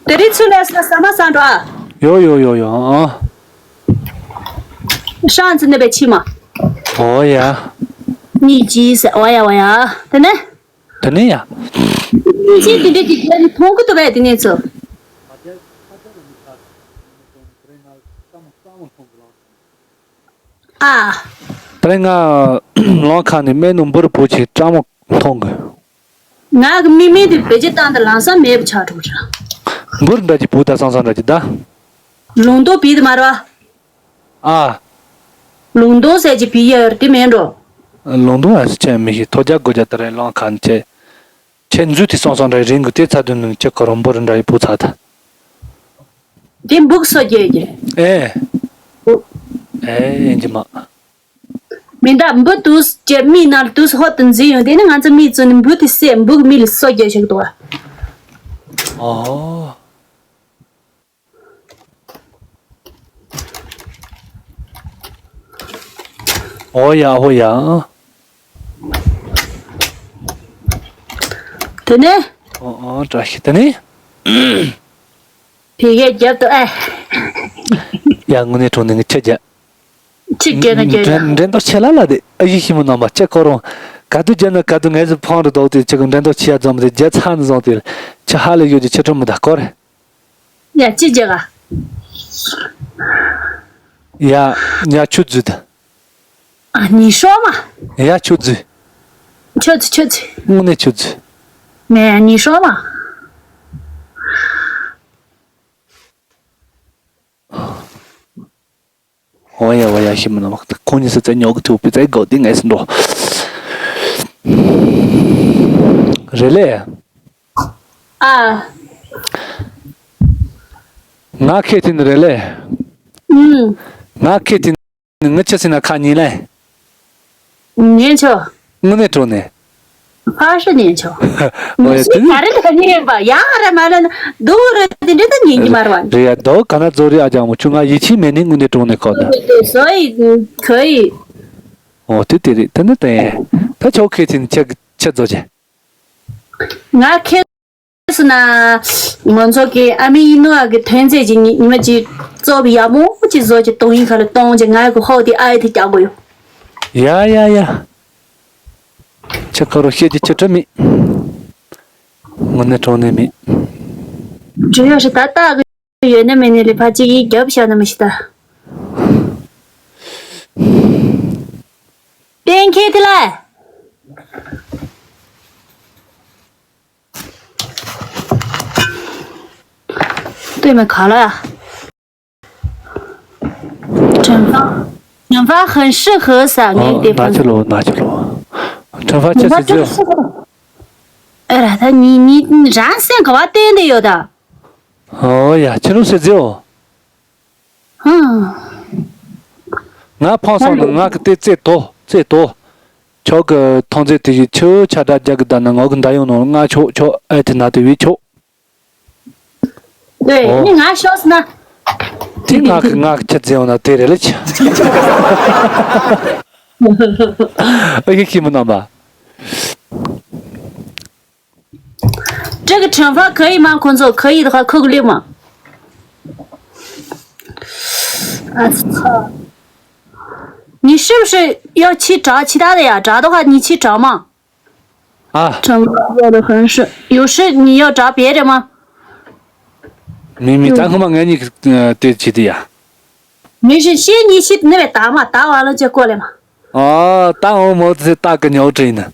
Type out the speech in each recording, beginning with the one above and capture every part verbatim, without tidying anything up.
དེ་རིང་ཚུར་སླེབས་སོང་ན་ཟ་མ་ཟ་འགྲོ་ཨ། ཡོ་ཡོ་ཡོ་ཡོ་ཨ། ཧྲང་ཙི་ནི་པའི་ཕྱི་མ། འོ་ཡ། གཉིས་གཅིག་ཟེར་འོ་ཡ་འོ་ཡ། དེ་ནས། དེ་ནས་ཡ། གཉིས་གཅིག་དེ་འདྲ་གི་རྒྱན་མཐོང་གི་འདུག་པས་དེ་ནས་ཚུར། ཨ། དེ་རིང་ང་ལམ་ཁ་ནས་སྨན་ནུ་འབུར་བུ་ཆེ་སྤྲང་མོ་མཐོང་གི། ང་གི་མིག་མིག་དེ་བེད་སྤྱོད་བཏང་དུ་ལམ་སང་མེད་པ་ཆགས་འགྲོ་ར། འབུར་འདྲ་གྱི་བུ་ད་སང་སང་འདྲ་གྱི་ད། ལུང་རྟོགས་བི་དེ་མ་ར། ཨ། ལུང་རྟོགས་ཟེར་གྱི་བི་ཡར་དེ་མེད་འགྲོ། ལུང་རྟོགས་ཨ་སི་ཆེ་མི་ཤེས་ཐོ་རྒྱག་དགོས་རྒྱ་དེ་རེད་ལམ་ཁ་ནས་ཆེ། ཆེ་འཛུལ་དེ་སང་སང་འདྲ་རིང་གི་དེ་ཚ་དུ་ནུ་ཆེ་ཁོ་རང་འབུར་འདྲ་ཡི་བུ་ཚ་ད། དེ་འབུག་སོ་རྒྱས་ཀྱི། ཨེ། ཨེ་ཡིན་གྱི་མ། མི་འདྲ་འབུ་དུས་ཀྱི་མི་ནར་དུས་ཧོ་དུ་འཛིན་ཡོང་དེ་ནི་ང་ཚོ་མི་བཙུན་ནི་འབུ་དེ་སེ་འབུག་མི་ལ་སོ་རྒྱས་ཞིག་འདུག་ཨོ། ཨོ་ཡ་ཨོ་ཡ། དེ་ནས། ཨོ་ཨོ་བཀྲ་ཤིས་དེ་ནས། ཕི་གའི་རྒྱབ་ཏུ་ཨེ། ཡ་དངོས་གནས་དྲང་གནས་ངས་ཁྱེད་རྒྱ། ཁྱེད་རྒྱ་ན་རྒྱ་ཡ། འགྲན་འགྲན་ཐོག་ཆེ་ལ་ལ་དེ་ཨ་ཡི་ཤི་མོ་རྣམ་པ་ཁྱེད་ཁོ་རང་ག་དུས་རྒྱ་ན་ག་དུས་ངས་སུ་ཕང་རུ་དོག་དེ་ཁྱེད་ཀྱི་འགྲན་ཐོག་ཆེ་ཡ་ཙམ་དེ་རྒྱ་ཚ་ནས་བཟུང་དེ་ཁྱེད་ཧ་ལས་ཡོད་ཀྱི་ཁྱེད་ཁྲོ་མི་ད་སྐོར། ཡ་ཅི་རྒྱ་ག་ཡ་ཉ་ཆུ་རྫུས་ད། ཨ་ནི་ཤོ་མ། ཡ་ཆུ་རྫུས། ཆུ་རྫུས་ཆུ་རྫུས། དངོས་གནས་ཆུ་རྫུས། མེ་ནི་ཤོ་མ། འོ་ཡ་འོ་ཡ་ཤི་མི་ནམ་ཁོང་གཉིས་སུ་རྩེ་ཉོག་གི་ཐུག་པའི་རྩེ་དགོས་དེ་ངས་སུ་འགྲོ། རེད་ལེ། ཨ། ང་ཁེ་ཐིན་རེད་ལེ། ཨུམ། ང་ཁེ་ཐིན་ངི་ཆི་སི་ན་ཁ་ཉིན་ལེ། ཉན་ཆོ། དངོས་གནས་དྲང་གནས། ཕ་ཧྲི་ཉན་ཆོ། འོ་ཡ་དེ་ནི། ག་རེ་ག་ཉན་པ་ཡང་རེ་མ་ལེན་འདུག་རེ་དེ་འདྲ་ད་ཉན་གྱི་མ་རེད་བ། རེད་ཡ་དོ་ག་ན་རྫོགས་རེད་ཨ་ཅག་མོ་ཆུ་ང་ཡིད་ཆེས་མེད་ནི་དངོས་གནས་དྲང་གནས་ཁོ་ད།所以可以། ཨོ་དེ་དེ་རེད་དེ་ནི་དེ་ད་ཆོ་ཁེ་ཐིན་ཆེ་ཆེ་རྫོགས་ཆེ། ང་ཁེ་སི་ན་ང་ཚོ་གི་ཨ་མི་ཡིན་ནོ་ཨ་གི་ཐོན་རྫས་ཀྱི་ཉི་ཉི་མ་གཅིག་བཙོག་པའི་ཡག་མོ་གཅིག་བཟོ་གི་གཏོང་ཡིན་ཁ་ལ་གཏོང་གི་ང་གི་ཧོ་དེ་ཨ་ཡི་དེ་རྒྱག་དགོས་ཡོད། ཡ་ཡ་ཡ། ཆ་ཁ་རོ་བཤད་ཀྱི་ཆུ་ཁྲི་མེད། དངོས་གནས་དྲང་གནས་མེད། འབྲི་ཡོད་ཤི་ད་ལྟ་གི་ཡོད་ན་མེད་ན་ལི་ཕ་གཅིག་གིས་རྒྱབ་བཤད་ན་མི་ཤི་ད། གཏན་འཁེལ་དེ་ལ།对面卡了呀。 ཁྲེན་ཧྥང་ཁྲེན་ཧྥང་很适合ཟ་ངེས་དེ་ཕན་ཚུན། ཁྲེན་ཧྥང་ཁྱེད་ཀྱིས་ཟེར། ཨེ་ར་ད་ཉི་ཉི་རང་སེམས་ག་བ་བསྟན་དེ་ཡོད་ད། ཨོ་ཡ་ཁྱེད་རང་ཟེར་ཟེར་ཨོ། ཧང་། ང་ཕང་སོང་ན་ང་གི་དེ་རྩེ་དོ་རྩེ་དོ། ཆོག་གི་ཐོང་རྩེ་དེ་གི་ཆུ་ཆ་དྲག་རྒྱག་གི་ད་ན་ང་གི་མདའ་ཡོང་ནོ་ང་ཆོག་ཆོག་ཨེ་དེ་ན་དེ་བི་ཆོག对，ཨོ། 你俺笑死呢。 དེ་ང་གི་ང་གི་ཁྱེད་ཟེར་ཡོང་ན་དེ་རེད་ལ་ཆ། ཨ་ཡེ་ཁྱི་མོ་རྣམ་པ། 这个惩罚可以吗？工作可以的话，扣个六嘛。啊操！你是不是要去找其他的呀？找的话，你去找嘛。 ཨ། 长发要的很是，有事你要找别人吗？ མི་མི་ད་སྔོན་མ་ངེད་གཉིས་ཀྱི་དེ་བྱེད་དུ་ཡ། 没事，先你去那边打嘛，打完了再过来嘛。 ཨ། ད་འོ་མོ་དེ་ད་གི་ཉོ་དྲིན་ནི།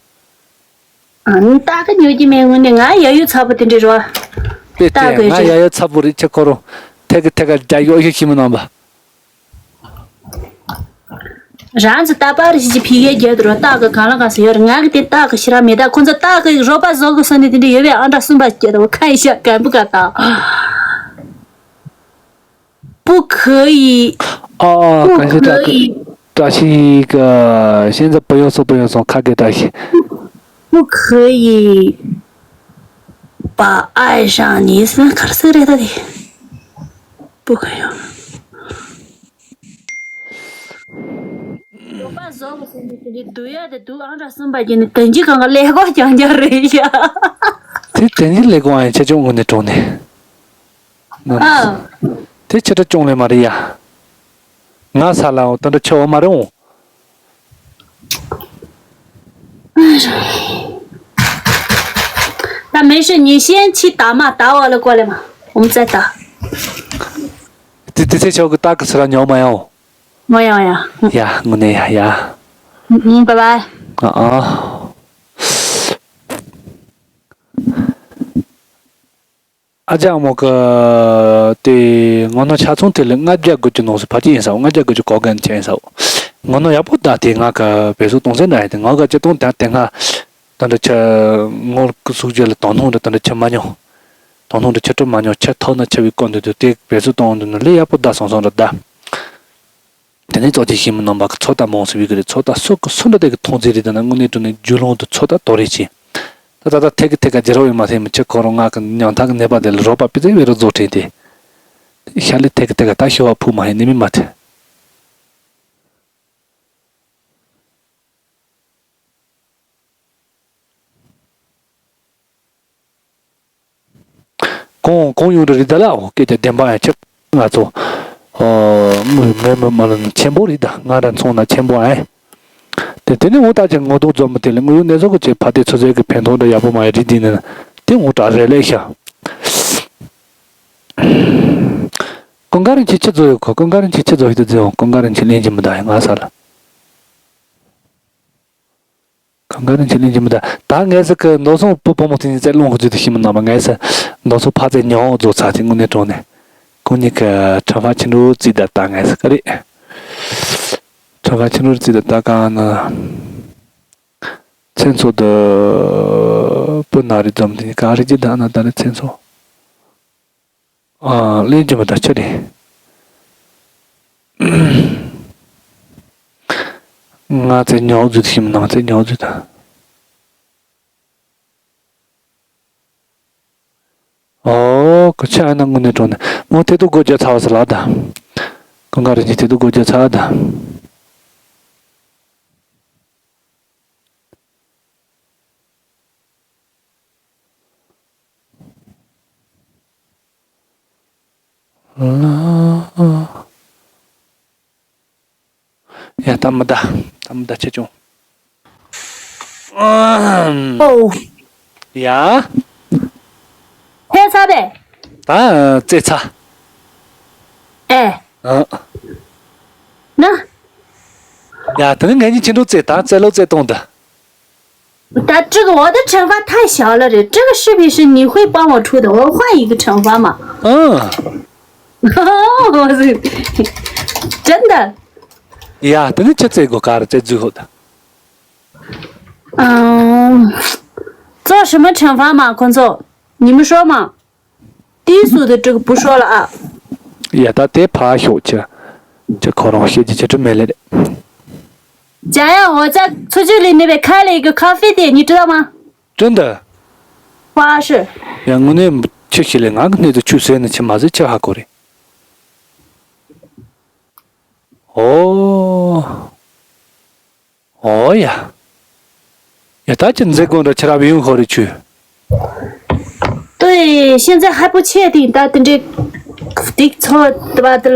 啊，你打个牛筋没问题，俺也有差不多的是吧？ དེ་དེ་ང་ཡ་ཡ་ཚ་པོ་རེད་ཁྱེད་ཁོ་རང་ཐད་ཀི་ཐད་ཀ་རྒྱ་ཡོ་ཤི་ཤི་མི་རྣམ་པ། རང་ཚོ་རྟ་པར་ཞིག་ཕི་གའི་རྒྱལ་དུ་རོ་རྟགས་ཀྱི་གང་ལ་གང་སུ་ཡོད་རེད། ང་གི་དེ་རྟགས་ཀྱི་ཤི་ར་མེད། ད་ཁོ་ཚོ་རྟགས་ཀྱི་རོགས་པ་བཟོ་དགོས་ས་ནི་དེ་འདྲ་ཡོད་པའི་ཨང་གྲངས་གསུམ་པ་སྐྱེ་དོ་ཁ་ཡི་ཤ་གན་པུ་ག་ད། 不可以。 ཨ་ཨ་གང་ཤེས་བཀྲ་ཤིས་ཀྱི་ཤེས་རྩ་བུ་ཡོང་སོང་བུ་ཡོང་སོང་ཁ་གེ་བཀྲ་ཤིས། 不可以把爱上你是可是的。 不可以。 རོགས་པ་བཟོ་དགོས་ཟེར་འདི་དེ་འདྲའི་སྡུག་ཡ་དེ་སྡུག་ཨང་གྲངས་གསུམ་པ་གྱི་ནི་དོན་གྱི་གང་ག་ཀླད་ཀོར་རྐྱང་རྐྱང་རེད་ཤག་དེ་དོན་གྱི་ཀླད་ཀོར་ཨང་ཆེ་ཆུང་དངོས་གནས་དྲང་གནས། ཨ། དེ་ཆེ་དྲགས་ཅུང་ལས་མ་རེད་ཡ། ང་ས་ལའོ་ད་འདྲ་ཆེ་བ་མ་རེད་འོང་། ད་没事，你先去打嘛，打完了过来嘛，我们再打。 དེ་དེ་ཚེ་ཆོག་གི་ད་གི་སི་ར་ཉོ་མ་ཡང་། མ་ཡང་ཡང་། ཡ་དངོས་གནས་ཡ་ཡ། ཨུ་ཨུ། བའི་བའི། ཨ་ཨ། ཨ་ཅག་མོ་གི། དེ་ངོ་ནོ་ཆ་ཚང་དེ་ལ་ལྔ་བརྒྱ་དགུ་བཅུ་ནང་སུ་ཕ་ཅི་ཡིན་ས་ལྔ་བརྒྱ་དགུ་བཅུ་གོ་གན་ཆེན་ས། ངོ་ནོ་ཡག་པོ་ད་དེ་ང་གི་བེ་སུ་གཏོང་ཟེར་ན་ཡ་དེ་ང་གི་ཅི་གཏོང་དང་དེ་ང་། ད་འདྲ་ཆ་ངོར་གི་སུག་རྒྱུ་ལ་དོ་སྣང་འདྲ་ད་འདྲ་ཆ་མ་མྱོང་། དོ་སྣང་འདྲ་ཆ་སྤྲོད་མ་མྱོང་ཆ་ཐོག་ན་ཆ་བའི་སྐོར་འདི་དུ་དེ་བེ་སུ་གཏོང་འདི་ནི་ལས་ཡག་པོ་ད་སོང་སོང་འདྲ་ད། དེ་ནས་ཙོག་ཅིག་ཤེས་མི་རྣམ་པ་གི་ཚོད་ལྟ་མང་སུ་བི་གི་རེད། ཚོད་ལྟ་སུ་གི་སུ་འདྲ་དེ་གི་མཐོང་ཚེ་རེད། ད་ན་དངོས་གནས་དྲང་གནས་རྒྱུ་ལོང་དུ་ཚོད་ལྟ་དོ་རེད་ཅི། ད་ད་ད་ཐད་ཀི་ཐད་ཀ་རྒྱལ་རབས་ཡོད་མ་ཐེ་མི་ཆེ་ཁོ་རང་ང་གི་ཉང་ཐག་གི་ནད་པ་དེ་ལ་རོགས་པ་པི་ཙེ་བེ་རོ་རྫོགས་ཁྲེན་དེ། ཤ་ལི་ཐད་ཀི་ཐད་ཀ་ད་ཤོ་བ་ཕུ་མ་ཧེ་ནི་མི་མ་ཐེ། གོང་གོང་ཡོང་རེ་རེད་ད་ལ་འོ་སྐད་ཆ་བདེན་པ་ཡང་ཆེ། ང་ཚོ་ཨོ་མི་མི་མི་མ་ལ་ཆེན་པོ་རེད་ད། ང་ར་མཚོན་ན་ཆེན་པོ་ཨེ། དེ་དེ་ནི་འོ་ད་ཅིག་ངོ་གདོང་འཛོམས་མི་དེ་ལ་དངོས་ཡོད་གནས་ཚུལ་གྱི་ཆེད་ཕ་དེ་ཚོ་ཟེར་གི་ཕན་ཐོགས་འདྲ་ཡག་པོ་མ་ཡ་རེད་དེ་ནི་དེ་ངོ་དྲག་རེད་ལས་ཤག་ཀུན་དགའ་རིན་ཆེན་ཆི་ཚོ་ཡོད་ཁོ། ཀུན་དགའ་རིན་ཆེན་ཆི་ཚོ་ཡོད་དུ་ཟེར་འོང་། ཀུན་དགའ་རིན་ཆེན་གླེང་གི་མི་ད་ཡ་ང་ས་ལ། གང་ག་རིན་ཆེན་གླིང་ཆེན་མོ་ད་ད་ངས་ཟེར་གི་མདོ་སོང་བུ་བུ་མོ་དེ་ཉིད་ཚེ་སློང་གི་ཚུལ་དུ་ཤི་མི་ནང་མ་ངས་ཟེར་མདོ་སོང་ཕ་ཚེ་ཉོ་རྫོགས་ཚར་ཚེ་དངོས་གནས་དྲང་ནས་ཁོང་གཉིས་ཀྱི་ཁྲམ་ཧྥ་ཆེན་འགྲོ་རྩིས་ད་ད་ངས་ཟེར་གི་རེད། ཁྲམ་ཧྥ་ཆེན་འགྲོ་རྩིས་ད་ད་གང་ན་མཚན་ཚོགས་དུ་བུ་ན་རེ་འཛོམས་དེ་ག་རེ་ཅི་ད་ན་ད་རེ་མཚན་ཚོགས། ཨ། གླེང་རྒྱུ་མི་ད་ཆི་རེད། ང་ཚེ་ཉོག་རྫུ་ཤིམ་ནང་ཚེ་ཉོག་རྫུ་ད། ཨོ་ཁོ་ཆ་ཨ་ན་དངོས་གནས་དྲང་ནས་མོ་དེ་དུ་སྒོ་རྒྱག་ཚར་བ་ཟེར་ལ་ད། ཀུན་དགའ་རིན་ཆེན་དེ་དུ་སྒོ་རྒྱག་ཚར་ད། ཡ་ད་མི་ད། ད་མི་ད་ཆེ་ཆུང་། ཨོ། ཡ། ཕེ་ཚ་བས། ད་རྩེ་ཚ། ཨེ། ཨ། ན། ཡ་དེ་ནི་ངེད་གཉིས་ཁྱེད་ཚོ་རྩེ་ད་རྩེ་ལོ་རྩེ་གཏོང་ད། 但这个我的惩罚太小了，这个视频是你会帮我出的，我换一个惩罚嘛。嗯。我是真的。 ཡ་དེ་ནི་ཅི་རྩེ་དགོས་ག་རེ་རྩེ་རྫུས་ཧོད། 嗯，做什么惩罚嘛，工作，你们说嘛。 第一组的这个不说了啊。 ཡ་ད་དེ་ཕ་ཤོག་ཅི། ཅི་ཁོ་རང་བཤད་ཀྱི་ཅི་དྲི་མེད་ལེ་རེད། 讲呀，我在出去里那边开了一个咖啡店，你知道吗？ 真的。 花市。 ཡ་དངོས་གནས་ཆི་ཞིག་ལས་ང་གི་སྣེ་དུ་ཆུ་ཟེར་ནི་ཆི་མ་ཟེར་ཆི་ཧ་གོ་རེད། ཨོ། ཨོ་ཡ། ཡ་ད་ཅི་མཛད་སྒོ་འདྲ་ཁྱེད་རང་བའི་ཡོང་ཤོར་རེ་ཆུ། 对，现在还不确定，但等这这错的吧，这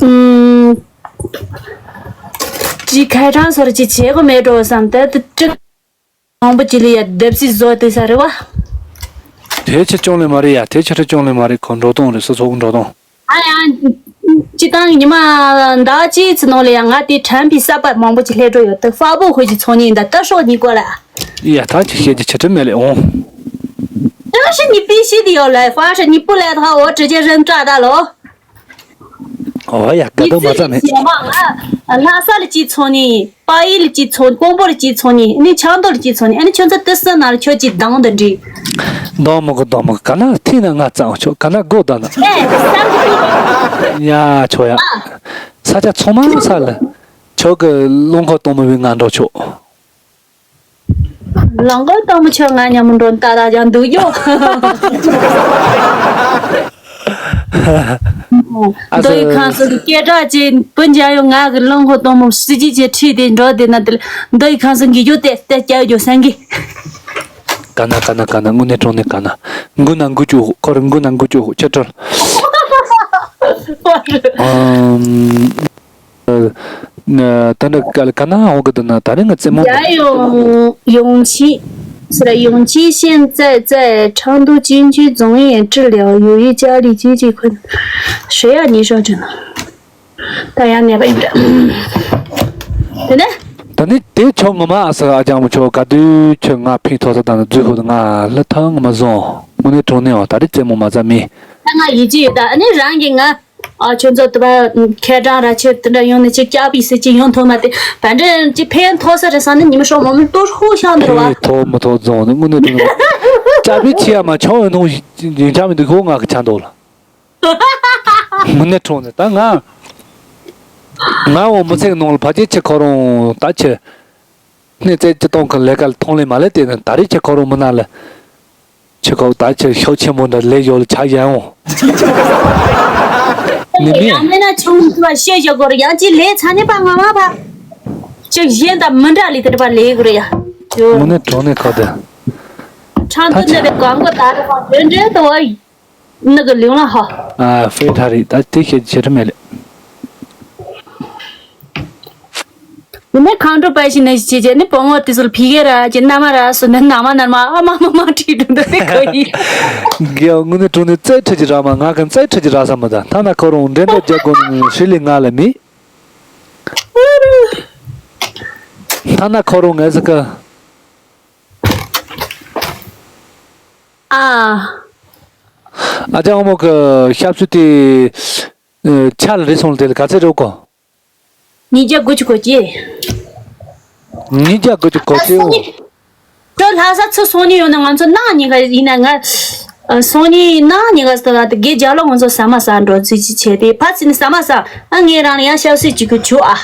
嗯，这开场说的这结果没着上，但这这 མང་པོ་ཅིག་ལ་ཡ་སྡེབ་སྲིད་བཟོ་དེ་ས་རེད་བ། དེ་ཆེ་ཆུང་ལས་མ་རེད་ཡ། དེ་ཆེ་ཆུང་ལས་མ་རེད། ཁོ་འགྲོ་སྟངས་རེད། སོ་སོ་གི་འགྲོ་སྟངས། ཨ་ཡ། སྤྱི་བཏང་ཉི་མ་ཟླ་གཅིག་ཙམ་ནང་ལ་ཡ་ང་དེ་ཁྲམ་པའི་ས་པ་མང་པོ་ཅིག་སླེབས་འགྲོ་ཡོད་དེ་ཧྥ་བོ་ཧུ་ཅིག་ཚོང་ཉིན་ད་ལྟ་ཤོག་གཉིས་སྐོར་ལ། ཡ་ད་ཅི་བཤད་ཀྱི་ཆེ་ཁྲི་མེད་ལས་འོང་། 这是你必须得要来，凡是你不来的话，我直接扔炸弹了哦。 ཨོ་ཡ་དགའ་སྡུག་མ་རྩ་མེད། 你自己写嘛，啊，拉萨的几层呢？八一的几层？广播的几层呢？你强盗的几层呢？哎，你全在得瑟那里求几档的这？ སྡོང་མོ་གི་སྡོང་མོ་གི་ག་ན་ཐིག་ན་ང་རྩ་འོང་ཆོག་ག་ན་སྒོ་ད་ན། 哎，三个地方。 ཡ་ཆོག་ཡ། ས་ཆ་ཚང་མ་ས་ལ་ཆོག་གི་རླངས་འཁོར་གཏོང་མི་བའི་ང་འགྲོ་ཆོག་རླངས་འཁོར་གཏོང་མི་ཆོག་ང་མཉམ་མི་འགྲོ་ད་ད་ཀྱང་འདུག་ཡོད། ཨ་མདོ་ཡི་ཁམས་སུ་སྐད་གྲགས་ཅན་སྤུན་མཇལ་ཡོད་ང་གི་རླངས་འཁོར་གཏོང་མི་སྲིད་ཇུས་ཀྱི་ཁྲིད་དེ་འགྲོ་དེ་ན་དེ་མདོ་ཡི་ཁམས་སུ་འགྱིག་རྒྱུ་དེ་ལྟ་སྐྱ་རྒྱུ་སེང་གེ་ག་ན་ག་ན་ག་ན་དངོས་གནས་དྲང་གནས་ག་ན། མགོ་ན་མགོ་བཅུག་ཁོ་རང་མགོ་ན་མགོ་བཅུག་ཁྱོད་ཁྲོལ། ཨམ། ད་འདྲ་ག་ལ་ག་ན་འོང་གི་འདུག་ན། ད་རེས་ང་རྩེད་མོ། 家永永琪是的，永琪现在在昌都军区总院治疗，由于家里经济困难。谁呀？你说真的？ ད་ཡང་ནད་པ་ཡིན་འདྲ། དེ་ནས། ད་ནི་དེ་ཆོག་ངོ་མ་ཨ་ས་ཨ་ཅང་མོ་ཆོག་ག་དུས་ཁྱོད་ང་ཕིང་ཐོག་ས་དང་ནི་རྫུས་ཧུ་ང་ལ་ཐང་ངོ་མ་བཟུང་དངོས་གནས་དྲང་གནས་འོ་ད་རེས་རྩེད་མོ་མ་ཚ་མི། ད་ང་ཡིད་ཆེས་ཡོད་ད་ཨ་ནི་རང་གི་ང་ཨ་ཁྱོད་ཚོ་དུ་བ་ཁེ་གྲང་ར་ཆེ་དུ་འདྲ་ཡོང་ནི་ཅིག་སྐྱག་པའི་སྲིད་ཅིག་ཡོང་ཐུབ་མ་དེ་བ་འདྲ་ཅིག་ཕན་ཐོགས་ས་རེད་བསམ་ནི་ཉི་མ་ཤོག་མོ་མི་ལྟོ་ཧུ་ཤང་འདིར་བ། ཕན་ཐོགས་མི་ཐོགས་བཟུང་ནི་དངོས་གནས་དྲང་གནས་སྐྱག་པའི་ཆེ་ཡ་མ་ཆང་ཡོད་ནོ་ཡིན་ཆ་མི་འདུག་ཧུ་ང་གི་ཆ་འདུག་ལ། དངོས་གནས་དྲང་གནས་ད་ང་། ང་འོ་མི་ཚེ་གི་ནང་ལ་ཕ་ཆེ་ཆེ་ཁོ་རང་ད་ཆེ། སྣེ་རྩེ་སྤྱི་སྟོང་གི་ལས་ཀ་ལ་མཐོང་ལེ་མ་ལེ་དེ་ནི་ད་རེས་ཆེ་ཁོ་རང་མི་ན་ལ། ཆེ་ཁོ་ད་ཆེ་ཤོག་ཆེན་མོ་འདྲ་ལས་ཡོད་ལ་ཆ་ཡན་འོང་། ནི་མི། ཡང་མིན་ན་ཆུང་དུ་བ་ཤེས་བཞག་གོ་ར་ཡང་ཅི་ལས་ཚ་ནི་པ་ང་མ་ཕ། ཅིག་གཞན་དང་མི་འདྲ་ལི་དེ་པ་ལས་གོ་ར་ཡ། དངོས་གནས་དྲང་གནས་ཁོ་དེ། ཁྲང་དུ་ནི་རེ་གང་གོ་ད་རེ་པ་དོན་འབྲེལ་དུ་བ། ནི་གི་ལུང་ལ་ཧ། ཨ་ཧྥེ་ཐ་རི་ད་དེ་ཤེད་ཆེ་ཁྲི་མེད་ལེ། ནི་ནི་ཁང་ཁྲོ་པའི་ཞིག་ནི་ཞིག་བྱེད་ནི་བུ་མོ་དེ་ཚོ་ལ་ཕི་གེ་ར་ཅི་ན་མ་ར་སུ་ནི་ན་མ་ན་མ་ཨ་མ་མ་མ་ཁྲི་དུ་འདི་དེ་ག་ཡི། གི་ཡ་དངོས་གནས་དྲང་གནས་རྩེ་ཁྲི་ཅི་ར་མ་ང་གི་རྩེ་ཁྲི་ཅི་ར་ས་མ་ད་ཐ་ན་ཁོ་རང་འདྲེན་པ་རྒྱག་དགོས་ནི་ཧྲི་ལི་ང་ལ་མི། ཐ་ན་ཁོ་རང་ངལ་ས་གི། ཨ། ཨ་ཅག་ཨ་མོ་གི་ཞབས་ཞུ་དེ་ཆ་ལ་རེ་སོང་ལ་དེ་ལ་ག་ཚད་རེད་གོ། ཉིས་བརྒྱ་དགུ་བཅུ་གོ་གཅིག་ཉིས་བརྒྱ་དགུ་བཅུ་གོ་གཅིག་འོ། ཁྱོད་ལྷ་ས་ཚུར་སོང་ནི་ཡོད་ན་ང་ཚོ་གནངས་ཉིན་ག་ཡིན་ན་ང་སོང་ནི་གནངས་ཉིན་ག་ཟེར་བ་དེ་དགེ་རྒྱ་ལོ་ང་ཚོ་ཟ་མ་ཟ་འགྲོ་ཚུལ་ཅིག་བྱས་ཏེ་ཕར་ཚུར་ནི་ཟ་མ་ཟ་ཨ་ངས་རང་ལ་ཡང་ཞབས་ཞུ་བྱེད་དགོས་བྱུང་ཨ།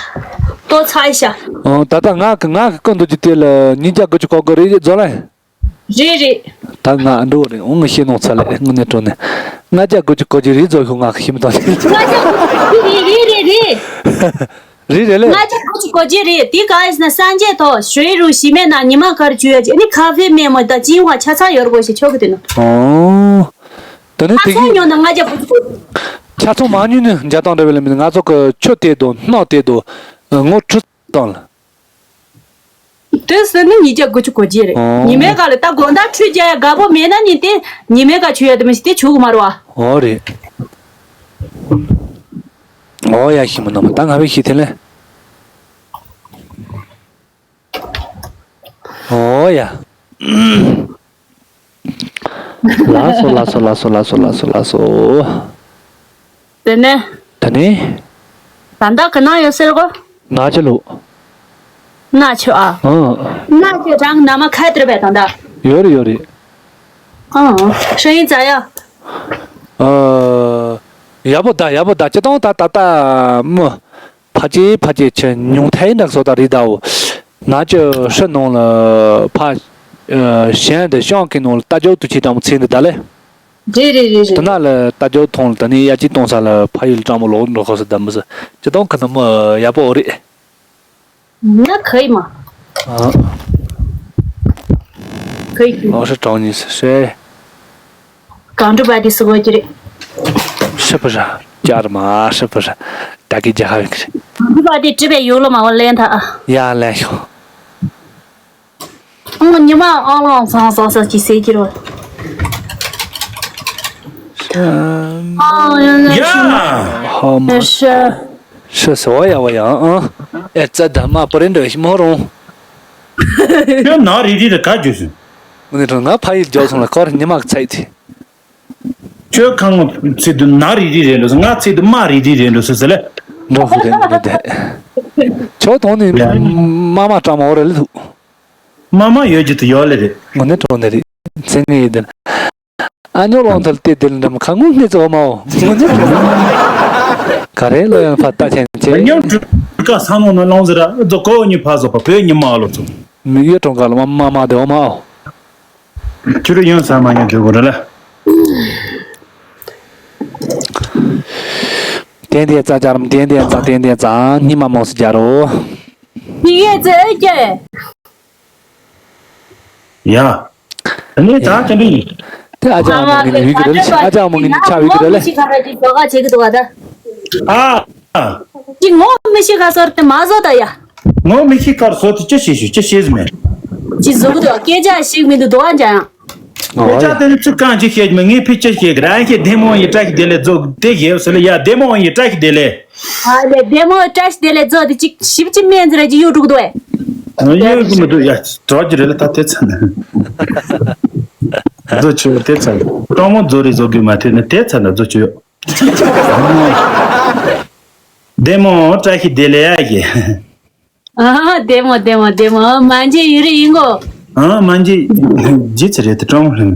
ལྟོ་ཚ་ཡི་ཤ། ཨོ་ད་ལྟ་ང་གི་ང་གི་ཀུན་ཏུ་ཅི་དེ་ལ་ཉིས་བརྒྱ་དགུ་བཅུ་གོ་དགོས་རེད་རྫོ་ལ། རེད་རེད། ད་ང་འགྲོ་རེད་འོང་ངི་ཤེས་ནོ་ཚ་ལེ་དངོས་གནས་དྲང་གནས། ལྔ་བརྒྱ་དགུ་བཅུ་གོ་གཅིག་རེད་རྫོ་ཤོག་ང་གི་ཤིམ་དང་ལེ། ལྔ་བརྒྱ་དགུ་བཅུ་གོ་གཅིག་རེད་རེད་རེད། རེད་རེད་ལེ། ལྔ་བརྒྱ་དགུ་བཅུ་གོ་གཅིག་རེད་དེ་ག་ཨིས་ན་སངས་རྒྱས་ཐོག་ཞོའི་རུ་ཞི་མེད་ན་ཉི་མ་གར་བཅུ་ཡ་ཅི་ནི་ཁ་ཧྥེ་མེ་མོ་ད་ཅིན་ཧ་ཆ་ཚང་ཡོར་གོ་ཞེ་ཆོག་གི་དེ་ནོ། ཨོ། ད་ནི་ཨ་དེ་ཚོ་གི་ཉོ་ན་ལྔ་བརྒྱ་དགུ་བཅུ་གོ་གཅིག་ཆ་ཚང་མ་ཉོས་ནི་འཇའ་དང་འདྲ་བའི་ལ་མིན་ང་ཚོ་གི་ཆུ་དེ་དོ་སྣག་དེ་དོ་ངོ་ཁྲི་དང་ལ། དེ་ཟེར་ནི་ཉིས་བརྒྱ་དགུ་བཅུ་གོ་གཅིག་རེད། ཨོ། ཉི་མའི་ཀ་ལ་ད་དགོང་དག་ཁྲུས་རྒྱག་ཡ་དགའ་པོ་མེད་ན་ནི་དེ་ཉི་མའི་ཀ་ཆུ་ཡ་དེ་མི་ཞིག་དེ་ཆུ་གི་མ་རུ་བ། ཨོ་རེད། ཨོ་ཡ་ཤི་མོ་ནོ་མ་ད་ང་བའི་ཤི་དེ་ལེ། ཨོ་ཡ། ལགས་སོ་ལགས་སོ་ལགས་སོ་ལགས་སོ་ལགས་སོ་ལགས་སོ། དེ་ནས། ད་ནི། ད་ལྟ་ག་ན་ཡོད་ཟེར་གོ། ན་ཆ་ལུ། ན་ཆོ་ཨ། ཨང་། ན་ཆོ་རང་ན་མ་ཁ་ཏྲ་བས་ད་ལྟ། ཡོད་རེད་ཡོད་རེད། ཨང་། ཧྲ་ཡིན་ཙ་ཡ། ཨ། ཡག་པོ་ད་ཡག་པོ་ད་ཅི་དང་ད་ད་ད་མོ། ཕ་ཅེ་ཕ་ཅེ་ཆེ་ཉུང་ཐའི་འདྲ་སོ་ད་རི་ད་འོ། ན་ཅི་ཧྲི་ནང་ལ་ཕ། གཞན་དེ་ཤང་གི་ནང་ལ་ལྟ་རྒྱུ་དུ་ཆེ་དྲང་མོ་ཚེ་འདི་ད་ལེ། རེད་རེད་རེད་དེ་རེད། ན་ལ་ལྟ་རྒྱུ་ཐོང་ལ་ད་ནི་ཡ་ཅི་གཏོང་ས་ལ་ཕ་ཡུལ་དྲང་མོ་ལོག་འགྲོ་ཁོ་ས་ད་མི་ས་ཅི་གཏོང་ཁ་ན་མོ་ཡག་པོ་འོ་རེད། ན་ཁ་ཡི་མ། ཨ། ཁ་ཡི་ཁ་ཡི། ཨོ་ཧྲི་གྲོང་ཉིས་སུ་ཧྲེ། གང་འགྲུབ་པ་དེ་སུ་གོ་གི་རེད། ཧྲི་པ་ར་ཅར་མ་ཧྲི་པ་ར་ད་གི་རྒྱ་ཧ་གི་རེད། གང་འགྲུབ་པ་དེ་གྲིབ་པའི་ཡོ་ལོ་མ་བ་ལེན་ཐ་ཨ། ཡ་ལེན་ཤོ། ཨང་ཉི་མ་ཨང་ལང་ཚང་ཚང་ས་ཅི་སེ་ཀི་རོ། ཨང་ཡང་ཡང་ཤི་མ། ཧ་མ། ཤ། ཤ་སོ་ཡ་བ་ཡང་ཨང་། ཨེ་ཙ་ད་མ་པ་རེ་འདྲ་ཤི་མ་རུང་། ཁྱོད་ན་རི་རི་རེ་ག་རྒྱུ་སུ། ངུ་ནི་རང་ང་ཕ་ཡིལ་རྒྱོག་སོང་ལ་ཁོར་ཉི་མ་གི་ཚད་དེ། ཁྱོད་ཁང་ཚིག་དུ་ན་རི་རི་རེ་འགྲོ་སོང་ང་ཚིག་དུ་མ་རི་རི་རེ་འགྲོ་སོང་ཟེར་ལེ། འགྲོ་ཧུ་རེ་འགྲོ་རེ། ཁྱོད་དོང་ནི་མ་མ་སྤྲང་མ་འོ་རེ་ལེ་ཐུག་མ་མ་ཡོད་ཀྱི་དུ་ཡོད་ལེ་རེད། ངོ་ནས་གྲོགས་ནས་རེད། མཚན་ངེས་ཡིན་དེ། ཨ་ཉོ་ལོང་ཐལ་ཏེ་དེ་ལ་འདྲ་མ་ཁ་ངུ་སྣེ་ཚོ་མའོ་ངོ་ནས་གྲོགས། ག་རེ་ལོ་ཡང་ཕ་ལྟ་ཆེན་ཆེ། ཉམས་གྲུབ་ཀ་ས་ནོ་ན་ལོང་ཟེར་ར་རྫོ་གོ་ཉི་ཕ་ཟོ་པ་བོད་ཉི་མ་ལོ་ཚོ། མི་ཡོད་གྲོང་ག་ལ་མ་མ་མ་དེ་འོ་མའོ། ཁྱོད་ར་ཡོང་ས་མ་ཉོ་དུ་གོ་ར་ལ། ཏན་ཏན་རྩ་རྒྱ་རམ་ཏན་ཏན་རྩ་ཏན་ཏན་རྩ་སྙི་མ་མོ་སི་རྒྱ་རོ། ཡིག་ཡས་ཙེ་ཨེ་ཀྱེ། ཡ། ད་ནི་ད་དེ་འདྲ་ཡིན། དེ་ཨ་ཅག་ཨ་མ་ངེད་གཉིས་བི་གི་རེད། ཨ་ཅག་ཨ་མ་ངེད་གཉིས་ཆགས་བི་གི་རེད་ལེ། ངོ་མི་ཤེས་ཁ་ཁ་ཅིག་ཟོ་ཁ་བྱེད་ཀྱི་འདུག་བ་ད། ཨ། ཅི་ངོ་མི་ཤེས་ཁ་སོར་དེ་མ་བཟོ་ད་ཡ། ངོ་མི་ཤེས་ཁར་སོར་དེ་ཅི་ཤེས་ཤུ་ཅི་ཤེས་མེད། ཅི་བཟོ་གི་འདུག་སྐད་ཆ་ཞིག་མི་འདུག་འདུག་ཨ་ཅག་ཡང་། ཨོ་སྐད་ཆ་དེ་ནི་ཚིག་རྐང་གཅིག་བཤད་མི་ངས་ཕི་ཅི་བཤད་གི་རང་ཤེས་བདེ་མོ་ཡི་བཀྲ་ཤིས་བདེ་ལེགས་ཛོ་དེ་ཞེས་ཟེར་ལ་ཡ་བདེ་མོ་ཡི་བཀྲ་ཤིས་བདེ་ལེགས། ཨ་ལེ་བདེ་མོ་བཀྲ་ཤིས་བདེ་ལེགས་ཛོ་དེ་ཅིག་ཞིབ་ཅིག་སྨན་ཟེར་ཅིག་གཡུག་འགྲོ་གི་འདུག་ཨེ། ཡོད་གི་མི་འདུག་ཡ། གྲོགས་ཀྱི་རེད་ལ་ད་དེ་ཚ་ན། རྫོ་ཆུ་དེ་ཚ་ན་སྤྲང་མོ་རྫོ་རེ་བཟོ་དགོས་མ་ཐེ་ན་དེ་ཚ་ན་རྫོ་ཆུ་ཡོད། བདེ་མོ་བཀྲ་ཤིས་བདེ་ལེགས་ཡ་གི། ཨ་བདེ་མོ་བདེ་མོ་བདེ་མོ་མ་འཇིགས་ཡུན་རིང་ཡིན་གོ། ཨ་མ་འཇིགས་ཇི་ཚེ་རེད་དེ་སྤྲང་མོ་ལྷན།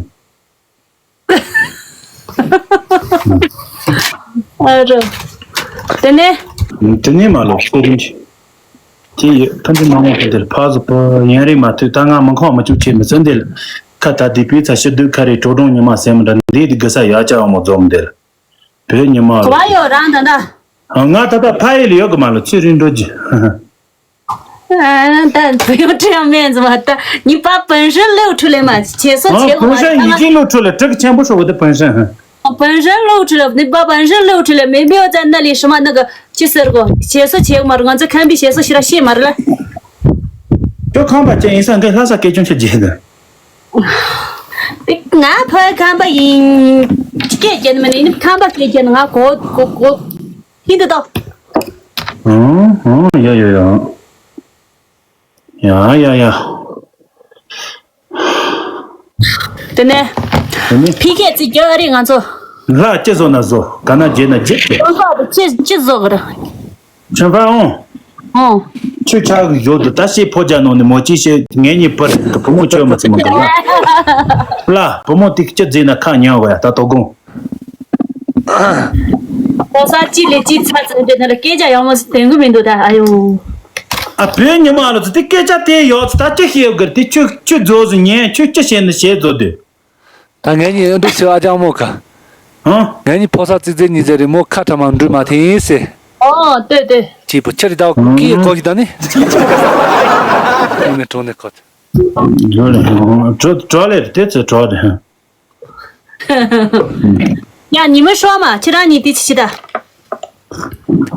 ཨ་རོ། དེ་ནས། དེ་ནས་མ་ལོ་ཤེས་རིན་ཆེ། དེ་ཡོད་ཕན་ཚུན་མ་མོ་ཕན་དེར་ཕ་ཟུ་པོ་ཡན་རིང་མ་ཐུག་ད་ང་མི་ཁོང་མི་བཅུག་ཆེ་མི་ཚོན་དེ་ལ་ཁ་ད་དེ་པའི་ཚ་ཤི་དུས་ཁ་རེ་གྲོ་གྲོང་ཉི་མ་སེམས་འདྲ་འདི་དེ་གི་ས་ཡ་ཅག་མོ་འཛོམས་དེ་ལ་བོད་ཉི་མ་ག་བ་ཡོད་རང་ད་ད། ང་ད་ད་ཕ་ཡི་ལ་ཡོད་གི་མ་ལོ་ཚེ་རིང་འགྲོ་རྒྱུ། ཨ་ད་བུ་ཡོ་ཁྲི་ཡང་མེད་ཟེར་བ་ད་ཉི་པ་བན་ཧྲན་ལེའུ་ཁྲུ་ལེ་མ་བྱེད་སོ་ཨ་བྱེད་གོ་བན་མ་ཧྲན་ཡི་ཅིང་ལོ་ཁྲུ་ལེ་དྲུག་ཆེན་པོ་ཧྲོ་བོ་དེ་བན་ཧྲན་ཧ། བན་ཧྲན་ལེའུ་ཁྲུ་ལེ་ཉི་པ་བན་ཧྲན་ལེའུ་ཁྲུ་ལེ་མེ་མེའོ་ཙན་ན་ལི་ཧྲི་མ་ནི་གི་ཅི་ཟེར་གོ་བྱེད་སོ་བྱེད་གོ་མ་རུ་ང་ཚོ་ཁམ་པི་བྱེད་སོ་ཤི་ར་ཤེས་མ་རུ་ལ། ཁྱོད་ཁམ་པ་ཅན་ཡིན་ས་འགའི་ལྷ་ས་སྐད་ཅུང་ཆེ་རྒྱས་ནི། ང་ཕ་ཁམ་པ་ཡིན། སྐད་རྒྱན་མ་ནི་ཁམ་པ་སྐད་རྒྱན་ང་གོ་གོ་གོ། ཧིན་དུ་ཏོ། ཨང་ཨང་ཡ་ཡ་ཡ། ཡ་ཡ་ཡ། དེ་ནས། དེ་ནས། ཕི་ཁེ་ཙི་རྒྱ་རི་ང་ཚོ། ལ་ཅི་བཟོ་ན་བཟོ་ག་ན་རྗེ་ན་རྗེ་ཏེ། ཁོང་ཚོ་ཅི་ཅི་བཟོ་གི་རེད། ཁྱོད་ཕ་འོང་། ཨོ། ཁྱོད་ཆག་གི་ཡོད་དུ་ད་ཤེས་ཕོ་རྒྱ་ནང་ནས་མོ་ཅི་ཤེས་ངེད་གཉིས་པར་གི་བུ་མོ་ཁྱོད་མ་ཚིམ་མ་གི་ལ། ལ་བུ་མོ་ཏིག་ཅི་རྫས་ན་ཁ་ཉོ་གི་ཡ་ད་དོ་དགོང་། ཕོ་གསར་གཅིག་ལས་གཅིག་ཚ་ཚ་འདྲེ་ན་ལ་སྐད་ཆ་ཡང་མོ་དོན་གི་མི་འདུག་ད་ཨ་ཡོ། ཨ་བོད་ཉི་མ་ལ་ཚོ་དེ་སྐད་ཆ་དེ་ཡོད་ཚོ་ད་ཅི་ཤེས་གི་དེ་ཁྱོད་ཁྱོད་རྫོགས་སུ་ཉན་ཁྱོད་ཅི་བཤད་ན་བཤད་རྫོགས་དུས། ད་ངེད་གཉིས་ཨ་འབྲུག་ཆེ་བ་ལྕགས་མོ་ག་ཧང་། ངེད་གཉིས་ཕོ་གསར་ཙི་ཙི་གཉིས་ཙེ་རེ་མོ་ཁ་ཁྲ་མ་འབྲུ་མ་ཐེན་ཟེར། ཨོ་ལྟོས་ལྟོས། ཅི་པོ་ཁྱེད་རི་ད་ཀི་ཧང་། གོ་གི་ད་ནི། ཁོང་ནས་གྲོང་ནས་གོ། འགྲོ་རེ་ཧང་། གྲོ་གྲོ་ལེ་རེ་དེ་ཚོ་གྲོ་རེ་ཧང་། ཡ་ཉི་མ་ཤོག་མ་ཁྱེད་རང་གཉིས་དེ་ཅི་ད།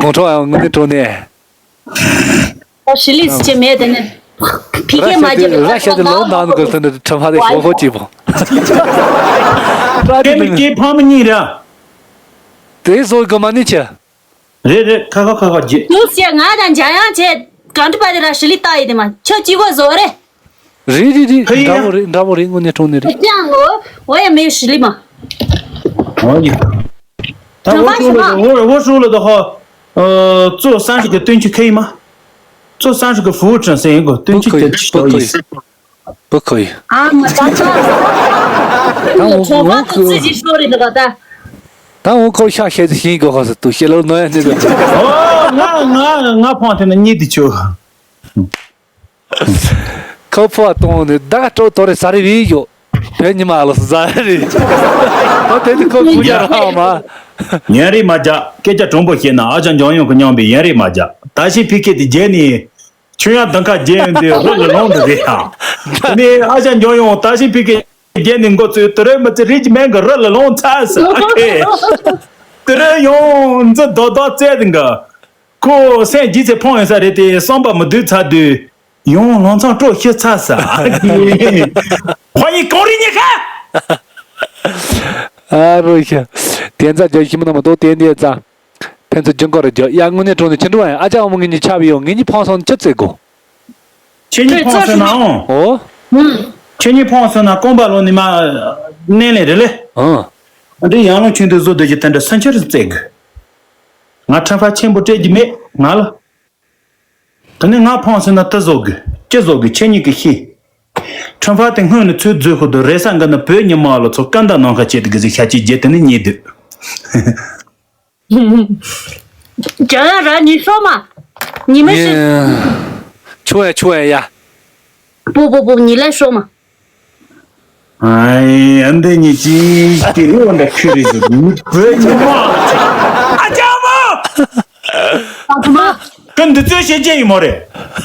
གོང་ཁྲོ་ཨ་ངུ་ནས་གྲོང་ནས། ཨོ་ཧྲི་ལི་སི་ཅེ་མེད་དེ་ནས། ཕི་ཁེ་མ་ར་ཤ་དེ་ར་ཤ་དེ་ལོ་ནང་གི་སྟེང་དུ་ཁྲ་མ་རེ་ཤོག་ཧོ་ཅི་པོ། ཁྱེད་མི་སྐྱེས་ཕ་མ་གཉིས་ར། དེ་བཟོ་གི་མ་ནི་ཆེ། རེད་རེད་ཁ་ཁ་ཁ་ཁ་རྗེ། ལུགས་ཟེར་ང་དང་འཇམ་དབྱངས་བྱས་གང་འདྲ་པ་དེ་ར་ཧྲི་ལི་ལྟ་ཡི་དེ་མ་ཁྱོད་གཅིག་པོ་བཟོ་རེད། རེད་རེད་རེད་ཕ་ཡིན་འདྲ་ཡ། པོ་རེད་འདྲ་པོ་རེད་དངོས་གནས་དྲང་གནས་རེད། ཅང་ངོ་འོ་ཡ་མེད་ཧྲི་ལི་མ། འོ་ཡ། ད་འོ་ཧྲུལ་ལ་དོ་འོ་འོ་ཧྲུལ་ལ་དོ་ཧོ། ཙོ་སང་ཧྲི་གི་སྟོན་ཆུ་ཁ་ཡི་མ། ཙོ་སང་ཧྲི་གི་ཧྥུའུ་ཁྲང་སེང་གོ་སྟོན་ཆུ་ཁ་ཆི་ཏོ་ཡིས། 不可以。 ཨ་མ་ད་ད། ད་འོ་འོ་ཁོ་ཚོ་ཅི་ཞིག་ཤོར་རེད་ད་ད། ད་འོ་ཁོ་ཤ་ཤེད་ཤིང་གོ་ཧོ་ས་ཏུ་ཤེད་ལོ་ནོ་ཡ་ནི་གོ། ཨོ་ང་ང་ང་ཕོང་ཐེ་ན་གཉིད་དུ་ཆུ། ཁོ་ཕོ་བ་གཏོང་ནི་ད་ག་སྤྲོ་དོ་རེ་ས་རེ་བི་ཡོ། བོད་ཉི་མ་ལོ་ཟ་རེ། ཨོ་དེ་ནི་ཁོ་ཁུ་རྒྱ་ར་མ། ཡན་རེ་མ་རྒྱ་སྐད་ཆ་དྲང་པོ་བཤད་ན་ཨ་ཅག་འཇམ་དབྱངས་ཀྱི་མཉམ་པའི་ཡན་རེ་མ་རྒྱ་ད་ཤི་ཕི་ཁེ་དེ་རྒྱལ་ནི། ཆུ་ཡང་དང་ཁ་རྒྱལ་ཡོང་དུས་རི་ལ་ལོང་དུ་རེད་ཨ། དེ་ནས་ཨ་ཅག་འཇམ་དབྱངས་ད་ཤི་ཕི་ཁེ་རྒྱལ་ནི་མགོ་ཚོས་དུ་རེ་མི་ཚེ་རིགས་ཀྱི་མེད་གི་རི་ལ་ལོང་ཚར་ཟེར་ཨ་ཁེ། དུ་རེ་ཡོང་འཛི་རྡོག་རྡོག་བཙལ་དེ་འགའ། ཁོ་སེམས་ལྗིད་ཚད་ཕོངས་ཡོད་ས་རེད་དེ་བསམ་པ་མི་སྡུག་ཚར་དུས་ཡང་ལང་ཚང་སྤྲོ་ཤི་ཚར་ས། ཁོ་གཉིས་གང་རེད་ཉེ་ཁ། ཨ་རོ་ཤ། དེ་ཚ་རྒྱ་ཤི་མི་ན་མ་གཏོགས་དེ་འདི་ཚ། ཕན་ཚུན་རྒྱུན་སྐོར་རེ་རྒྱག་ཡ་དངོས་གནས་དྲང་ནས་ཅི་འགྲོ་ཨ་ཨ་ཅག་ཨ་མོ་ངེད་གཉིས་ཆ་བི་ཡོང་ངེད་གཉིས་ཕང་སོང་ཅི་བཙལ་དགོ། ཁྱེད་གཉིས་ཕང་སོང་ན་ཨོ། ཨོ། ཁྱེད་གཉིས་ཕང་སོང་ན་རྐང་པ་ལོ་ནི་མ་གནས་ལེ་རེད་ལེ། ཨང་། འདི་ཡང་ལོ་ཆུང་དུ་བཟོ་སྡོད་ཀྱི་དེ་འདྲ་སུན་ཆར་བཙལ་དགོས། ང་ཁྲམ་ཧྥ་ཆེན་པོ་སྤྲད་ཀྱི་མེད་ང་ལ། དེ་ནས་ང་ཕངས་ཟིན་ན་དེ་བཟོ་དགོས་ཅི་བཟོ་དགོས་ཁྱེད་གཉིས་ཀྱིས་ཤེས། ཁྲམ་ཧྥ་དེ་སྔོན་ནས་ཚུར་འཛུལ་ཁུལ་དུ་རེས་གཟའ་འགའ་ན་བོད་ཉི་མ་ལ་ཚོ་སྐད་འདར་གནང་ཁ་བྱེད་དེ་གི་ཟིག་ཤ་ཅིག་བརྗེད་དེ་ནི་གཉིད་སྡོད། ཅང་ཡང་ར་ཉི་ཤོ་མ། ཉི་མ་ཤི། ཆུ་ཡ་ཆུ་ཡ་ཡ། པོ་པོ་པོ་ཉི་ལན་ཤོ་མ། ཨའི་ཨ་འདི་གཉིས་ཅིག་དེ་རི་བ་འདྲ་ཁུ་རི་ཟིག་མི་བོད་ཉི་མ། ཨ་ཅག་མ། ཨ་ཁུ་མ། ཀུན་འདི་ཚོའི་བཤད་རྒྱུ་ཡིན་མོ་རེད།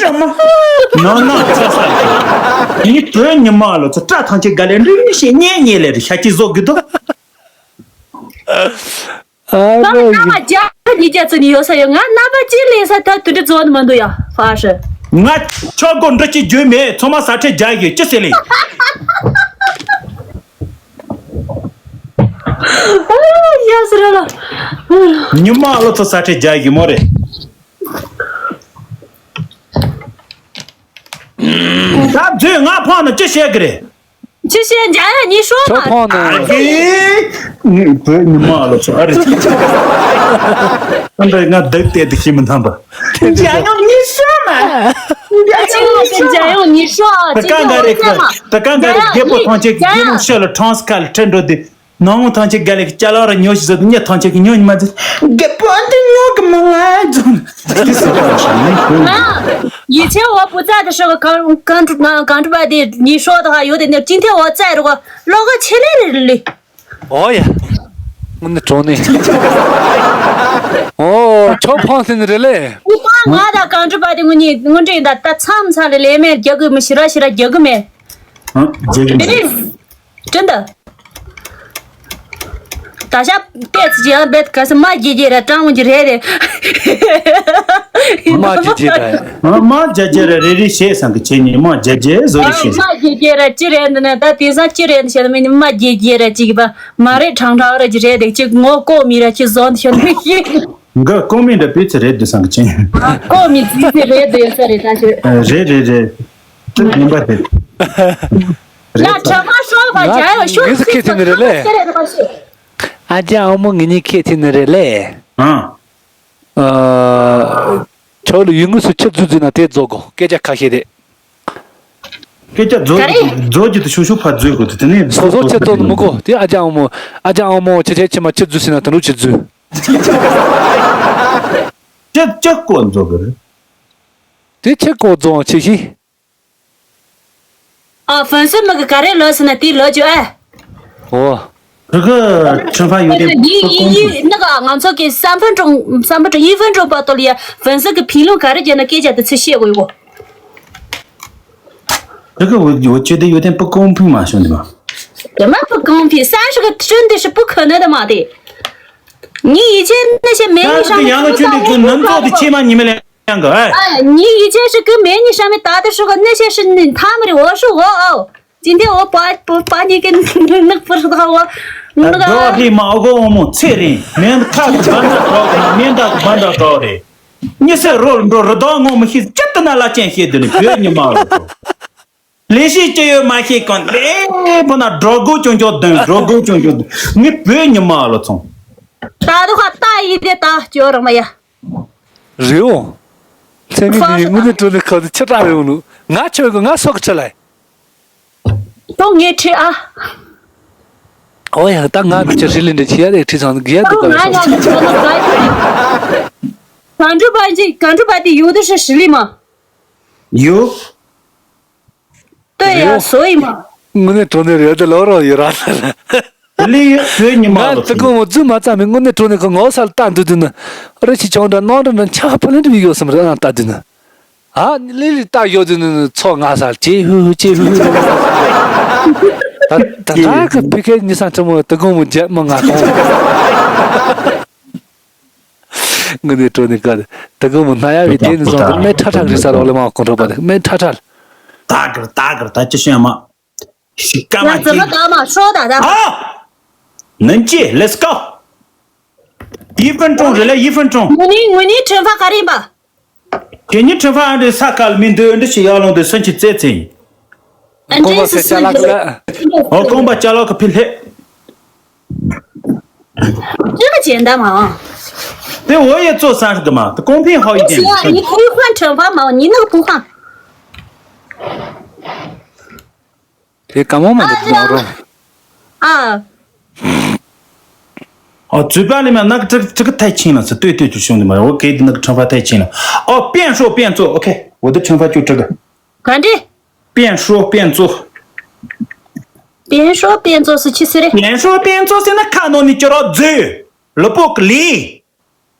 什么？ ནང་ནང་ཚ་ས་ཡིན། ངའི་བུ་ཉི་མ་ལོ་ཚོ་སྐྲ་ཐང་ཆད་ག་ལེ་འདྲུད་ཤེས་ཉེ་ཉེ་ལེ་རེ་ཤ་ཅི་བཟོ་གི་འདུག་ཨ་ད་ལོ་ང་རྣམ་པ་རྒྱ་ཉིས་བརྒྱ་ཙམ་ཡོད་ས་ཡོད། ང་རྣམ་པ་ཅི་ལེན་ས་ད་དུ་འདྲི་བཟོ་ནི་མ་འདུག་ཡ། ཧྥ་ཧྲི། ང་ཆོག་གོ་འདྲི་ཅི་རྒྱུ་མེད། ཚང་མ་ས་ཁྲལ་རྒྱག་གི་ཅི་ཟེར་ལེ། ཡ་ཟེར་ལ། ཉི་མ་ལོ་ཚོ་ས་ཁྲལ་རྒྱག་གི་མོ་རེད། ད་བཟོས་ང་ཕང་ན་ཅི་བཤད་གི་རེད། ཅི་བཤད་འཇམ་དབྱངས་ཉི་ཤོག་ཁྱོད་མ། ཕང་ན། ཨ་ཀི། ངའི་བུ་ཉི་མ་ལོ་ཚོ་ཨ་རེད། ཨ་འདྲ་ང་བདག་བལྟས་དུ་ཤེས་མི་འཐམ་པ། འཇམ་དབྱངས་ཉི་ཤོག་མ། ཅི་ལ་ཟེར་འཇམ་དབྱངས་ཉི་ཤོག་ད་གང་ག་རེད་ཁ། ད་གང་ག་རེད། རྒད་པོ་ཐམས་ཅད་ཀྱི་རྒད་མོ་ཤོད་ལ་ཁྲང་སི་ཁ་ལ་ཁྲིད་འགྲོ་དུས། ནང་མོ་ཐམས་ཅད་ག་ལེ་གི་ཅ་ལག་ར་ཉོ་ཞིག་ཟེར་དུས་མྱི་ཐམས་ཅད་ཀྱི་ཉོ་ཉི་མ་ཟེར། རྒད་པོ་འདི་ཉོ་གི་མ་ང་ཚོ། ང་ཡིད་ཆེས་འོ་བུ་ཚ་དེ་ཧྲི་གི་གང་གང་གང་གྲུ་པ་དེ་ཉི་ཤོག་དང་ཡོད་དེ་ནས་ཅིན་ཐེ་འོ་ཚ་རུ་ག་ལོག་གི་ཆེ་ལེ་རེ་ལེ། ཨོ་ཡ། དངོས་གནས་དྲང་གནས། ཨོ་ཁྱོད་ཕང་ཟིན་རེད་ལེ། ཨུ་པ་ང་དང་གང་གྲུ་པ་དེ་དངོས་གནས་དངོས་འབྲེལ་ཡིན། ད་ད་མཚམས་མཚམས་ལ་ལས་མེད་རྒྱག་གི་མི་ཤི་ར་ཤི་ར་རྒྱག་གི་མེད། ཨ་རྒྱག་གི་མེད། དེ་རེད། དྲན་ད། ད་ཞབས་པད་ཚི་ཅི་ཡང་པད་ག་ས་མ་རྒྱལ་རྒྱལ་ར་ཀྲང་ཝུན་ཅི་རེད་དེ། མ་རྒྱལ་རྒྱལ་ར། ཨ་མ་རྒྱལ་རྒྱལ་ར་རེ་རེ་བྱས་སང་གི་ཆེ་ཉི་མ་རྒྱལ་རྒྱལ་བཟོ་རེ་བྱས། མ་རྒྱལ་རྒྱལ་ར་ཅི་རེད་འདི་ནས་ད་དེང་སང་ཅི་རེད་འདི་བཤད་མི་ནི་མ་རྒྱལ་རྒྱལ་ར་ཅིག་པ་མ་རེད། ཁྲང་ཁྲང་ར་ཅི་རེད་དེ་ཅིག་ངོ་ལྐོག་མི་ར་ཅི་བཟོ་འདི་བཤད་མི་ཤེས། འགའ་ལྐོག་མི་འདྲ་པི་ཚི་རེད་འདི་སང་གི་ཆེ། ལྐོག་མི་ཙི་ཙི་རེད་འདི་ཡོད་ས་རེད་ད་ཅི། ཨ་རེད་རེད་རེད། དེ་ཡིན་པ་དེ། ཡ་དྲི་བ་ཤོག་པ་རྒྱ་ཡོད་ཤོག་ངས་ཁྱེད་ཐེ་ནི་རེད་ལེ། ཨ་ཅག་ཨ་མོ་ངེད་གཉིས་ཁྱེད་ཐེ་ནི་རེད་ལེ། ཨ། ཨ། ཁྱོད་ལ་ཡུལ་དངོས་སུ་ཆུ་འཛུལ་འཛུལ་ན་དེ་རྫོགས་གོ་སྐད་ཆ་ཁ་ཤས་དེ། སྐད་ཆ་རྫོགས་ཀྱི་རྫོགས་ཀྱི་དུ་ཤུ་ཤུ་ཕར་འཛུལ་དགོས་དུ་དེ་ནས་སོ་སོ་ཆུ་རྫོགས་ནི་མི་གོ་དེ་ཨ་ཅག་ཨ་མོ་ཨ་ཅག་ཨ་མོ་ཆེ་ཆེ་ཆེ་མ་ཆུ་འཛུལ་ཟིན་ན་དུ་འགྲོ་ཆུ་འཛུལ། ཅི་ཅི་ཀོ་འཛུལ་གི་རེད། དེ་ཆི་ཀོ་རྫོགས་ཆེ་ཤི། ཨ་ཧྥན་སི་མི་གི་ག་རེ་ལོས་ཟེར་ན་དེ་ལོས་བཅུ་ཨེ། ཨོ། 这个吃饭有点不公平。 འདི་ཡི་ཡི་ནི་ག་ང་ཚོ་གི་三分钟三分钟一分钟 བར་དུ་ལ་ཡ་ཧྥན་སི་གི་评论 ག་རེ་བརྒྱབ་ན་སྐད་ཆ་དེ་ཚོ་བཤད་དགོས་ཡོད། 这个我我觉得有点不公平嘛，兄弟们。 怎么不公平？三十个真的是不可能的嘛的。你以前那些美女上面， 但是杨乐军的歌能做的，起码你们两个，哎。 哎，你以前是跟美女上面打的时候，那些是你他们的，我是我哦。今天我把我把你给弄不知道，我那个 ཨ་ཧྲི་མ་གོ་མོ་ཚེ་རིང་མེན་ཁ་གི་བན་ད་གོ་གི་མེན་ད་གི་བན་ད་གོ་རེ། ཉི་ཟེར་རོལ་འགྲོ་རི་དྭགས་ངོ་མི་ཤེས་ཅི་ལྟ་ན་ལ་ཅན་ཤེས་དུ་ནི་བོད་ཉི་མ་ལོ་ཚོ། ལས་ཤེས་ཅི་ཡོད་མ་ཤེས་གང་ལས་པོ་ན་སྒྲོ་སྒོ་ཅུང་ཅུང་ལྡན་སྒྲོ་སྒོ་ཅུང་ཅུང་ལྡན་ངི་བོད་ཉི་མ་ལོ་ཚོ། ད་དུ་ཁ་ལྟ་ཡི་དེ་ད་སྐྱོ་རང་མ་ཡ། རེད་འོང་། མཚན་མི་འདི་དངོས་གནས་དྲང་གནས་ཁ་དུ་ཆེ་དྲག་རེད་འོང་ལུ། ང་ཆོས་གི་ང་སོག་གི་ཁྲི་ལ། ཏོ་ངའི་ཁྲི་ཨ། ཨོ་ཡ་ད་ང་མི་ཆ་ཧྲི་ལི་འདྲ་ཆི་ཡ་རེད་ཁྲི་ཚང་གི་ཡ་འདུག་ག་ལ་སོག་གང་འགྲུབ་པ་ཅི་གང་འགྲུབ་པ་དེ་ཡོད་དུ་ཧྲི་ཧྲི་ལི་མ། ཡོད། ལྟོས་ཡ་བཟོ་ཡི་མ། དངོས་གནས་དྲང་གནས་རེད་དེ་ལོ་རོ་ཡོད་ར། ལི་བོད་ཉི་མ་ང་ལོ་ཙི་གོ་མོ་རྫུན་མ་རྩ་མི་དངོས་གནས་དྲང་གནས་ཁོ་ངོ་ས་ལ་ལྟ་འདུག་དུས་ན། རི་ཆི་ཆུང་འདྲ་ནང་འདྲ་འདྲ་ཆག་ཕ་ལེན་དུ་ཡོད་སམ་རེད་ཨ་ལྟ་དུས་ན། ཨ་ནི་ལི་ལི་ལྟ་ཡོད་དུས་ན་ཚོ་ང་ས་ལ་ཅེ་ཧུ་ཧུ་ཅེ་ཧུ་ཧུ། ད་ད་ད་གི་ཕི་ཁེ་ཉི་སང་ཁྲི་མོ་ཙི་གོ་མོ་རྒྱ་མ་ང་ཐོང་། དངོས་གནས་དྲང་གནས་བཀའ་དེ་གོ་མོ་ན་ཡ་བའི་དེ་ནི་བཟུང་སྟེ་སྨད་ཁྲ་ཁྲག་རི་ས་རོགས་ལས་མ་གོང་གྲོགས་པ་དེ་སྨད་ཁྲ་ཁྲག་ད་གར་ད་གར་ད་ཅི་ཤེས་མ། ཤི་ཀ་མ་ཡ་ཙི་མ་ད་མ་ཤོ་ད་ད། ཨ། ནན་ཅི་let's go། 一分钟རེད་ལ་一分钟། ངུ་ནི་ངུ་ནི་ཁྲིམས་ཕ་ག་རེ་ཡིན་པ། དེ་ཉིད་ཁྲིམས་ཕ་ཨ་འདྲེ་ས་ཁ་ལ་མི་འདོད་འདྲེ་ཞིག་ཡར་ལོང་དུ་སུན་གྱི་རྩེ་ཚེ་ཡིན། 哎，这是四个。 ཨོ་ཁོང་པ་ཅ་ལག་གི་ཕི་ལྷེ། 这么简单嘛？ དེ་འོ་ཡེ་ཙོ་སང་གི་མ་དེ་གོང་འཕེལ་ཧའོ་ཡི་不行啊，你可以换惩罚嘛，你那个不换。 དེ་ག་མོ་མ་འདུག་མ་རོ། 啊。 ཨོ་嘴巴里面那个这个这个太轻了，是对对对兄弟们，我给的那个惩罚太轻了。哦，边说边做，OK，我的惩罚就这个。 ག་འདྲ། 边说边做。变说变做是去世的。 变说变做是那看到你就要走，了不给力。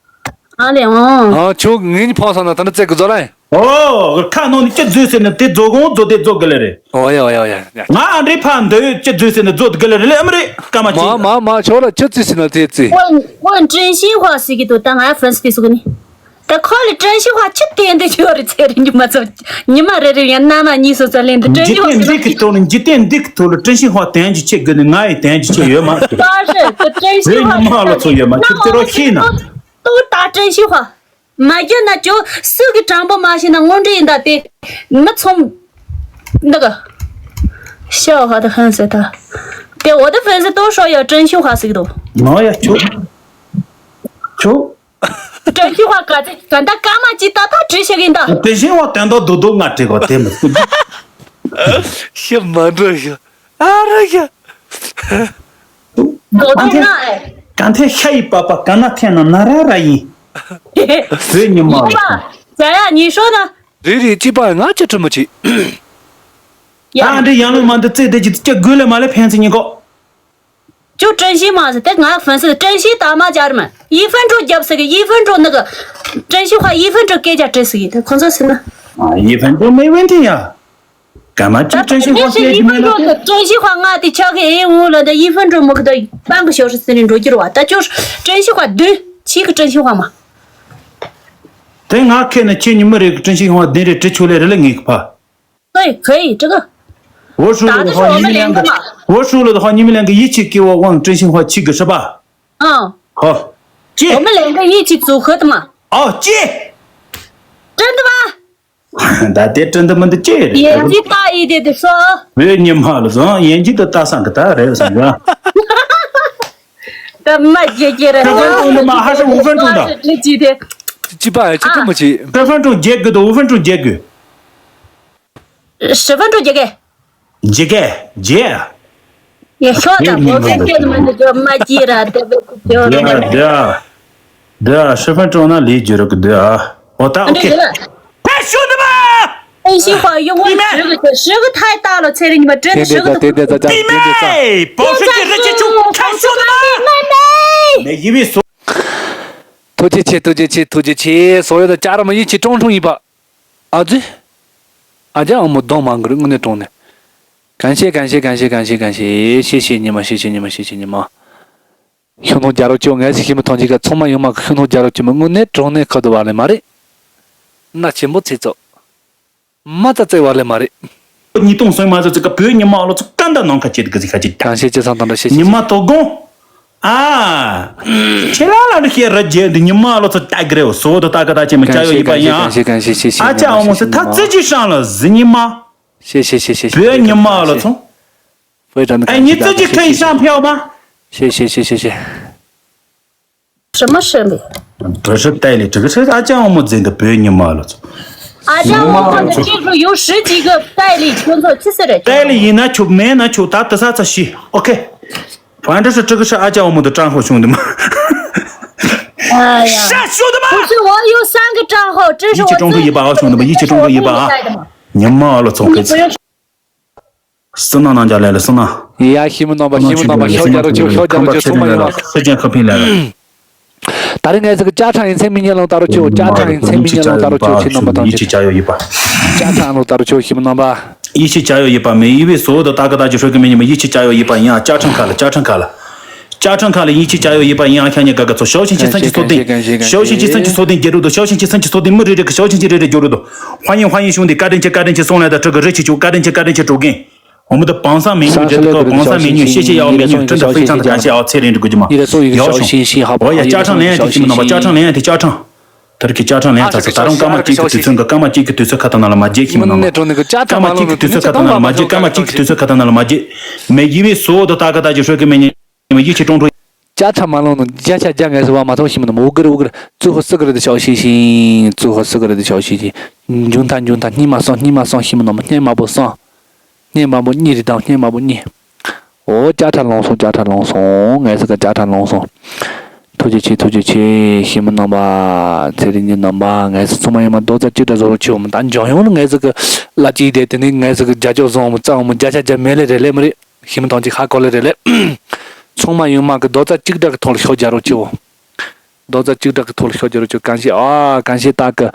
ཨ་ལེ་ཨང་། ཨ་ཁྱོད་ངེད་གཉིས་ཕོག་སོང་ན་ད་ནི་རྩེད་གི་བཟོ་ལ་ཡིན། ཨོ། ཁ་ནང་ནས་ཅི་བཟོས་ཟེར་ན་དེ་བཟོ་གང་བཟོ་དེ་བཟོ་དགོས་ལེ་རེད། ཨོ་ཡ་ཨོ་ཡ་ཨོ་ཡ། ང་ཨ་འདྲའི་ཕ་འདོད་ཅི་བཟོས་ཟེར་ན་བཟོ་དགོས་ལེ་རེད་ལེ་ཨ་མ་རེད་སྐར་མ་གཅིག་མ་མ་མ་ཁྱོད་ལ་ཅི་བརྩིས་ཟེར་ན་དེ་བརྩིས། 问问真心话是个多，但俺粉丝的是个呢。但考虑真心话，七点的就要的才人就没走，你妈这人家那么你说这领的真心话。འཇིག་རྟེན་འདི་གི་ཐོག་ལ་འཇིག་རྟེན་འདི་གི་ཐོག་ལ་真心话དོན་གྱི་ཆེ་དགོས་ནི་ང་ཡི་དོན་གྱི་ཆེ་ཡོད་མ། 当然，这真心话。 ཉི་མ་ལ་ཚོ་ཡོད་མ་ཁྱོད་ཚོ་རོ་ཤེས་ན། 都打真心话。 མ་རྒྱུ་ན་ཅོ་སུ་གི་དྲང་པོ་མ་ཤེས་ན་དངོས་འབྲེལ་ཡིན་ད་དེ་མི་ཚོམ་འདི་གི་ཤ་བ་ཧ་ད་ཧན་ཟེར་ད་དེ་འོ་ད་ཧྥན་སི་ཏོ་ཧྲོ་ཡ་ཀྲན་ཤུ་ཧ་ཟིག་དོ། ང་ཡ་ཆུ་ཆུ་ཀྲན་ཤུ་ཧ་ག་ཚེ་ག་ད་ཀ་མ་ཅི་ད་ད་བྲིས་ཤེས་གིན་ད། དེ་བཞིན་བ་དོན་དག་རྡོག་རྡོག་ང་བྲིས་གོ་དེ་མི་སྲིད། ཤི་མ་འགྲོ་ཤི་ཨ་ར་ཤི། 狗都那哎。 གང་ཐད་ཤ་ཡི་པ་པ་ག་ན་ཐད་ན་ན་ར་ར་ཡིན། བོད་ཉི་མ་ལ། 咱呀，你说呢？ རེད་རེད་ཅི་པ་ང་ཅི་ཁྲི་མོ་ཆེ། 呀， ཨ་འདྲི་ཡང་ལོ་མ་འདི་རྩེ་དེ་ཅི་ཅི་དགོས་ལེ་མ་ལེ་ཕན་ཚུན་ཉིན་གོ། 就真心嘛是，但俺粉丝真心打骂家人们，一分钟夹不死个，一分钟那个真心话，一分钟给人家真死的，可能是呢。 啊，一分钟没问题呀。 干嘛就真心话这是一分钟的真心话，俺的敲开哎，我了，这一分钟没给他半个小时之内着急了哇，他就是真心话，对，七个真心话嘛。 དེ་ང་ཁེ་ནི་ཁྱེད་ཉི་མ་རེ་གི་真心话དེ་རེ་དྲི་ཆོག་ལེ་རེ་ལེ་ངེས་གི་ཕ། 对，可以，这个。 我输了的话，你们两个，我输了的话，你们两个一起给我往真心话七个是吧？嗯。好，借。 我们两个一起组合的嘛。 哦，借。 真的吗？ ད་དེ་དྲན་དུ་མི་འདུག་ཅེས་རེད། 眼睛大一点的说。 བོད་ཉི་མ་ལ་བཟང་ཡན་ཅིག་ཏུ་ལྟ་སང་གི་ད་རེད་བསམ་ཡ། 干嘛姐姐的？ 十分钟的吗？还是五分钟的？ 这几天。 ཅི་པ་ཅི་ཁྲི་མོ་ཆེ། 十分钟结束的，五分钟结束。 十分钟结束。 结束，结束。 也晓得，我跟这个么那个马吉了，对不对？ 对啊，对啊，十分钟那里就这个对啊，我打 OK。 太凶了吧！ 真心话，用我十个字，十个太大了，彩玲，你们真的十个都不够。 弟妹，保时捷热气球，太凶了吧！ 妹妹。 每一位所 ཐུགས་རྗེ་ཆེ། ཐུགས་རྗེ་ཆེ། ཐུགས་རྗེ་ཆེ། 所有的家人们一起种种一把。 ཨ་ཙི། ཨ་ཅག་ཨ་མོ་གདོང་མ་འགུལ་དངོས་གནས་དྲང་གནས། 感谢感谢感谢感谢感谢 谢谢你们 谢谢你们 谢谢你们。 ཤུགས་སྣོན་རྒྱག་རོགས་གྱིས། ངས་ཞིག་ཞིག་མི་ཐོན་གྱི་ག་ཚང་མ་ཡོང་མ་གི་ཤུགས་སྣོན་རྒྱག་རོགས་གྱིས། མི་དངོས་གནས་དྲང་གནས་ཁ་བརྡ་བ་ལས་མ་རེད། མནའ་ཆེན་པོ་ཚེ་ཚོ། མ་རྩ་རྩེ་བ་ལས་མ་རེད། ཉིས་སྟོང་སོན་མ་ཟེར་ཚིག་ག་བོད་ཉི་མ་ལོ་ཚོ་ཀ་འདའ་ནང་ཁ་ཆེ་གི་ཟིག་ཁ་ཆེ། 感谢介绍团的谢谢。 ཉི་མ་དོ་དགོང་། ཨ། ཁྱེད་ལ་ལ་ནི་ཤེས་ར་རྒྱལ་འདི་ཉི་མ་ལོ་ཚོ་ལྟ་གི་རེད། བཟོ་དོ་ལྟ་གི་ད་ཅེ་མི་ཅ་ཡོ་ཡིན་པ་ཡིན་ཨ། 感谢感谢感谢感谢谢谢 ཨ་ཅག་ཨ་མོ་སི་ད་ཙི་ཅི་ཧྲང་ལ་ཟི་ཉི་མ། 谢谢谢谢谢谢 བོད་ཉི་མ་ལོ་ཚོ། 非常的 ཨ་ཉི་ཙི་ཅི་ཁ་ཡི་ཧྲང་ཕེའོ་མ། 谢谢谢谢谢谢。 什么设备？ 这是代理，这个是阿江我们这个白尼玛了。 阿江我们这个有十几个代理工作，其实人 代理 ཡིན་ན་ཆོག་མེད་ན་ཆོག་ད་དེ་ས་ཚ་ཤི། OK。 反正是这个是阿江我们的账号，兄弟们。 哎呀，是兄弟们。 不是，我有三个账号，这是我自己的，一起中途一把啊，兄弟们，一起中途一把啊。 ཉི་མ་ལོ་ཚོང་ཁེ་ཚེ། 你不用 བསོད་ནམས་རྣམས་ཀྱང་ལས་ལ་བསོད་ནམས། ཡ་ཤི་མི་རྣམ་པ་ཤི་མི་རྣམ་པ་ཤོག་རྒྱ་རོགས་ཆོ་ཤོག་རྒྱ་རོགས་ཆོ་ཚང་མ་ཡོང་བ། སེ་ཅན་ཁ་ཕིང་ལས་ལ། ད་རིང་ངས་ཟིག་ཅ་ཁྲ་ཡིན་ཚེ་མི་ཉན་ལོང་ད་རོགས་ཆོ། ཅ་ཁྲ་ཡིན་ཚེ་མི་ཉན་ལོང་ད་རོགས་ཆོ། ཁྱེད་རྣམ་པ་དང་ཡིད་ཆེས་བྱ་ཡོད་ཡིན་པ། ཅ་ཁྲ་ལོང་ད་རོགས་ཆོ་ཤི་མི་རྣམ་པ། ཡིད་ཆེས་བྱ་ཡོད་ཡིན་པ་མེད་ཡི་བའི་བཟོ་དང་ད་ག་ད་ཅི་ཧྲོ་གི་མེད་ཉི་མ་ཡིད་ཆེས་བྱ་ཡོད་ཡིན་པ་ཡིན་ཨ། ཅ་ཁྲ་ཁ་ལ་ཅ་ཁྲ་ཁ་ལ། ཅ་ཁྲ་ཁ་ལ་ཡིད་ཆེས་བྱ་ཡོད་ཡིན་པ་ཡིན་ཨ། ཁྱེད་ཉིད་དགའ་དགའ་ཚོ་ཞའོ་ཞིང་ཆེན་སན་གྱི་ཚོགས་ཐེངས། ཞའོ་ཞིང་ཆེན་སན་གྱི་ཚོགས་ཐེངས་རྒྱལ་རུ་དོ། ཞའོ་ཞིང་ཆེན་སན་གྱི་ཚོགས་ཐེངས་མི་རེ་རེ་གི་ཞའོ་ཞིང་ཆེན་རེ་རེ་རྒྱུ་རུ་དོ། ཧ་ཡིན་ཧ་ཡིན་ཞུང་དེ་བཀའ་དྲིན་ཆེ་བཀའ་དྲིན་ཆེ་སོང་ལས་དང་ཕྲུ་གུ་རི་ཆེ་ཆུ་བཀའ་དྲིན་ཆེ་བཀའ་དྲིན་ཆེ་ཀྲུ་རྒན། འོ་མི་དུ་བང་སང་མེ་ཉུང་རྒྱལ་དུ་ཁ་བང་སང་མེ་ཉུང་ཤེས་ཤེས་ཡའོ་མེ་ཉུང་སྤྲིན་དང་དཔེ་ཆང་དང་ག་ཤེས་ཨའོ་ཚེ་རིང་འགྲོ་གི་མ་ཡོ་ཤུང་། འོ་ཡ་ཅ་ཁྲང་ལེན་ཡ་དེ་ཤི་མི་ནང་པ་ཅ་ཁྲང་ལེན་ཡ་དེ་ཅ་ཁྲང་། དེར་གི་ཅ་ཁྲང་ལེན་ཚ་ཚ་ད་རུང་སྐར་མ་གཅིག་གི་དུས་ཚོད་འགའ་སྐར་མ་གཅིག་གི་དུས་ཚོད་ཁ་ཐ་ན་ལ་མ་བརྗེད་ཤི་མི་ནང་པ། སྐར་མ་གཅིག་གི་དུས་ཚོད་ཁ་ཐ་ན་ལ་མ་བརྗེད་སྐར་མ་གཅིག་གི་དུས་ཚོད་ཁ་ཐ་ན་ལ་མ་བརྗེད། མེ་ཡི་བའི་སོ་དུ་ད་ག་ད་ཅི་ཧྲོ་གི་མེ་ཉེ་མེ་ཡི་ཆེ་ཀྲོང་ཀྲོ། ཅ་ཁྲ་མ་ལོང་ནོ་བརྒྱ་ཆ་བརྒྱ་ངལ་གསོ་བ་མ་ཐོག་ཤི་མི་ནང་པ། འུ་གུར་འུ་གུར་ཙུ་ཧོ་སི་གི་རི་དི་ཤའོ་ཤི་ཤིང་ཙུ་ཧོ་སི་གི་རི་དི་ཤའོ་ཤི་ཤིང་། འཇུང་ཐང་འཇུང་ཐང་སྙིང་མ་སོང་སྙིང་མ་སོང་ཤི་མི་ནང་པ། སྙིང་མ་པོ་སོང་། སྙིང་མ་པོ་གཉིས་རི་དང་སྙིང་མ་པོ་གཉིས། འོ་ཅ་ཁྲ་ལོང་སོང་ཅ་ཁྲ་ལོང་སོང་ངལ་གསོ་གི་ཅ་ཁྲ་ལོང་སོང་། ཐུགས་རྗེ་ཆེ་ཐུགས་རྗེ་ཆེ་ཤི་མི་ནང་པ། ཚེ་རིང་ཉི་ནང་པ་ངལ་གསོ་ཚང་མ་ཡོད་མ་རྡོག་རྩ་གཅིག་འདྲ་བཟོ་རོགས་ཆེ་འོ་མ་ད་འཇོང་ཡོང་ལ་ངལ་གསོ་གི་ལ་གཅིག་དེ་དེ་ནི་ངལ་གསོ་གི་རྒྱ་ཅོག་བཟང་འོ་མ་རྩ་འོ་མ་བརྒྱ་ཆ་བརྒྱ་མེད་ལེ་རེད་ལེ་མི་རེད། ཤི་མི་ཐང་ཅིག་ཧ་གོ་ལེ་རེད་ལེ། ཚང་མ་ཡོང་མ་གི་རྡོག་རྩ་གཅིག་སྒྲིལ་གི་ཐོག་ལ་ཤོག་རྒྱག་རོགས་གྱིས། རྡོག་རྩ་གཅིག་སྒྲིལ་གི་ཐོག་ལ་ཤོག་རྒྱག་རོགས་གྱིས། གང་ཤེས་ཨ་གང་ཤེས་ད་གི།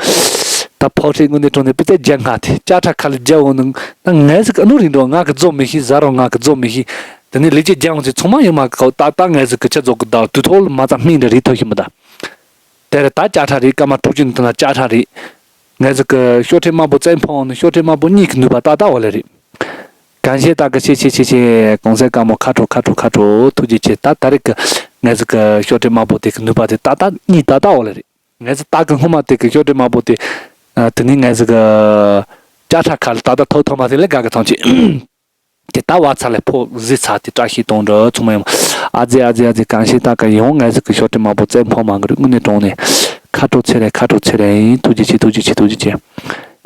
ད་ཕོག་ཁྲིད་དངོས་གནས་དྲང་གནས་པི་ཙེ་རྒྱག་སྔ་དེ་ཅ་ཁྲ་ཁ་ལ་རྒྱག་འོང་ནི་ད་ངས་ཟིག་ཨ་ནུ་རིང་འགྲོ་ང་གི་རྫོགས་མི་ཤེས་ཟ་རོ་ང་གི་རྫོགས་མི་ཤེས། དེ་ནས་ལས་ཀྱི་རྒྱག་འོང་ཚེ་ཚང་མ་ཡོང་མ་གི་ད་ད་ངས་ཟིག་གི་ཆ་རྫོགས་གི་ད་དུས་ཐོག་ལ་མ་ཙམ་སྨིན་འདྲ་རེད་ཐོ་ཤི་མི་ད། དེར་ད་ཅ་ཁྲ་རེད་སྐར་མ་དྲུག་ཅུ་ནི་དེ་ན་ཅ་ཁྲ་རེད། ངས་ཟིག་གི་ཤོག་ཁྲེ་དམར་པོ་བཙན་ཕོག་ནི་ཤོག་ཁྲེ་དམར་པོ་གཉིས་ཀྱི་ནུས་པ་ཏག་ཏག་འོ་ལེ་རེད། གང་ཤེས་ད་གི་ཆེ་ཆེ་ཆེ་ཆེ་གོང་ས་སྐར་མོ་ཁ་དྲོ་ཁ་དྲོ་ཁ་དྲོ་ཐུགས་རྗེ་ཆེ། ད་ད་རེས་གི་ངས་ཟིག་གི་ཤོག་ཁྲེ་དམར་པོ་དེ་གི་ནུས་པ་དེ་ཏག་ཏག་གཉིས་ཏག་ཏག་འོ་ལེ་རེད། ངས་ཟིག་ད་གི་སྔོན་མ་དེ་གི་ཤོག་ཁྲེ་དམར་པོ་དེ་དེ་ནི་ངས་ཟིག་གི་ཅ་ཁྲ་ཁ་ལ་ཏག་ཏག་ཐོག་ཐོག་མ་དེ་ལས་དགའ་གི་ཐང་ཆེ། དེ་ལྟ་བ་ཚ་ལས་ཕོ་གཟི་ཚ་དེ་བཀྲ་ཤིས་གཏོང་འདྲ་ཚང་མ་ཡོང་། ཨ་ཙི་ཨ་ཙི་ཨ་ཙི་གང་ཤེས་ད་ག་ཡོང་ངས་ཟིག་གི་ཤོག་ཁྲེ་དམར་པོ་བཙན་ཕོག་མ་གི་རུ་དངོས་གནས་དྲང་གནས་ཁ་དྲོ་ཚེ་རེད་ཁ་དྲོ་ཚེ་རེད་ཐུགས་རྗེ་ཆེ་ཐུགས་རྗེ་ཆེ་ཐུགས་རྗེ་ཆེ།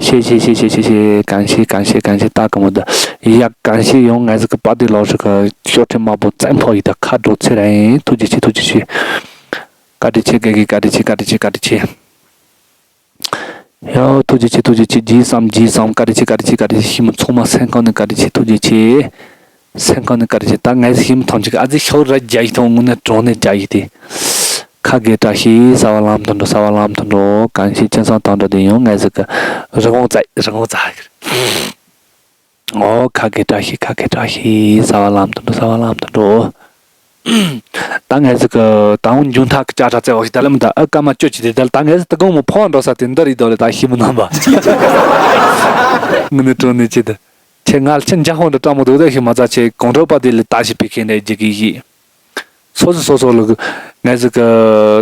ཤེས་ཤེས་ཤེས་ཤེས་ཤེས་ཤེས་གང་ཤེས་གང་ཤེས་གང་ཤེས་ད་ག་མོ་ད་ཡ་གང་ཤེས་ཡོང་ངས་ཟིག་གི་པ་དེ་ལོག་ཟིག་གི་ཤོག་ཁྲེ་དམར་པོ་བཙན་ཕོག་ཡི་ད་ཁ་དྲོ་ཚེ་རེད་ཐུགས་རྗེ་ཆེ་ཐུགས་རྗེ་ཆེ། བཀའ་དྲིན་ཆེ་དགེ་རྒན་བཀའ་དྲིན་ཆེ་བཀའ་དྲིན་ཆེ་བཀའ་དྲིན་ཆེ། ཡ་ཐུགས་རྗེ་ཆེ་ཐུགས་རྗེ་ཆེ་རྗེས་བསམ་རྗེས་བསམ་བཀའ་དྲིན་ཆེ་བཀའ་དྲིན་ཆེ་བཀའ་དྲིན་ཆེ་ཤི་མི་ཚང་མ་སེམས་ཁམས་ནས་བཀའ་དྲིན་ཆེ་ཐུགས་རྗེ་ཆེ། སེམས་ཁམས་ནས་བཀའ་དྲིན་ཆེ་ད་ངས་ཤི་མི་ཐམས་ཅད་ཀྱི་ཨ་ཙི་ཤོག་ར་རྒྱ་ཡིག་ཐོང་དངོས་གནས་དྲང་གནས་རྒྱ་ཡིག་དེ། ཁ་དགེ་བཀྲ་ཤིས་གསལ་བ་ལམ་དུ་འགྲོ་གསལ་བ་ལམ་དུ་འགྲོ་གང་ཤེས་ཁྱིམ་ཚང་དང་འགྲོ་དེ་ཡོང་ངས་ཟིག་གི་རི་བོང་ཙག་རི་བོང་ཙག་གི། ཨོ་ཁ་དགེ་བཀྲ་ཤིས་ཁ་དགེ་བཀྲ་ཤིས་གསལ་བ་ལམ་དུ་འགྲོ་གསལ་བ་ལམ་དུ་འགྲོ། ད་ངས་ཟིག་གི་ད་འོང་འཇུ་མཐའ་གི་ཅ་ཁྲ་བཙལ་བ་ཞིག་ད་ལམ་ད་ཨ་སྐར་མ་བཅུ་གཅིག་དེ་ད་ད་ངས་ཟིག་ད་གོང་མོ་ཕོག་འགྲོ་ས་དེ་འདི་རེད་དོ་ལེ་ད་ཤི་མི་ནང་པ། ངི་ནི་དྲོ་ནི་ཅི་ད། ཁྱེད་ང་ལ་ཁྱེད་འཇའ་ཧོང་དུ་སྤྲང་མོ་འདུག་ད་ཤི་མ་ཚ་ཆེ་གོང་ཁྲོ་པ་དེ་ལས་ད་ཤི་པི་ཁེ་ནས་རྒྱུ་གི་ཡི། སོ་སོ་སོ་སོ་ལ་ངས་ཟིག་གི་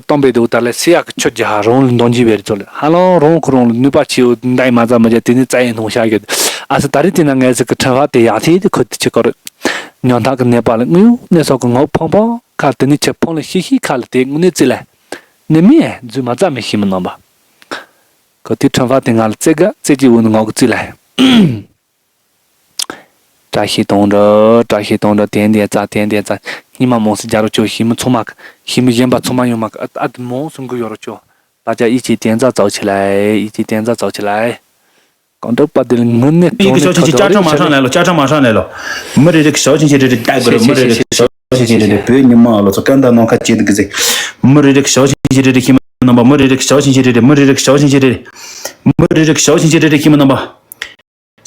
སྟོན་པའི་འདུག་ད་ལས་སི་ཡག་གི་ཆོས་ཀྱི་ཧ་རང་ལ་འདོན་གྱི་བེར་ཚོ་ལ་ཧ་ལང་རང་ཁོ་རང་ལ་ནུས་པ་ཆེའུ་འདའི་མ་ཚ་མ་བྱ་དེ་ནི་རྩ་ཡི་སྣང་ཤ་ཡོད། ཨ་སི་ད་རི་དེ་ན་ངས་ཟིག་གི་ཕྲེང་བ་དེ་ཡག་ཐེ་དེ་ཁོ་དེ་ཆི་ཁོ་རེད། ཉོན་ཐག་གི་ནད་པ་ལ་དངུལ་གནས་སོགས་ཀྱི་ངོ་ཕོང་ཕོང་ཁ་དེ་ནི་ཆེ་ཕོང་ལ་ཤི་ཤི་ཁ་ལ་དེ་དངོས་གནས་རྩི་ལ། ནི་མི་ཡ་རྫུས་མ་རྩ་མི་ཤི་མི་ནང་པ། ཁོ་དེ་ཕྲེང་བ་དེ་ང་ལ་རྩེ་ག་རྩེ་གཅིག་འུ་ནི་ངོ་གི་རྩི་ལ། བཀྲ་ཤིས་གཏོང་འདྲ་བཀྲ་ཤིས་གཏོང་འདྲ་དེ་འདི་རྩ་དེ་འདི་རྩ་སྙི་མ་མོང་སི་རྒྱ་རོ་ཅོ་ཤི་མི་ཚོ་མ་ཤི་མི་གཞན་པ་ཚོ་མ་ཡོང་མ་ཨ་དེ་མོང་སུ་འགུ་ཡོ་རོ་ཅོ། ད་ཅ་ཨི་ཅི་དེ་འཛ་ཙའོ་ཆི་ལ་ཨི་ཅི་དེ་འཛ་ཙའོ་ཆི་ལ། གང་འདྲ་པ་དེ་ལ་ངུ་ནས་མི་རིགས་ཀྱི་ཤོག་ཆེན་ཆེ་བཅའ་ཁྲིམས་མ་སྲང་ལས་ལོ། བཅའ་ཁྲིམས་མ་སྲང་ལས་ལོ། མི་རེ་རེ་གི་ཤོག་ཆེན་ཆེ་རེ་རེ་བཏགས་དགོས་རེད། མི་རེ་རེ་གི་ཤོག་ཆེན་ཆེ་རེ་རེ་བོད་ཉི་མ་ཨ་ལོ་ཚོ་སྐད་མདའ་ནང་ཁ་བྱེད་དུ་གི་ཟེ། མི་རེ་རེ་གི་ཤོག་ཆེན་ཆེ་རེ་རེ་ཤི་མི་རྣམ་པ། མི་རེ་རེ་གི་ཤོག་ཆེན་ཆེ་རེ་རེ། མི་རེ་རེ་གི་ཤོག་ཆེན་ཆེ་རེ་རེ། མི་རེ་རེ་གི་ཤོག་ཆེན་ཆེ་རེ་རེ་ཤི་མི་རྣམ་པ།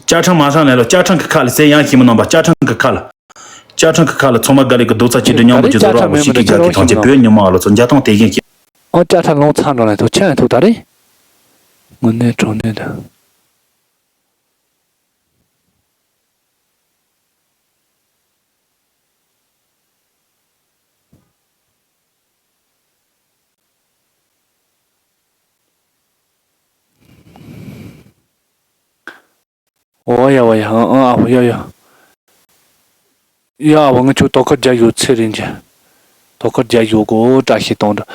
བཅའ་ཁྲིམས་མ་སྲང་ལས་ལོ། བཅའ་ཁྲིམས་ཀྱི་ཁ་ལ་ཟེ་ཡང་ཤི་མི་རྣམ་པ། བཅའ་ཁྲིམས་ཀྱི་ཁ་ལ། བཅའ་ཁྲིམས་ཀྱི་ཁ་ལ་ཚང་མ་དགའ་ལས་ཀྱི་རྡོག་རྩ་གཅིག་སྒྲིལ་མཉམ་པོ་ཀྱི་བཟོ་ར་བ་ཤི་ཀི་དགའ་གི་ཐང་ཆེ་བོད་ཉི་མ་ཨ་ལོ་ཚོ་འཇའ་ཐང་དེ་བཞིན་ཤི། ཨོ་བཅའ་ཁྲིམས་ལོང་ཚང་འགྲོ་ལ་ཐུག་ཆེན་ཐུག་ད་རེ། དངོས་གནས་དྲང་གནས་ད། ཨོ་ཡ་ཝ་ཡ་ཨ་ཨ་ཨ་ཝ་ཡ་ཡ། ཡ་ཝ་ང་ཆུ་དོ་ཁར་རྒྱ་ཡོད་ཚེ་རིང་ཅན། དོ་ཁར་རྒྱ་ཡོད་གོ་བཀྲ་ཤིས་གཏོང་འགྲོ།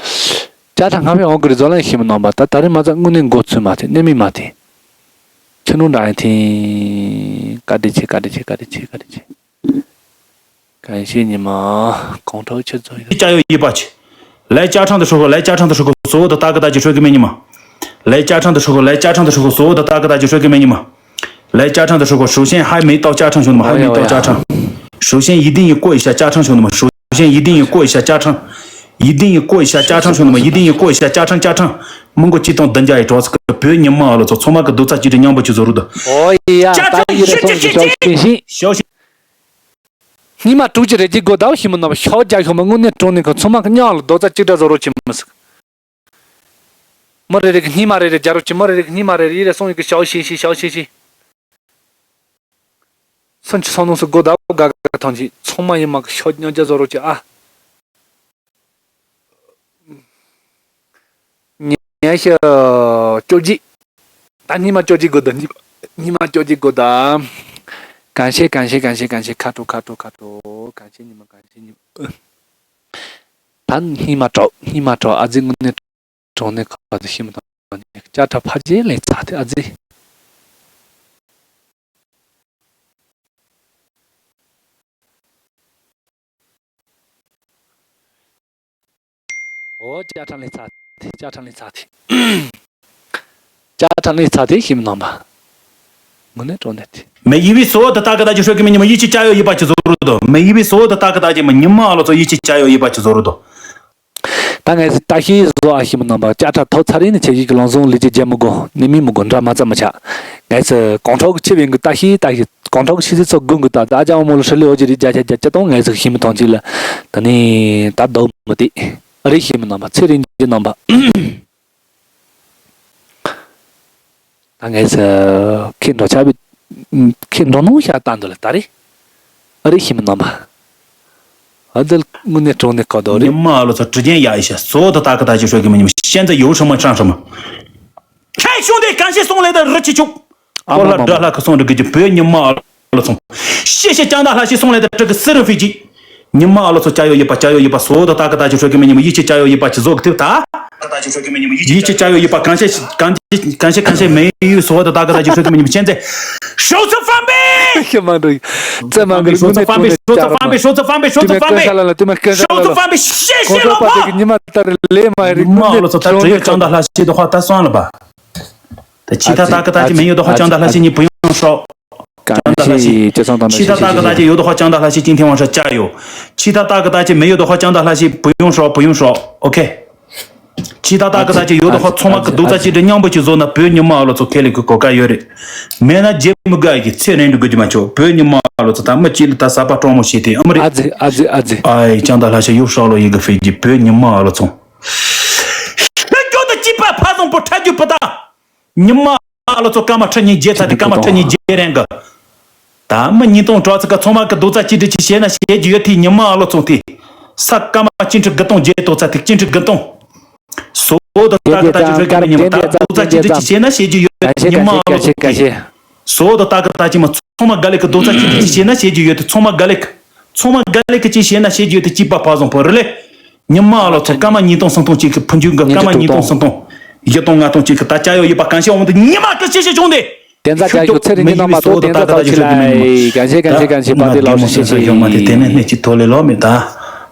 ཅ་ཁྲ་སྔ་བའི་འོང་གི་རི་ཛོ་ལན་ཤི་མི་ནང་པ་ད་ད་རེས་མ་ཚ་དངོས་གནས་འགོ་ཚུལ་མ་ཐེ་གནས་མི་མ་ཐེ། ཁྱི་ནུ་འདྲ་ཡིན་ཐེ། བཀའ་དྲིན་ཆེ་བཀའ་དྲིན་ཆེ་བཀའ་དྲིན་ཆེ་བཀའ་དྲིན་ཆེ། གང་ཤེས་ཉི་མ་གོང་ཁྲོ་ཆེ་ཚོ་ཡོད། ཅ་ཡོ་ཡི་པ་ཆེ། ལའི་བཅའ་ཁྲིམས་དུ་ཧྲུ་གོ་ལའི་བཅའ་ཁྲིམས་དུ་ཧྲུ་གོ་གཙོ་བོ་དུ་ཏ་ཀི་ཏ་ཅི་ཧྲུ་གི་མེ་ཉི་མ། ལའི་བཅའ་ཁྲིམས་དུ་ཧྲུ་གོ་ལའི་བཅའ་ཁྲིམས་དུ་ཧྲུ་གོ་གཙོ་བོ་དུ་ཏ་ཀི་ཏ་ཅི་ཧྲུ་གི་མེ་ཉི་མ། ལའི་བཅའ་ཁྲིམས་དུ་ཧྲུ་གོ 首先还没到家长兄弟们 还没到家长 首先一定要过一下家长兄弟们 首先一定要过一下家长 一定要过一下家长兄弟们 一定要过一下家长家长 མི་མགོ་གཅིག་དང་བདུན་བརྒྱ་ཡི་གྲོགས་སུ་བོད་ཉི་མ་ཨ་ལོ་ཚོ་ཚང་མ་གི་རྡོག་རྩ་གཅིག་སྒྲིལ་མཉམ་པོ་གཅིག་བཟོ་རུ་དུ། ཨོ་ཡ་ད་ཡི་རེ་སོང་གི་ཤོག་ཆེན་ཤིང་། སྙིང་མ་དྲུག་ཅུ་རེ་གཅིག་དགོས་ད་ཤི་མི་ནོར་བ་ཤོག་རྒྱག་ཤོག་མ་དངོས་གནས་དྲང་གནས་ཁོ་ཚང་མ་གི་མཉམ་ལ་རྡོག་རྩ་གཅིག་སྒྲིལ་བཟོ་རོགས་བྱེད་མི་སྲིད། མི་རེ་རེ་གི་སྙིང་མ་རེ་རེ་རྒྱག་རོགས་གྱིས། མི་རེ་རེ་གི་སྙིང་མ་རེ་རེ་ཡི་རེ་སོང་ཡི་གི་ཞའོ་ཤི་ཤི་ཞའོ་ཤི་ཤི། སུན་ཆི་སོང་ནོ་སུ་གོ་ད་ག་ག་ཐང་ཆི་ཚང་མ་ཡི་མ་གི་ཤོ་ཉོ་རྒྱ་བཟོ་རོགས་གྱིས་ཨ། ཉན་ཤ་ཅོ་ཅི། ད་སྙིང་མ་ཅོ་ཅི་གོ་ད་སྙིང་མ་ཅོ་ཅི་གོ་ད། གང་ཤེས་གང་ཤེས་གང་ཤེས་གང་ཤེས་ཁ་དྲོ་ཁ་དྲོ་ཁ་དྲོ་གང་ཤེས་སྙིང་མ་གང་ཤེས་སྙིང་མ། ད་སྙིང་མ་དྲོ་སྙིང་མ་དྲོ་ཨ་ཙི་དངོས་གནས། གྲོང་ནས་ཁ་ཚ་ཤི་མི་དང་ནས་ཅ་ཁྲ་ཕ་རྗེས་ལས་ཚ་དེ་ཨ་ཙི། ཨོ་ཅ་ཁྲ་ལས་ཚ་དེ་ཅ་ཁྲ་ལས་ཚ་དེ། ཅ་ཁྲ་ལས་ཚ་དེ་ཤི་མི་དང་པ། དངོས་གནས་དྲང་གནས་དེ། 每一位所有的大哥大姐说给你们一起加油一把去做入的，每一位所有的大哥大姐们，你们啊，老早一起加油一把去做入的。 ད་ངས་ད་ཤེས་བཟོ་ཨ་ཤི་མི་རྣམ་པ་ཅ་ཁྲ་ཐོ་ཚ་རེ་ནི་ཆེ་ཡིག་གི་ལང་ཟུང་ལི་ཅི་རྒྱ་མི་དགོ་ནི་མི་མི་དགོ་འདྲ་མ་ཙམ་མི་ཆ། ངས་གོང་ཁྲོག་ཆེ་བའི་གི་ད་ཤེས་ད་ཤེས་གོང་ཁྲོག་ཤི་ཟི་ཚོ་དགུན་གི་ད་ད་ཅང་མོ་ལ་ཧྲི་ལི་ཨོ་ཅི་རི་རྒྱ་ཆ་རྒྱ་ཆ་དང་ངས་ཤི་མི་ཐང་ཅི་ལ་ད་ནི་ད་དོ་མི་དེ་རེ་ཤི་མི་རྣམ་པ་ཚེ་རིང་གི་རྣམ་པ། ད་ངས་ཁྱེད་འགྲོ་ཆགས་པའི་ཁྱེད་འགྲོ་སྣང་ཤ་སྟག་འདུག་ལ་ད་རེ། ཨ་རེ་ཤི་མི་རྣམ་པ། ཨ་དེ་དངོས་གནས་དྲང་གནས་ཁ་དོག་རེད། 你们啊，老早之间压一下，所有的大哥大姐说给你们，现在有什么上什么。嗨，兄弟，感谢送来的热气球。 ཨ་མ་མ་མ། 我了，这了可送这个就不要你们啊，老总。谢谢江大老师送来的这个私人飞机。 你们啊，老早加油一把，加油一把，所有的大哥大姐说给你们一起加油一把，去做个对不对？一起加油一把，感谢感谢感谢感谢没有所有的大哥大姐说给你们现在首次翻倍， ཤི་མ་འགྲོ་ཡི། ཙེ་མ་འགྲོ་ཡི། 首次翻倍，首次翻倍，首次翻倍，首次翻倍， དུ་མ་ཀན་ས་ལ་ལ་དུ་མ་ཀན་ས་ལ་ལ། 首次翻倍，谢谢老婆。 ཉི་མ་ལྟར་ལས་མ་རིག་མ་ལོ་ཚོ་ད་དྲི་ཡོད་ཀྱང་ད་ལྷ་ཤེས་དོ་ཧ་ད་སོང་ལ་པ། ད་ཁྱི་ད་ད་ཀ་ད་ཅི་མེ་ཡོད་དོ་ཧ་ཀྱང་ད་ལྷ་ཤེས་ཉི་བུ་ཡོང་ཤོག་ཀྱང་ད་ལྷ་ཤེས་ཅི་སོང་ད་ན་ཁྱི་ད་ད་ཀ་ད་ཅི་ཡོད་དོ་ཧ་ཀྱང་ད་ལྷ་ཤེས་ཅིན་ཐེ་ཝང་ཧྲ་ཅ་ཡོད། ཁྱི་ད་ད་ཀ་ད་ཅི་མེ་ཡོད་དོ་ཧ་ཀྱང་ད་ལྷ་ཤེས་བུ་ཡོང་ཤོག་བུ་ཡོང་ཤོག་ཨོ་ཁེ། ཁྱི་ད་ད་ཀ་ད་ཅི་ཡོད་དོ་ཧ་ཚང་མ་ཀི་རྡོག་རྩ་གཅིག་སྒྲིལ་མཉམ་པོ་ཅིག་བཟོ་ན་བོད་ཉི་མ་ཨ་ལོ་ཚོ་ཁེ་ལི་ཀི་གོ་ཀ་ཡོད་རེད། མེད་ན་རྗེ་མི་དགའ་ཡི་ཚེ་རིང་དུ་དགོས་ཀྱི་མ་ཆོག་བོད་ཉི་མ་ཨ་ལོ་ཚོ་ད་མི་གཅིག་ལ་ད་ཟ་པ་སྤྲང་མོ་བྱེད་དེ་ཨ་མི་རེད། ཨ་ཙི་ཨ་ཙི་ཨ་ཙི། ཨའི་ཀྱང་ད་ལྷ་ཤ་ཡོད་ཧྲག་ལོ་ཡི་གི་ཧྥེ་གི་བོད་ཉི་མ་ཨ་ལོ་ཚོ། ཤི་རྒྱུ་དུ་སྐྱིད་པ་ཕ་བཟང་པོ་ཁྲ་རྒྱུ་པོ་ད། ཉི་མ་ཨ་ལོ་ཚོ་སྐར་མ་ཁྲི་གཉིས་རྗེས་ཚ་དེ་སྐར་མ་ཁྲི་གཉིས་རྗེས་རན་གི། ད་མི་ཉིས་སྟོང་དྲུག་ཚིགས་ཀ་ཚང་མ་གི་རྡོག་རྩ་གཅིག་སྒྲིལ་གྱིས་བྱས་ན་བྱེད་རྒྱུ་ཡོད་དེ་ཉི་མ་ཨ་ལོ་ཚོ་དེ། ས་སྐར་མ་གཅིག་ཁྲི་དགུ་སྟོང་བརྒྱད་སྟོང་ཚ་དེ་གཅིག་ཁྲི་དགུ་སྟོང་། སོ་དང་ད་གི་ད་ཅི་ཧྲོ་གི་མི་ཉི་མ་ད་རྡོག་རྩ་གཅིག་སྒྲིལ་གྱིས་བྱས་ན་བྱེད་རྒྱུ་ཡོད་དེ་ཉི་མ་ཨ་ལོ་ཚོ་དེ། སོ་དང་ད་གི་ད་ཅི་མ་ཚང་མ་ག་ལེ་གི་རྡོག་རྩ་གཅིག་སྒྲིལ་གྱིས་བྱས་ན་བྱེད་རྒྱུ་ཡོད་དེ་ཚང་མ་ག་ལེ་གི། ཚང་མ་ག་ལེ་གི་ཅི་བྱས་ན་བྱེད་རྒྱུ་ཡོད་དེ་གཅིག་པ་ཕ་བཟང་པོ་རེད་ལེ། ཉི་མ་ཨ་ལོ་ཚོ་སྐར་མ་ཉིས་སྟོང་སུམ་སྟོང་གཅིག་གི་ཕུན་ཆུང་གི་སྐར་མ་ཉིས་སྟོང་སུམ་སྟོང་། བཞི་སྟོང་ལྔ་སྟོང་གཅིག་གི་ད་ཅ་ཡོ་ཡི་པ་གང་ཤེས་འོང་དུ་ཉི་མ་གི་ཤེས་ཤེས་བྱུང་དེ། དེ་ཚ་ཅ་ཡོ་ཚེ་རིང་གི་རྣམ་པ་ཏོ་དེ་ཚ་ཚ་ཆི་ལ་གང་ཤེས་གང་ཤེས་གང་ཤེས་པ་དེ་ལོ་ཤེས་ཤེས་ཤེས། དེ་ནས་སྣེ་གཅིག་ཐོག་ལས་ལོ་མི་ད།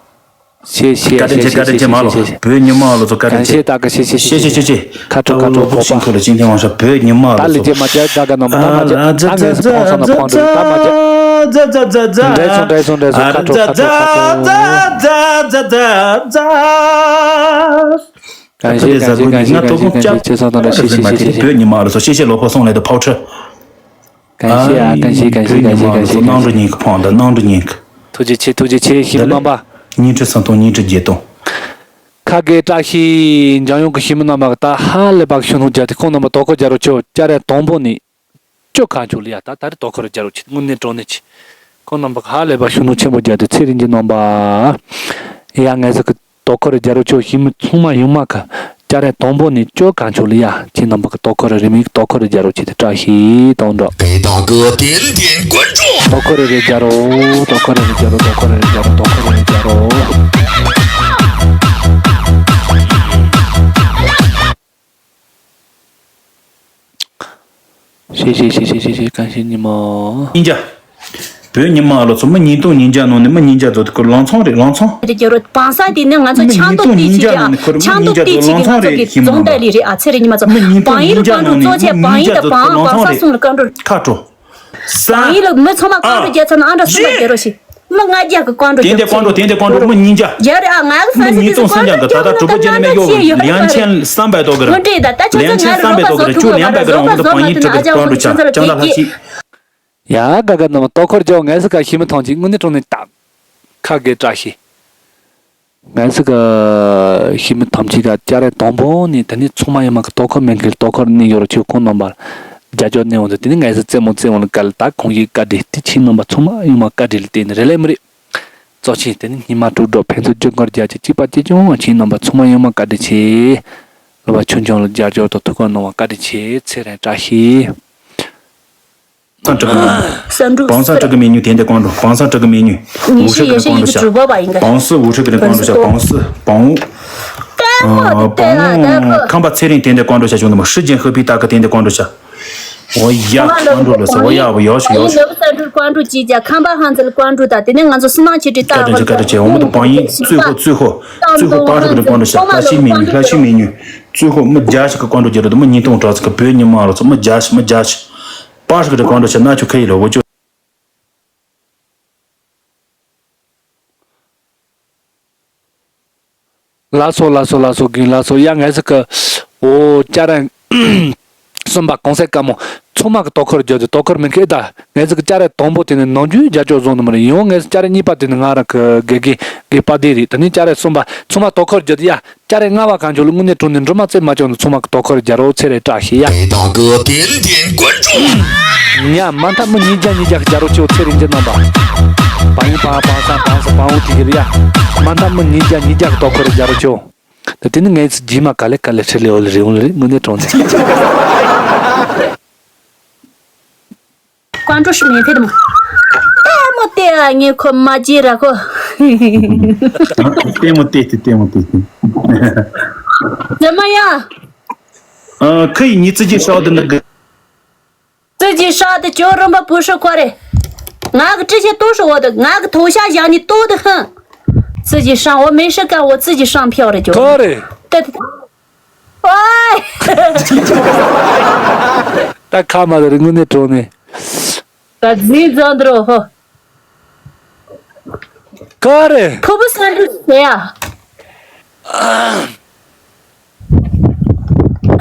ཤེས་ཤེས་བཀའ་དྲིན་ཆེ་བཀའ་དྲིན་ཆེ་མ་ལོ་བོད་ཉི་མ་ལོ་ཚོ་བཀའ་དྲིན་ཆེ། གང་ཤེས་ད་གི་ཤེས་ཤེས་ཤེས་ཤེས་ཤེས་ཤེས། ཁ་ཁྲོ་ཁ་ཁྲོ་ཕོ་པ། ཤིང་ཁོ་ལ་ཅིན་ཐེ་ཝང་ཤ་བོད་ཉི་མ་ད་ལོ་ལི་ཚོ། ཅེ་མ་ཅ་ད་ག་ནམ་ད་མ་ཅ་ད་ངས་སུ་ཕོང་སོང་ན་ཕོང་འགྲོ་ད་མ་ཅ། འདྲེ་སོང་འདྲེ་སོང་འདྲེ་སོང་ཁ་ཁྲོ་ཁ་ཁྲོ་ཁ་ཁྲོ། གང་ཤེས་གང་ཤེས་གང་ཤེས་གང་ཤེས་ཅེ་སོང་ད་ན་ཤེས་ཤེས་ཤེས་ཤེས། བོད་ཉི་མ་ལོ་ཚོ་ཤེས་ཤེས་ལོ་ཕོ་སོང་ལས་ད་ཕོ་ཁྲི། གང་ཤེས་ཨ་གང་ཤེས་གང་ཤེས་གང་ཤེས་གང་ཤེས། ནང་འགྲོ་ཉིན་གི་ཕོང་ད་ནང་འགྲོ་ཉིན་གི། ཐུགས་རྗེ་ཆེ་ཐུགས་རྗེ་ཆེ་ཤི་མི་རྣམ་པ། ཉིན་ཁྲི་སུམ་སྟོང་ཉིན་ཁྲི་བརྒྱད་སྟོང་། ཁ་དགེ་བཀྲ་ཤིས་འཇམ་དབྱངས་ཀྱི་ཤི་མི་རྣམ་པ་ད་ཧ་ལས་པ་ཤུ་ནུ་རྒྱ་དེ་ཁོང་རྣམ་པ་དོ་ཁུར་རྒྱ་རོ་ཆོ་ཅ་རེ་དང་པོ་ནི་ཅོ་གང་ཆོ་ལི་ཡ་ད་ད་རེ་དོ་ཁུར་རྒྱ་རོ་ཆེ་དངོས་གནས་དྲང་གནས་ཆེ། ཁོང་རྣམ་པ་ཧ་ལས་པ་ཤུ་ནུ་ཆེན་པོ་རྒྱ་དེ་ཚེ་རིང་གི་རྣམ་པ། ཡ་ངས་ཟིག་གི་དོ་ཁུར་རྒྱ་རོ་ཆོ་ཤི་མི་ཚང་མ་ཡོང་མ་ཁ་ཅ་རེ་དང་པོ་ནི་ཅོ་གང་ཆོ་ལི་ཡ། ཁྱེད་རྣམ་པ་གི་དོ་ཁུར་རེ་མིག་དོ་ཁུར་རེ་རྒྱ་རོ་ཆེ་དེ་བཀྲ་ཤིས་དང་འགྲོ། དེ་དག་གི་ཏན་ཏན་དཀོན་མཆོག་དོ་ཁུར་རེ་རེ་རྒྱ་རོ། དོ་ཁུར་རེ་རེ་རྒྱ་རོ། དོ་ཁུར་རེ་རེ་རྒྱ་རོ། དོ་ཁུར་རེ་རེ་རྒྱ་རོ། ཤེས་ཤེས་ཤེས་ཤེས་ཤེས་ཤེས་གང་ཤེས་ཉི་མ། ཉིན་རྒྱ། བོད་ཉི་མ་ལོ་ཚོ་མི་ཉིས་སྟོང་ཉིན་རྒྱ་ནང་ནས་མི་ཉིན་རྒྱ་ཚོ་དེ་ཁོ་ལང་ཚང་རེད་ལང་ཚང་། རེད་རྒྱ་རོ་བང་ས་དེ་ནི་ང་ཚོ་ཆང་ཏོག་དེ་གཅིག་གི་ཆང་ཏོག་དེ་གཅིག་གི་ང་ཚོ་གི་རྫོང་བདག་ལི་རེད་ཨ་ཚེ་རིང་ཉི་མ་ཚོ། བང་ཡིག་ལ་བཀའ་འགྲོ་གཙོ་ཆེ་བང་ཡིག་དང་བང་བང་ས་གསུམ་ལ་བཀའ་འགྲོ། ཁ་དྲོ། བང་ཡིག་ལ་མི་ཚང་མ་བཀའ་འགྲོ་རྒྱ་ཚ་ན་ཨ་འདྲ་གསུམ་པ་རྒྱ་རོ་ཞིག་མི་ལྔ་བརྒྱ་གི་བཀའ་འགྲོ་རྒྱ་རོ་ཞིག་དེ་འདྲ་བཀའ་འགྲོ་མི་ཉིན་རྒྱ། རྒྱ་རེད་ཨ་ང་གི་ཧྥན་སི་ཏི་སི་མི་ཉིས་སྟོང་སུམ་བརྒྱ་གི་ད་ལྟ་གྲུབ་པ་ཅན་མེད་ཡོད་གི་ལིང་ཆེན་བསམ་པའི་ཐོག་གི་རེད། ལིང་ཆེན་བསམ་པའི་ཐོག་གི་རེད་ཅུ་ལིང་པའི་གི་རང་གི་བང་ཡིག་ཁྲི་གི་བཀའ་འགྲོ་ཆ་ཅང་ད་ལྷ་ཞིག་ཡ་ག་ག་ནམ་དོ་ཁུར་རྒྱ་ངས་སི་ཀ་ཤི་མི་ཐང་ཅིག་དངོས་གནས་དྲང་གནས་ད་ཁ་དགེ་བཀྲ་ཤིས། ངས་སི་ཀ་ཤི་མི་ཐམས་ཅད་ཀ་ཅ་རེ་དང་པོ་ནི་དེ་ནི་ཚང་མ་ཡོད་མ་གི་དོ་ཁུར་མེད་མཁན་དོ་ཁུར་ནི་ཡོད་ར་ཆོས་ཁོང་རྣམ་པར་རྒྱ་ཇོ་ནི་འོང་དུ་དེ་ནི་ངས་སི་རྩེད་མོ་རྩེད་འོང་ལ་ག་ལ་ད་ཁོང་གི་བཀའ་དྲིན་དེ་ཆེ་རྣམ་པ་ཚང་མ་ཡོད་མ་བཀའ་དྲིན་ལ་བརྟེན་ནི་རེད་ལེ་མི་རེད། གཙོ་ཆེན་དེ་ནི་ཉི་མ་དྲུག་སྒྲོག་ཕན་ཚུན་ཇུས་འགོར་རྒྱ་ཆེ་གཅིག་པ་གཅིག་ཀྱང་ཆེ་རྣམ་པ་ཚང་མ་ཡོད་མ་བཀའ་དྲིན་ཆེ། ལོ་བ་ཆུང་ཆུང་ལ་རྒྱ་ཇོ་དང་ཐུགས་ཁུར་གནང་བ་བཀའ་དྲིན་ཆེ་ཚེ་རིང་བཀྲ་ཤིས། བང་སང་དྲུག་གི་མི་ཉུ་དེ་འདི་ཀོང་འགྲོ། བང་སང་དྲུག་གི་མི་ཉུ། བང་སི་འུ་ཧྲི་གི་ཀོང་འགྲོ་ཤ། བང་སི་འུ་ཧྲི་གི་ཀོང་འགྲོ་ཤ། བང་སི་བང་འུ། བང་ཁམས་པ་ཚེ་རིང་དེ་འདི་ཀོང་འགྲོ་ཤ་བྱུང་འདུག་མ། ཧྲི་ཅན་ཧི་པི་ཏ་ཀི་དེ་འདི་ཀོང་འགྲོ་ཤ། འོ་ཡ་ཀོང་འགྲོ་ལ་ས་འོ་ཡ་བ་ཡོ་ཤ་ཡོ་ཤ། ཀོང་འགྲོ་ཀོང་འགྲོ་ཅི་ཅ་ཁམས་པ་ཧང་ཙི་ལ་ཀོང་འགྲོ་ད་དེ་ནས་ང་ཚོ་སི་མ་ཆི་ཏི་ཏ་ཀ་ཅི་ཀ་ཅི་ཅི་འོ་མ་དུ་བང་ཡིན་ཙུ་ཧོ་ཙུ་ཧོ་ཙུ་ཧོ་པ་ཧྲི་གི་ཀོང་འགྲོ་ཤ། ལྷ་ཤི་མི་ཉུ་ལྷ་ཤི་མི་ཉུ། ཙུ་ཧོ་མི་རྒྱ་ཤི་གི་ཀོང་འགྲོ་རྒྱ་རུ་དུ་མི་ཉིས་སྟོང་དྲག་ཙི་གི་བོད་ཉི་མ་རུ་ཙི་མི་རྒྱ་ཤི་མི་རྒྱ་ཤི། པང་ཧྲུག་རེ་གང་འགྲོ་ཆ་ན་ཆུ་ཁ་ཡི་ལོ་འོ་ཅོ། ལགས་སོ་ལགས་སོ་ལགས་སོ་རྒན་ལགས་སོ། ཡ་ངས་ཟིག་གི་འོ་ཅ་ར་གསུམ་པ་གོང་ས་དཀར་མོ་ཚང་མ་གི་དོ་ཁུར་རྒྱབ་དུས་དོ་ཁུར་མི་འཁེལ་ད། ངས་ཟིག་གི་ཅ་ར་དང་པོ་དེ་ནི་ནང་རྒྱུས་རྒྱ་ཅོག་བཟུང་ནི་མ་རེད། ཡང་ངས་ཟིག་ཅ་ར་གཉིས་པ་དེ་ནི་ང་རང་གི་དགེ་རྒན་དགེ་པ་དེ་རེད། དེ་ནི་ཅ་ར་གསུམ་པ་ཚང་མ་དོ་ཁུར་རྒྱབ་དུས་ཡ། ཅ་རེ་ལྔ་བ་གང་བྱུང་ལ་དངོས་གནས་དྲང་གནས་འགྲོ་མ་རྩེ་མ་བྱུང་ན་ཚང་མ་གི་དོ་ཁུར་རྒྱ་རོགས་ཚེ་རེ་བཀྲ་ཤིས་ཡ། དེ་དག་གི་བདེན་དོན་དཀོན་མཆོག་ཉ་མ་མཐའ་མི་ཉིས་བརྒྱ་ཉིས་བརྒྱ་གི་རྒྱ་རོགས་ཆེའོ་ཚེ་རིང་གི་རྣམ་པ། པང་པང་པང་སང་པང་སང་པང་འུ་ཐི་གི་ཡ། མ་མཐའ་མི་ཉིས་བརྒྱ་ཉིས་བརྒྱ་གི་དོ་ཁུར་རྒྱ་རོགས་ཆེའོ། ད་དེ་ནི་ངའི་ཚེ་རྗེས་མ་ག་ལེ་ག་ལེ་ཧྲི་ལེ་འོ་ལེ་རེ་འོ་ལེ་རེ་དངོས་གནས་དྲང་གནས། 关注是免费的吗？ ལྟད་མོ་བལྟས་ཨ་ངས་ཁོ་མ་བརྗེད་ར་ཁོ། ལྟད་མོ་བལྟས་ཏེ་ལྟད་མོ་བལྟས་ཏེ། 怎么样？ ཨ་ཁོ་ཡིས་ཉི་ཙི་ཅི་ཧྲའོ་དི་ནི་གི། 自己上的就人们不是过来，俺个这些都是我的，俺个头下养的多得很。自己上，我没事干，我自己上票的就。 ག་རེ། 对对对。 喂。 ད་ཁ་མ་དེ་རིང་ངུ་ནས་གྲོངས་ནས། ད་ཛི་ཛོན་དྲོ་ཧོ། ག་རེ། ཕུ་བུ་སན་དྲུ་ཟེ་ཡ།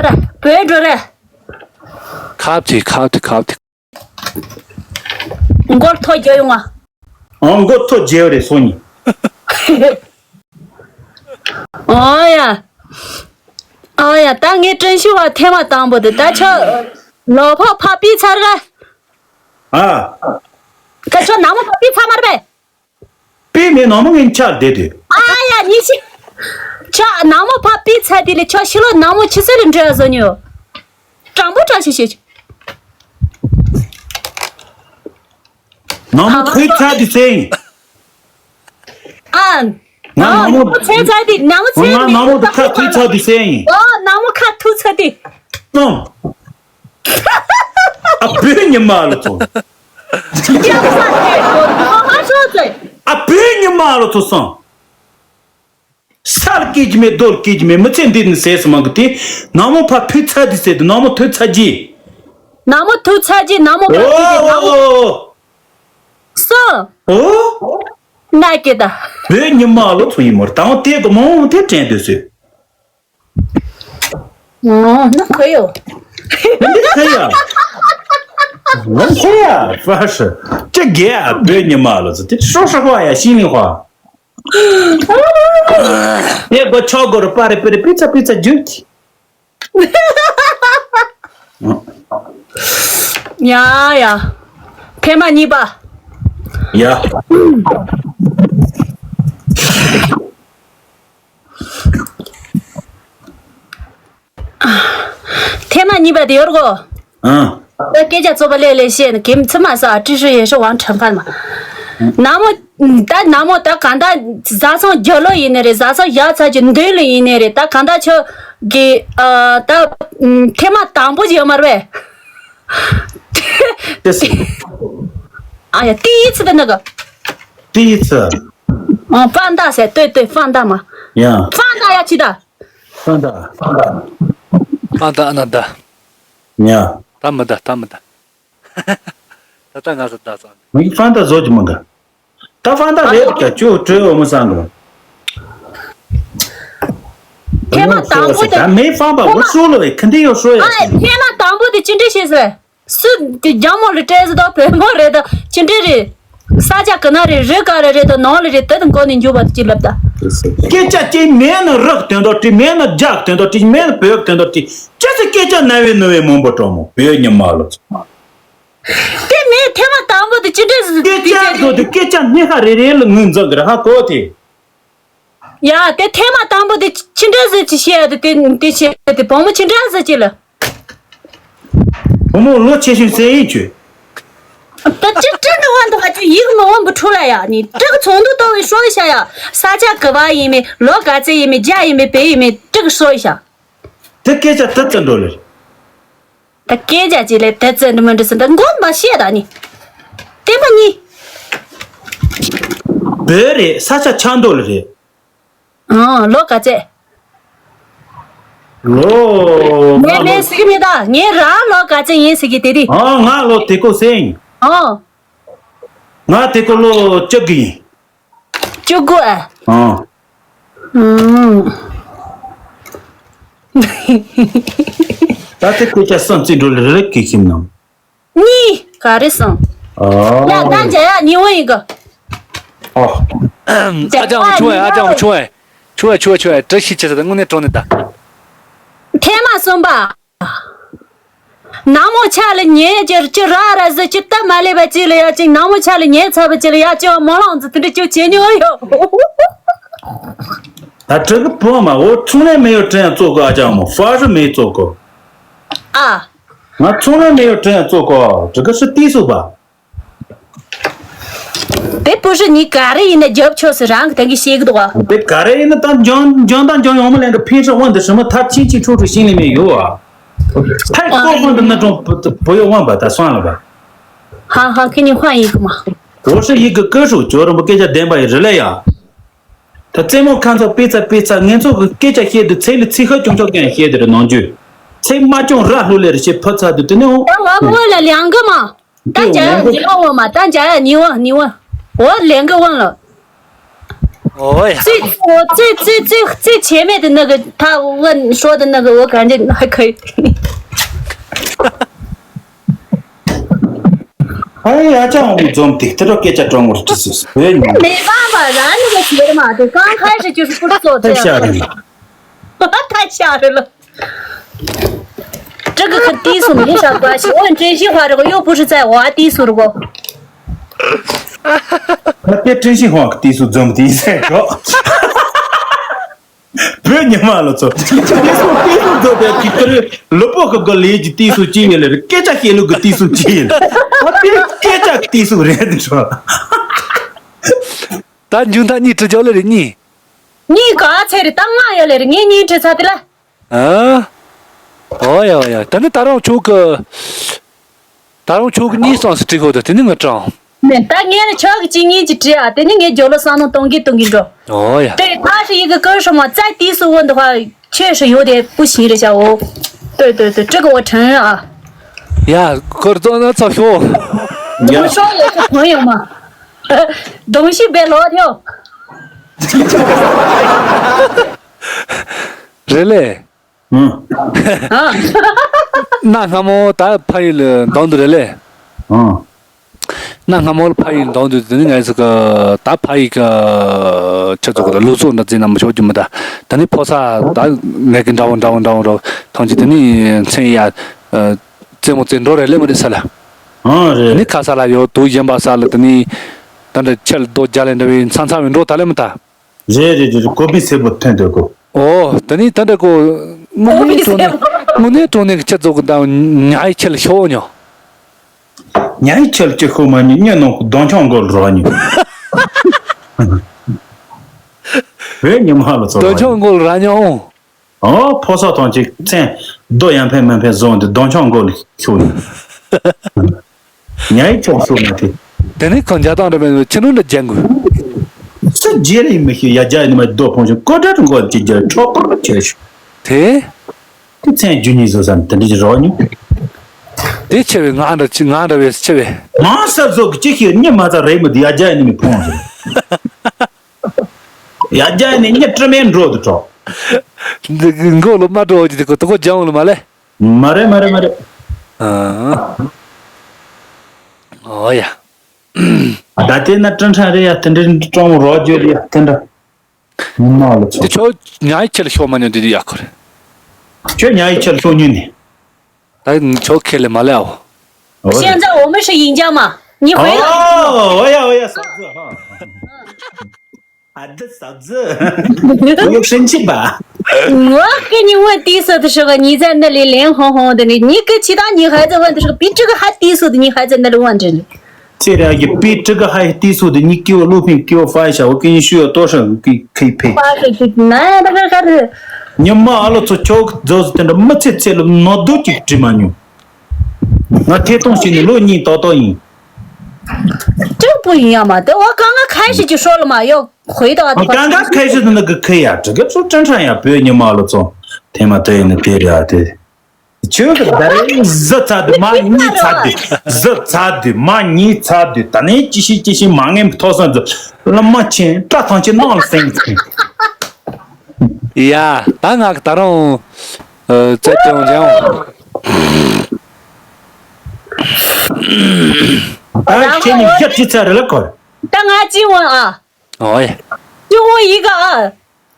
ར་བོད་འགྲོ་རེ། ཁབ་ཏི་ཁབ་ཏི་ཁབ་ཏི། མགོ་ཐོ་རྒྱག་ཡོང་ང་། ཨང་མགོ་ཐོ་རྒྱག་རེད་སོ་ནི། ཨོ་ཡ། ཨོ་ཡ་ད་ངའི་དྲན་ཤེས་བ་ཐེངས་མ་དང་པོ་དེ་ད་ཆོ། ལོ་ཕོ་ཕ་པི་ཚར་ག་ཨ། ད་ཆོ་ནང་མོ་ཕ་པི་ཚར་མར་བས། པི་མེ་ནང་མོ་ངན་ཆགས་བསྡད་དུས། ཨ་ཡ་ཉི་ཤི། ཆོ་ནང་མོ་ཕ་པི་ཚར་དེ་ལས་ཆོ་ཤི་ལོ་ནང་མོ་ཆི་སེ་ལ་འདྲ་བཟོ་ཉོ། དྲང་པོ་དྲང་ཤེས་ཤེས། ནང་མོ་ཁོའི་ཚ་དེ་ཟེར་ཡིན། ཨ། ང་ནང་མོ། ནང་མོ་ཚེ་ཚ་དེ་ནང་མོ་ཚེ། ང་ནང་མོ་དེ་ཁ་ཁོའི་ཚ་དེ་ཟེར་ཡིན། ཨོ་ནང་མོ་ཁ་ཐུག་ཚ་དེ། སོང་། ཨ་བོད་ཉི་མ་ལ་ཚོ། ཡག་ས་དེ་ཁོ་ནང་མ་ཤོག་ཚེ། ཨ་བོད་ཉི་མ་ལ་ཚོ་སོང་། ས་ལ་སྐྱེས་ཀྱི་མེད་རྡོ་ལ་སྐྱེས་ཀྱི་མེད་མི་ཚེ་འདི་ནི་ཟས་སུ་མང་གི་དེ། ནང་མོ་ཕ་ཕུད་ཚ་དེ་ཟེར་དུ་ནང་མོ་ཐུག་ཚ་རྗེས། ནང་མོ་ཐུག་ཚ་རྗེས་ནང་མོ་ཕ་ཕུད་དེ་ནང་མོ། ཨོ། སོ། ཨོ། ན་སྐྱེ་ད། བོད་ཉི་མ་ལོ་ཚོ་ཡིན་མོར་དང་དེ་གི་མང་དེ་དྲན་དུ་ཟོས། ཨོ་ན་ཁོ་ཡོ། ཁོ་ཡ། ཁོ་ཡ་ཧྥ་ཧྲི། ཅི་གེ་ཨ་བོད་ཉི་མ་ལོ་ཚོ་དེ་ཧྲོ་ཧྲི་ཧོ་ཡ་ཤིང་ལིང་ཧོ། དེ་གོ་ཆོག་གོ་རུ་པ་རེ་པི་རེ་པི་ཚ་པི་ཚ་རྒྱུག་གི། ཡ་ཡ། ཐེངས་མ་གཉིས་པ། ཡ། ཐེངས་མ་གཉིས་པ་དེ་ཡོད་གོ། ཨང་། ད་སྐད་ཆ་རྩོད་པ་ལས་ལས་བཤད་ནས་གེམ་ཚི་མ་ས་ཨ་ཀྲི་ཧྲི་ཡེ་ཧྲི་ཝང་ཁྲང་ཁ་མ། ནང་མོ། ད་ནང་མོ་ད་གང་ད་བཟའ་ཚང་རྒྱ་ལོ་ཡིན་ནི་རེད། བཟའ་ཚང་ཡག་ཚ་གི་འདོད་ལོ་ཡིན་ནི་རེད། ད་གང་ད་ཆོ་གི་ཨ་ད་ཐེངས་མ་དང་པོ་ཡོད་མ་རེད། ཨ་ཡ་ཏི་ཡི་ཚི་ད་ན་ག་ཏི་ཡི་ཚི། ཨ་ཧྥང་ཏ་ཟེར་ཏོས་ཏོས་ཧྥང་ཏ་མ། ཡ། ཧྥང་ཏ་ཡ་ཆི་ད། ཧྥང་ཏ། ཧྥང་ཏ་ཨ་ན་ད། ཡ། ད་མི་ད་ད་མི་ད། ད་ད་ང་ས་ད་ཙང་། མི་ཧྥང་ཏ་བཟོ་གི་མི་འདུག་ད་ཧྥང་ཏ་རེད་ཀྱ་ཅོ་བྲོས་འོ་མི་སང་གི། ཐེངས་མ་དང་པོ་དེ། ད་མེ་ཧྥང་པ་འོ་ཤོ་ལོ་ཡི་ཁ་འདི་ཡོ་ཤོ་ཡ། ཨ་ཐེངས་མ་དང་པོ་དེ་ཅི་འདྲ་བྱས་ཟེར། སུ་དེ་རྒྱ་མོ་ལ་སྤྲད་ཟེར་དང་བོད་མོ་རེད་དང་ཅི་འདྲ་རེད། ས་ཆ་གི་ན་རེད། རི་ག་རེ་རེད་དང་ནང་ལ་རེད་དེ་དང་གོ་ནས་འཇུག་པ་ཅི་ལབ་ད། སྐད་ཆ་ཅི་མེད་ན་རག་དོན་དག་ཅི་མེད་ན་རྒྱག་དོན་དག་ཅི་མེད་ན་བོད་དོན་དག་ཅི་ཅི་སི་སྐད་ཆ་ན་བའི་ནུ་བའི་མང་པོ་གྲོགས་མོ་བོད་ཉི་མ་ལོ་ཚོ། དེ་མིན་ཐེངས་མ་དང་པོ་དེ་ཅི་འདྲས་སུ་སྐད་ཆ་བཟོ་དུས་སྐད་ཆ་སྣེ་ཁ་རེ་རེ་ལ་ངོས་འཛིན་གི་རེད་ཧ་གོ་དེ། ཡ་དེ་ཐེངས་མ་དང་པོ་དེ་ཅི་འདྲས་སུ་ཅི་བཤད་དེ་དེ་དེ་བཤད་དེ་བུ་མོ་ཅི་འདྲས་སུ་ཅི་ལ། བུ་མོ་ལོ་ཆེ་ཤོས་ཟེར་ཡིན་ཆོས། ད་ཅི་ཅི་འདྲ་བ་འདུག་ཨ་ཅི་ཡིག་མི་འོང་བུ་འཁྲུག་ལ་ཡ་ནི་ཏྲི་གི་ཚོང་འདུ་གཏོང་བའི་ཧྲོ་ཡི་ཤ་ཡ་ས་ཆ་གི་བ་ཡིན་མི་ལོ་ག་ཚད་ཡིན་མི་རྒྱ་ཡིན་མི་བེ་ཡིན་མི་ཏྲི་གི་ཧྲོ་ཡི་ཤ། དེ་སྐད་ཆ་དེ་ཙམ་འགྲོ་ལེ། ད་སྐད་ཆ་ཅིག་ལས་དེ་ཙམ་འགྲོ་མི་འགྲོ་ཟིན་ད་མགོ་མ་བཤད་ད་ནི། བསྟན་པ་གཉིས། བོད་རེད་ས་ཆ་ཆ་མདོ་ལ་རེད། ཨང་ལོ་ག་ཚད། ལོ། ངས་ལོ་ཟེར་གི་མེད་ད། ངས་རང་ལོ་ག་ཚོད་ཡིན་ཟེར་གི་དེ་དེ། ཨ། ང་ལོ་དེ་ཀོ་ཟེར་ཡིན། ཨོ། ང་དེ་ཀོ་ལོ་བཅུ་དགུ་ཡིན། བཅུ་དགུ་ཨ། ཨ། ཨུམ། ད་དེ་སྐད་ཆ་བསམ་རྩིས་འགྲོ་ལེ་རེ་གི་ཁྱིམ་ནང་། གཉིས་ག་རེ་སོང་། ཨ། ཡ་ད་འཇའ་ཡག་ཉི་འོ་ཡིན་གི། ཨོ། ཨ་ཅང་ཆུང་ཨེ། ཨ་ཅང་ཆུང་ཨེ། ཆུང་ཨེ། ཆུང་ཨེ། ཆུང་ཨེ། བཀྲ་ཤིས་ཆེ་ཟེར་ད་དངོས་གནས་དྲང་གནས་ད། ཐེངས་མ་གསུམ་པ། ནག་མོ་ཆ་ལ་ཉལ་རྒྱུར་ཅི་ར་ར་ཟི་ཅི་སྟབས་མ་ལེགས་པ་ཅི་ལ་ཡ་ཅིག་ནག་མོ་ཆ་ལ་ཉལ་ཚར་བ་ཅི་ལ་ཡ་ཅི་བ་མོ་ལང་ཟི་དེ་འདྲ་ཅི་བྱེད་མྱོང་ཡོད། ད་དྲི་གི་བུ་མ་འོ་ཚོང་ལས་མེ་ཡོད་དྲན་ཡང་བཙོག་གོ། ཨ་ཅང་མོ་ཧྥ་རི་མེ་བཙོག་གོ། ཨ། ང་ཚོང་ལས་མེ་ཡོད་དྲན་ཡང་བཙོག་གོ་དྲི་གི་སི་ཏི་སུ་བ། དེ་པུ་ཧྲི་ནི་ག་རེ་ཡིན་ན་རྒྱབ་ཆོག་སི་རང་གི་དེང་གི་ཤེས་གི་འདུག་བ། དེ་ག་རེ་ཡིན་ན་ད་འཇོན་འཇོན་ད་འཇོན་ཡོང་མ་ལེན་གི་ཕིན་ཧྲི་དབང་འདི་ཧྲི་མ་ཐབས་ཆིན་ཆིན་ཁྲུ་ཁྲུ་ཤིང་ལི་མེ་ཡོད་བ། ཐད་ཀོ་ཧོན་དུ་ན་ཀྲོང་བོ་ཡོ་དབང་བ་ད་སོང་ལ་བ། ཧ་ཧ་ཁི་ཉི་ཧོན་ཡིན་གི་མ། འོ་ཧྲི་ཡི་གི་ཀི་ཧྲུ་ཇོ་རིན་པོ་སྐད་ཆ་བདེན་པ་ཡི་རི་ལེ་ཡ། ད་རྩེད་མོ་ཁ་ཚོ་པི་ཚ་པི་ཚ་ངན་ཚོ་གི་སྐད་ཆ་བཤད་དུ་ཚེ་ལི་ཚིག་ཧ་ཅུང་ཆོག་ཀྱང་བཤད་དུ་རི་ནང་རྒྱུ། ཚེ་མ་ཅུང་ར་ལྷུ་ལེ་རི་ཞེ་ཕ་ཚ་དུ་དུ་ནི་འོ། ད་ལ་བོ་ལ་ལིང་གི་མ། ད་འཇའ་ཡག་ཉི་འོ་མ། ད་འཇའ་ཡག་ཉི་འོ་ཉི་འོ། འོ་ལེན་གི་དབང་ལ། ཨོ་ཡ། རྩེ་འོ་རྩེ་རྩེ་རྩེ་རྩེ་ཆེ་མེད་དུ་ནི་གི་ད་དབང་ཤོ་དུ་ནི་གི་འོ་ག་འཇི་ཧ་ཁ་ཡི། ཨ་ཡ་ཅང་འོ་འཛོམས་ཏེ་དེ་འདྲ་སྐད་ཆ་དྲང་མོར་དྲིས་སོ་སོ་བས་ཉོན། མེད་པ་མ་རང་ནི་གི་ཟེར་མ་དེ་གང་ཁ་ཧྲི་ཅུ་ཧྲི་ཀུར་ཙོ་ད་ཤ་རེད་ལ། ད་ཤ་རེད་ལ། 这个很低俗，没啥关系。我很真心话，这个又不是在我低俗的过。 ད་དེ་真心话་གི་དུས་སུ་འཛོམས་དེ་ཟེར་འགྲོ། བོད་ཉི་མ་ལ་ཚོ་དུས་སུ་དུས་སུ་འཛོམས་པའི་གི་ཏི་རི་ལུ་པོ་གི་གི་ལས་ཀྱི་དུས་སུ་ཅི་ཡིན་ལེ་རེད། སྐད་ཆ་བཤད་ལུགས་གི་དུས་སུ་ཅི་ཡིན། ད་དེ་སྐད་ཆ་གི་དུས་སུ་རེད་འགྲོ། ད་མཇུག་མཐའ་གཉིས་དྲི་ཆོག་ལེ་རེད་གཉིས། གཉིས་ག་ཚད་རེད། ད་ལྔ་ཡོད་ལེ་རེད། ངས་གཉིས་དྲི་ཚར་དེ་ལ། ཨ། ཨོ་ཡ་ཨོ་ཡ། ད་ནི་ད་རུང་ཁྱོད་ཀྱི། ད་རུང་ཁྱོད་ཀྱི་གཉིས་སོང་སི་ཀྲིག་ཧོ་ད་དེ་ནི་ང་དྲང་། ནས་ད་ངས་ནི་ཁྱོད་ཀྱི་གཅིག་གཉིས་ཀྱི་བྲིས་ཨ། དེ་ནི་ངས་རྒྱབ་ལོ་བསམ་བློ་གཏོང་གིན་གཏོང་གིན་འགྲོ། ཨོ་ཡ། དེ་ཕ་ཧྲི་ཡི་གི་ཀུན་ཧྲི་མ་ཙའི་དུས་སུ་འོ་འདི་ཧ་ཆོས་ཧྲི་ཡོད་དེ་པུ་ཤིང་རེ་བྱའོ། 对对对，这个我承认啊。 ཡ་ཁོར་ཙོ་ན་ཚོ་ཤོ། 我说也是朋友嘛。 东西别落掉。 རེད་ལེ། ཨང་། ཨ། གནའ་སྔ་མོ་ད་ཕ་ཡུལ་ལ་འདང་དུ་རེད་ལེ། ཨང་། གནའ་སྔ་མོ་ལ་ཕ་ཡུལ་འདང་དུ་དེ་ནི་ངས་ཟེར་གི་ད་ཕ་ཡུལ་གི་ཁྱེད་ཚོ་གི་ལུགས་སྲོལ་འདྲ་བརྩིས་ན་མི་ཆོག་རྒྱུ་མི་ད། ད་ནི་ཕོ་ས་ད་ངས་གི་འདྲ་བོ་འདྲ་བོ་འདྲ་བོ་འདྲ་བོ་ཐང་ཅི་དེ་ནི་མཚན་ཡ། རྩེད་མོ་རྩེ་འགྲོ་རེད་ལེ་མི་རེད་ས་ལ། ཨང་རེད། ནི་ཁ་ས་ལ་ཡོད་དུ་གཞན་པ་ས་ལ་དེ་ནི་ད་འདྲ་ཁྱེད་ལ་རྡོ་རྒྱ་ལེན་འདྲ་བའི་མཚམས་མཚམས་བའི་འགྲོ་ད་ལེ་མི་ད། རེད་རེད་རེད། གོ་བི་སེར་པོ་ཐོན་འདོད་གོ། ཨོ། ད་ནི་ད་འདྲ་གོ། དངོས་གནས་དྲང་གནས་དངོས་གནས་དྲང་གནས་ཁྱེད་ཚོ་གི་ད་ཉ་ཡི་ཁྱེད་ལ་ཤོག་ཉོ། ཉ་ཡི་ཁྱེད་ལ་ཅི་ཤོག་མ་ཉོ་ཉོ་ནང་གི་གདོང་ཆང་མགོ་ལ་རོགས་ཉོ། བོད་ཉི་མ་ལ་ཚོ་གདོང་ཆང་མགོ་ལ་ར་ཉོ་ཨོ། ཨོ་ཕོ་ས་ཐང་ཅིག་མཚན་རྡོ་ཡང་ཕན་མ་ཕན་བཟུང་དེ་གདོང་ཆང་མགོ་ལ་ཤོག་ཉོ། ཉ་ཡི་ཁྱོག་ཤོག་མ་དེ། དེ་ནི་ཁོ་འཇའ་དང་འདྲ་མེད་ཁྱི་ནུ་འདྲ་རྒྱན་དགོས། སུ་རྒྱལ་ཡིན་མི་ཤེས་ཡ་རྒྱ་ཡིན་མ་རྡོ་ཕོང་ཞིང་ཀོ་དྲ་དུ་མགོ་ཅི་རྒྱ་ཁྲོག་པོར་ཆེ་ཞུ། དེ། དེ་མཚན་རྒྱུ་གཉིས་བཟོ་ས་དེ་འདྲ་ཅི་རོགས་ཉུ། དེ་ཆེ་བའི་ང་འདྲ་ཅི་ང་འདྲ་བས་ཆེ་བས། མང་ས་བཟོ་གི་ཅི་ཤེས་གཉིད་མ་ཚ་རེད་མི་དེ་ཡ་རྒྱ་ཡིན་མི་ཕོང་ཞིང་། ཡ་རྒྱ་ཡིན་གཉིད་དྲི་མེད་འགྲོ་དུ་གྲོགས། འདི་མགོ་ལོ་མ་འགྲོ་ཅི་དེ་ཀོ་དུ་ཀོ་རྒྱང་ལ་མ་ལས། མ་རེད་མ་རེད་མ་རེད། ཨ། ཨོ་ཡ། ད་དེ་ན་ཀྲིན་ཁྲན་རེད་ཡ། དེ་འདྲའི་སྤྲང་བོ་རོགས་བརྗོད་ལ་ཡ་དེ་འདྲ། མི་མང་ལ་ཚོ། དེ་ཁྱོད་ཉ་ཡི་ཁྱེར་ཤོག་མ་ཉོ་དེ་དུས་ཡག་ཁོ་རེད། ཁྱོད་ཉ་ཡི་ཁྱེར་ཤོག་ཉོས་ནས། ད་ཁྱོད་ཁེ་ལས་མ་ལས་ཨོ། ཨོ་རེད། 现在我们是赢家嘛，你回来。 ཨོ་ཨོ་ཡ་ཨོ་ཡ་ཟ་ཟ་ཧ། ཨ་ཙི་ཟ་ཙི། ངོ་ཧྲིན་ཆི་པ། ངོ་ཁེ་ཉི་ཝན་ཏི་སོ་དུ་ཧྲི་ག་ཉི་ཙ་ནི་ལི་ལེན་ཧོང་ཧོང་དུ་ནི་ཉི་ཀི་ཆི་ད་ཉི་ཧ་ཙི་ཝན་དུ་ཧྲི་ག་པི་ཀྲི་ག་ཧ་ཏི་སོ་དུ་ཉི་ཧ་ཙི་ནི་ལི་ཝན་དྲི་ནི། ཚེ་ར་གི་པི་ཀྲི་ག་ཧ་ཏི་སོ་དུ་ཉི་ཀི་ཝ་ལུ་ཕིན་ཀི་ཝ་ཧྥའི་ཤ་ཝ་ཀི་ཉི་ཤུ་ཡོ་ཏོ་ཧྲི་གི་ཁེ་ཕེ། པ་ཧྲི་ཅིག་ན་ད་ག་ག་རི། ཉི་མ་ཨ་ལོ་ཚོ་ཁྱོ་ཛོ་ཟི་དེ་འདྲ་མི་ཚེ་ཚེ་ལ་ནོ་དུ་ཅིག་དྲི་མ་ཉུ། ང་ཐེ་ཏོང་ཞིག་ནི་ལོ་གཉིས་ཏོག་ཏོག་ཡིན། ཅུང་པོ་ཡིན་ཡ་མ་དེ་འོ་ག་ང་ཁ་ཤས་ཀྱི་ཧྲོ་ལ་མ་ཡོ་ཧོའི་ཏོ་ཨ་ཏོ་ཁ་ང་ཁ་ཤས་དེ་ནི་གི་ཁི་ཡ་དྲི་གེ་ཚོ་ཀྲན་ཁྲ་ཡ་བོད་ཉི་མ་ལ་ཚོ། ཐེངས་མ་དེ་ཡིན་ན་དེ་རེད་ཨ་དེ། ཁྱོད་ཀྱི་ད་རེས་གཟི་ཚ་དུས་མ་གཉིས་ཚ་དུས། གཟི་ཚ་དུས་མ་གཉིས་ཚ་དུས། ད་ནས་ཅི་ཤི་ཅི་ཤི་མ་ངན་ཐོག་སོང་ཚོ། བླ་མ་ཆེན་བཀྲ་ཐང་ཆེན་ནང་ལ་སེང་གི་ཚིག་ཡ། ད་ང་གི་ད་རུང་ཨ་བཙལ་དེ་འོང་ཅང་། ད་ཁྱེད་ནི་རྒྱབ་ཅི་ཚ་རེ་ལ་གོ། 大家给我啊，ཨོ་ཡ། 给我一个啊。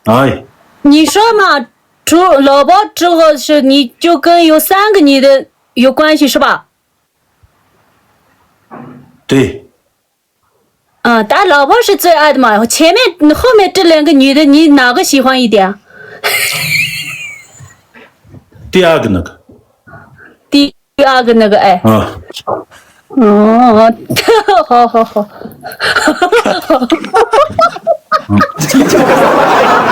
ཨོ་ཡ། 你说嘛，除老婆之后是你就跟有三个女的有关系是吧？ 对。 嗯，但老婆是最爱的嘛，前面后面这两个女的，你哪个喜欢一点？ 第二个那个。 第二个那个，哎。 啊。 哦，好好好。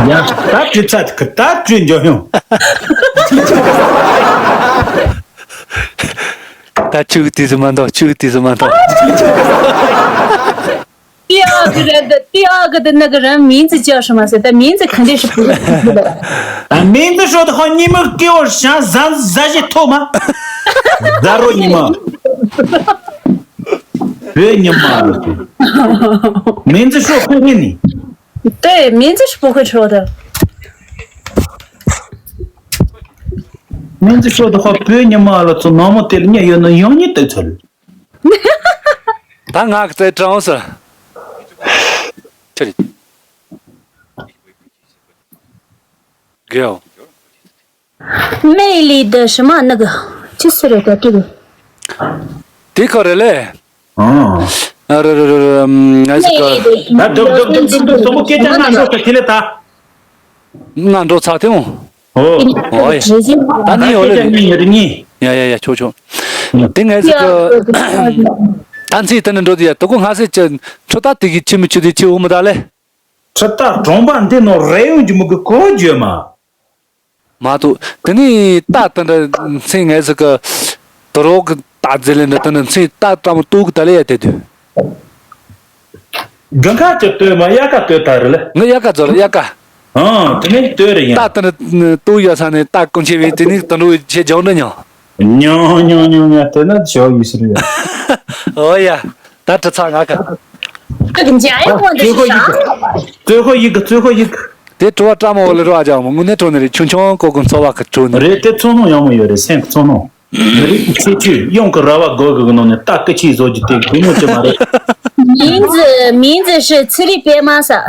ཡ། ད་དྲི་ཚར་གི་ད་དྲི་འཇོག་ཡོང་། ད་ཆུ་དེ་ཟི་མ་འདོག་ཆུ་དེ་ཟི་མ་འདོག 第二个人的，第二个的那个人名字叫什么？是，但名字肯定是不会出的。 ད་མིང་དུ་ཤོད་དུ་ཧོ་ཉི་མ་སྐྱེ་བོ་ཞང་ཟ་ཟ་ཞིག་ཐོག་མ། ཟ་རོ་ཉི་མ། བོད་ཉི་མ། མིང་དུ་ཤོད་ཁོ་རེ་ནི། 对，名字是不会出的。 མིང་དུ་ཤོད་དུ་ཧོ་བོད་ཉི་མ་ལ་ཚོ་ནང་མོ་དེ་ལ་ཉེ་ཡོད་ན་ཡང་ཉེ་ལྟ་ཚུལ། 他俺在这上是。这里。给哦。 魅力的什么那个，就是这个这个。 དེ་ཁོ་རེད་ལེ། ཨང་། ཨ་རེ་རེ་རེ་རེ། ང་ཞིག་ག་ད་དུབ་དུབ་དུབ་དུབ་དུབ་དུབ་མོ་སྐད་ཆ་ང་འགྲོ་ས་དེ་ལེ་ད། ང་འགྲོ་ཚར་ཐེངས། ཨོ། ཨོ་ཡ། ད་ནི་ཡོད་ལེ། ངས་ཡོད་ངས། ཡ་ཡ་ཡ་ཆོག་ཆོག་དེ་ངས་ཟིག་གི་ད་ཚིག་དེ་ནི་འགྲོ་དུས་ཡ་དུ་ཀོ་ང་ཟེར་ཅི་ཁྲོ་ད་དེ་གི་ཆི་མི་ཆི་དེ་ཆི་འུ་མི་ད་ལེ། ཁྲི་སྟག་གྲོང་པ་འདི་ནང་རེ་ཡོང་གི་མི་གི་གོ་རྒྱུ་མ། མ་གཏོགས་དེ་ནི་ད་དེ་འདྲ་མཚན་ངས་ཟིག་གི་དུ་རོག་གི་ད་ཟེར་ལེ་འདྲ་དེ་འདྲ་མཚན་ད་ཏྲ་མོ་ཏོག་གི་ད་ལེ་ཡ་དེ་དུས། དགུན་ཁ་ཅི་ལྟོས་མ་དབྱར་ཁ་ལྟོས་ད་རེད་ལེ། ངི་དབྱར་ཁ་ཛོ་ལེ་དབྱར་ཁ། ཨང་དེ་ནི་ལྟོས་རེད་ཡ། ད་དེ་འདྲ་ཏོག་ཡ་ས་ནས་ད་ཀུན་ཆེ་བས་དེ་ནི་དུ་འགྲོ་བའི་ཆེ་ཇོང་འདྲ་ཉོ། ཉོ་ཉོ་ཉོ་ཉོ་དེ་ནི་ཞོ་ཡི་ཟེར་ཡ། ཨོ་ཡ། ད་དྲི་ཚ་ང་ཁ། 这个假药我的是啥？ 最后一个，最后一个。 དེ་བྲོ་བ་བཀྲ་མ་འོ་ལེ་རོ་ཨ་ཅག་མོ་དངོས་གནས་བྲོ་ནི་རེད། ཆུང་ཆུང་ཀོ་ཀོ་འཚོ་བ་གི་བྲོ་ནི་རེད། རེད་དེ་ཚོ་ནོ་ཡང་མོ་ཡོད་རེད་སེམས་ཀྱི་ཚོ་ནོ། མི་རིགས་ཀྱི་ཁྱད་ཆོས་ཡོང་གི་ར་བ་གོ་གི་གི་ནང་ནས་ལྟ་སྐུ་ཆེའི་བཟོ་རྒྱུ་དེ་དགོས་མོ་ཅི་མ་རེད། 名字名字是ཚེ་རིང་པད་མ་ཟེར།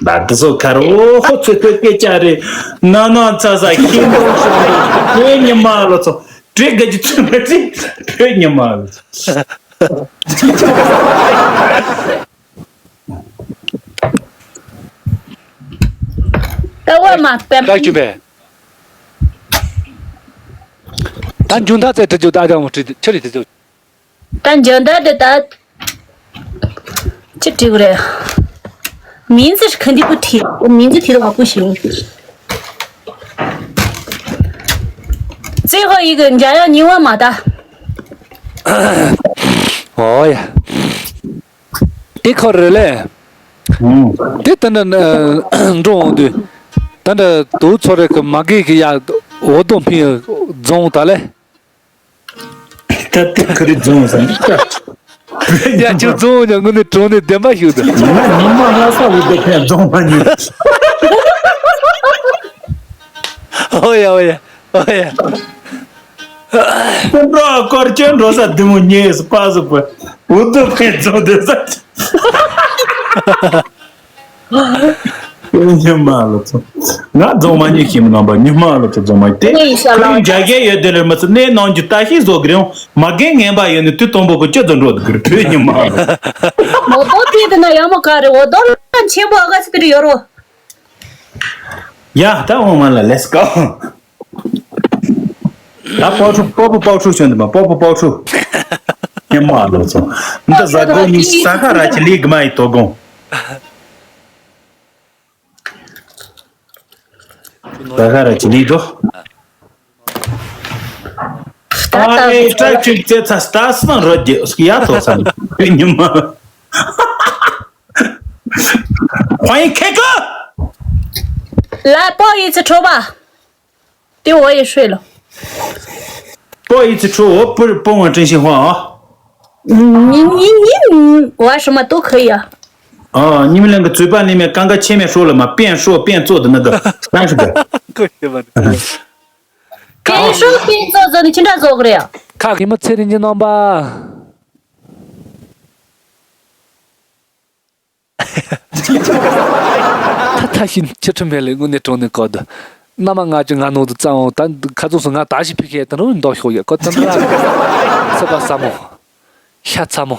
ད་དེ་ཚོ་ཁར་འོ་ཧོ་ཚོད་ཚོད་སྐད་ཆ་རེད། ན་ན་ཚ་ཚ་ཤེས་འདུག་ཤོག་འདུག་བོད་ཉི་མ་ལོ་ཚོ་བྲེལ་དགའ་རྒྱུ་ཚོད་མ་རེད། བོད་ཉི་མ་ལོ་ཚོ། ད་བར་མ་པེམ། ཀ་ཅུ་པེ། ད་འཇུ་མཐའ་ཚད་དྲི་རྒྱུ་ད་ཅང་མོ་དྲི་ཆི་རེད་དེ་ཚོ། ད་འཇོན་ད་དེ་ད་ཅི་དྲི་གི་རེད། 名字是肯定不提，我名字提的话不行。最后一个，你家要你问嘛的。 ཨོ་ཡ། དེ་ཁོ་རེད་ལེ། དེ་ད་ནི་འགྲོ་འོང་དུས་ད་ནི་དུ་ཚོ་རེ་གི་མ་གི་གི་ཡ་འོ་དོ་ཕི་རྫོང་ད་ལེ། ད་དེ་ཁ་རི་རྫོང་ཟེར་ནི་ད། ཡ་ཁྱོད་རྫོང་ཡང་ངུ་ནི་གྲོང་ནི་བདེན་པ་ཞུ་ད། ང་ཉི་མ་ལྷ་ས་ལུ་དེ་ཕན་རྫོང་མ་ཉོས། ཨོ་ཡ་ཨོ་ཡ་ཨོ་ཡ། ཁོ་འགྲོ་སྐོར་སྐྱོད་འགྲོ་ས་བདེ་མོ་ཉེས་སུ་པ་སུ་པ་འུ་དུ་ཕན་རྫོང་བདེ་ས། ཉི་མ་ལོ་ཚོ། ང་རྫོང་མ་ཉོས་ཤིང་མི་ནང་པ་ཉི་མ་ལོ་ཚོ་རྫོང་མ་དེ། ཁོ་རང་རྒྱ་སྐད་ཡོད་དེ་ལས་མི་ཚོ་གནས་ནང་རྒྱུ་ལྟ་ཤེས་བཟོ་གི་རེད། མ་རྒན་ངན་པ་ཡོད་ནི་དུས་དང་པོ་གི་སྤྱི་ཚོགས་འགྲོ་དུ་གི་རེད་བོད་ཉི་མ་ལོ། མོ་ཏོ་དེ་དེ་ན་ཡང་མོ་ག་རེ་འོ་དོ་ལ་ཆེན་པོ་ཨ་ག་ཚོད་དེ་རེད་ཡོད་རོ། ཡ་ད་འོ་མ་ལ་let's go། ད་པོ་ཁྲུ་པོ་པོ་པོ་ཁྲུ་ཤོན་དུ་མ་པོ་པོ་པོ་ཁྲུ། ཉི་མ་ལོ་ཚོ། འདི་ཟ་གོ་ནི་ས་ཁ་ར་ཆི་ལི་གི་མ་ཡི་དོ་དགོང་། ད་ག་ར་ཅི་ལི་དོ། ད་ཨ་ལེ་ཏྲ་ཅིག་ཙེ་ཚ་སྟ་སི་ན་རོ་རྒྱེ་སྐྱ་ཐོག་ས་ནི་ཉི་མ། ཁོང་ཁེ་ཀ་ལ་པོ་ཡི་ཚི་ཁྲོ་བ། 对，我也睡了。 不好意思，说我不是不问真心话啊。 你你你你，我什么都可以啊。 啊，你们两个嘴巴里面刚刚前面说了嘛，边说边做的那个三十个。 ཁོ་ཤི་བ་འདུག 边说边做做，你现在做过了呀？ ཁ་གི་མི་ཚེ་རིང་གི་རྣམ་པ། ཐ་ཐ་ཤི་ཁྱི་ཁྲི་མེད་ལས་དངོས་གནས་དྲང་གནས་བཀའ་བསྡུ། མནའ་མ་ང་ཅི་ང་ནོར་དུ་བཙན་འོང་ད་ཁ་ཚོན་སུ་ང་ད་ཞིག་ཕི་ཁེ་ད་རུང་འདོགས་ཤོག་ཡ་ཁོ་ད་འདྲ་ཚེ་པ་ས་མོ། ཤ་ཚ་མོ།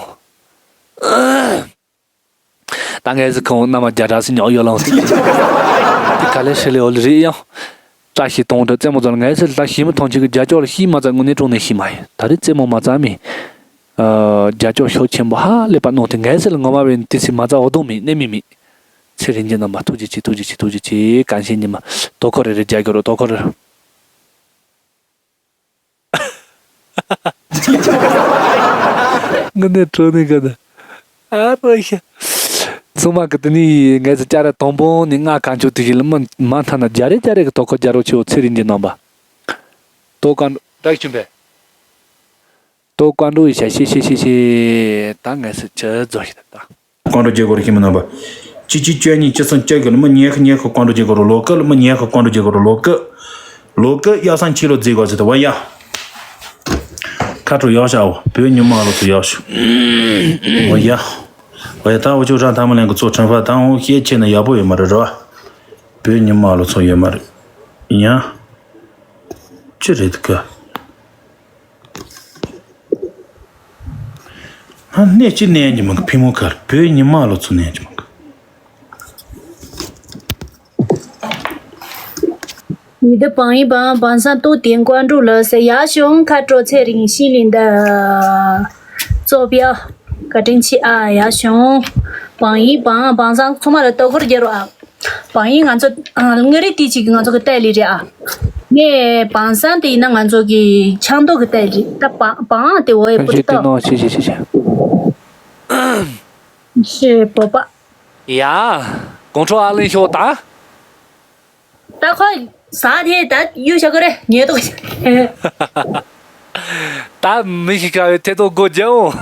ད་ངས་ཟི་ཁོང་མནའ་མ་རྒྱ་གྲགས་སི་ཉོག་ཡོད་ལང་དེ་ག་ལེ་ཧྲི་ལེ་འོ་ལི་རེད་ཡང་། བཀྲ་ཤིས་གཏོང་འདྲ་རྩེད་མོ་ཚོ་ལ་ངས་ཟི་ལ་ཤི་མི་ཐོང་ཆེ་གི་རྒྱ་ཅོག་ལ་ཤི་མ་ཚ་དངོས་གནས་དྲང་གནས་ཤི་མ་ཡིན་ད་རེས་རྩེད་མོ་མ་ཚ་མི། རྒྱ་ཅོག་ཤོག་ཆེན་པོ་ཧ་ལས་པ་གནང་དེ་ངས་ཟེར་ལ་ངོ་མ་བས་ཏི་སི་མ་ཚ་འོ་དོང་མི་གནས་མི་མི། ཚེ་རིང་གི་རྣམ་པ་ཐུགས་རྗེ་ཆེ་ཐུགས་རྗེ་ཆེ་ཐུགས་རྗེ་ཆེ་གང་ཤེས་ཉི་མ་དོ་ཁོ་རེ་རེ་རྒྱ་གི་རོ་དོ་ཁོ་རེ། ངི་ནས་གྲོ་ནས་ག་ད་ཨ་རོ་ཤ། ཚང་མ་གི་དེ་ནི་ངས་ཟེར་ཅ་ར་དང་པོ་ནི་ང་གང་ཆོག་དེ་གི་ལ་མི་མ་མཐའ་ན་རྒྱ་རེ་རྒྱ་རེ་གི་དོ་ཁོ་རྒྱ་རོ་ཆེ་བོ་ཚེ་རིང་གི་རྣམ་པ། དོ་གང་རག་ཆུན་པས། ཏོ་ཀོན་ཌོ་ཡི་ཤ་ཤེ་ཤེ་ཤེ་ཤེ། ད་ངས་སུ་ཆི་རྫོགས་ཤི་ད་ད། ཀོན་ཌོ་རྒྱལ་སྒོ་རུ་ཤི་མི་རྣམ་པ། གཅིག་གཅིག་བཅུ་གཉིས་བཅུ་གསུམ་བཅུ་དགུ་ལ་མི་ཉལ་ཁ་ཉལ་ཁ་ཀོན་ཌོ་རྒྱལ་སྒོ་རུ་ལོ་ཀི་ལ་མི་ཉལ་ཁ་ཀོན་ཌོ་རྒྱལ་སྒོ་རུ་ལོ་ཀི། ལོ་ཀི་ཡག་སང་ཁྱི་ལོ་རྫི་གོ་ཟི་ད་བ་ཡ། ཁ་དྲོ་ཡག་ཤ་བོ་བོད་ཉི་མ་ལོ་ཚོ་ཡག་ཤོ། བ་ཡ། བ་ཡ་ད་འུ་ཅོ་ར་ཐ་མ་ལན་གི་ཚོ་ཁྲིམས་ཕ་ད་འུ་ཤེད་ཆེ་ན་ཡག་པོ་ཡོད་མ་རེད་རོ། བོད་ཉི་མ་ལོ་ཚོ་ཡོད་མ་རེད། ཡ། ཅི་རེད་གི། ཨ་ནས་ཅི་ནས་ཉི་མ་གི་ཕི་མོ་གར་བོད་ཉི་མ་ལོ་ཚོ་ནས་ཉི་མ་གི། 你的榜一榜榜三都点关注了，是呀，熊卡着彩铃心灵的坐标，可真气啊，呀，熊榜一榜榜三，充满了都可以了啊。 བང་ཡིག་ང་ཚོ་ཨ། དངོས་རིགས་དེ་གཅིག་གི་ང་ཚོ་གི་ཏའི་ལི་རེད་ཨ། ངས་བང་སང་དེ་ཡིན་ན་ང་ཚོ་གི་ཆང་ཏོག་གི་ཏའི་ལི་ད་བང་བང་དེ་འོ་ཡི་པུ་ཏི་ཏོ། ཤེས་ཤེས་ཤེས་ཤེས། ཤེས་པོ་པ། ཡ། དགོང་དྲོ་ཨ་ལེན་ཤོག་ད། ད་ཁོ་ཟ་དེ་ད་གཡུ་ཞག་གི་རེད་ཉེ་ཏོག་ད་མི་ཤི་ཁ་བའི་ཐེ་ཏོག་སྒོ་རྒྱབ་འོང་།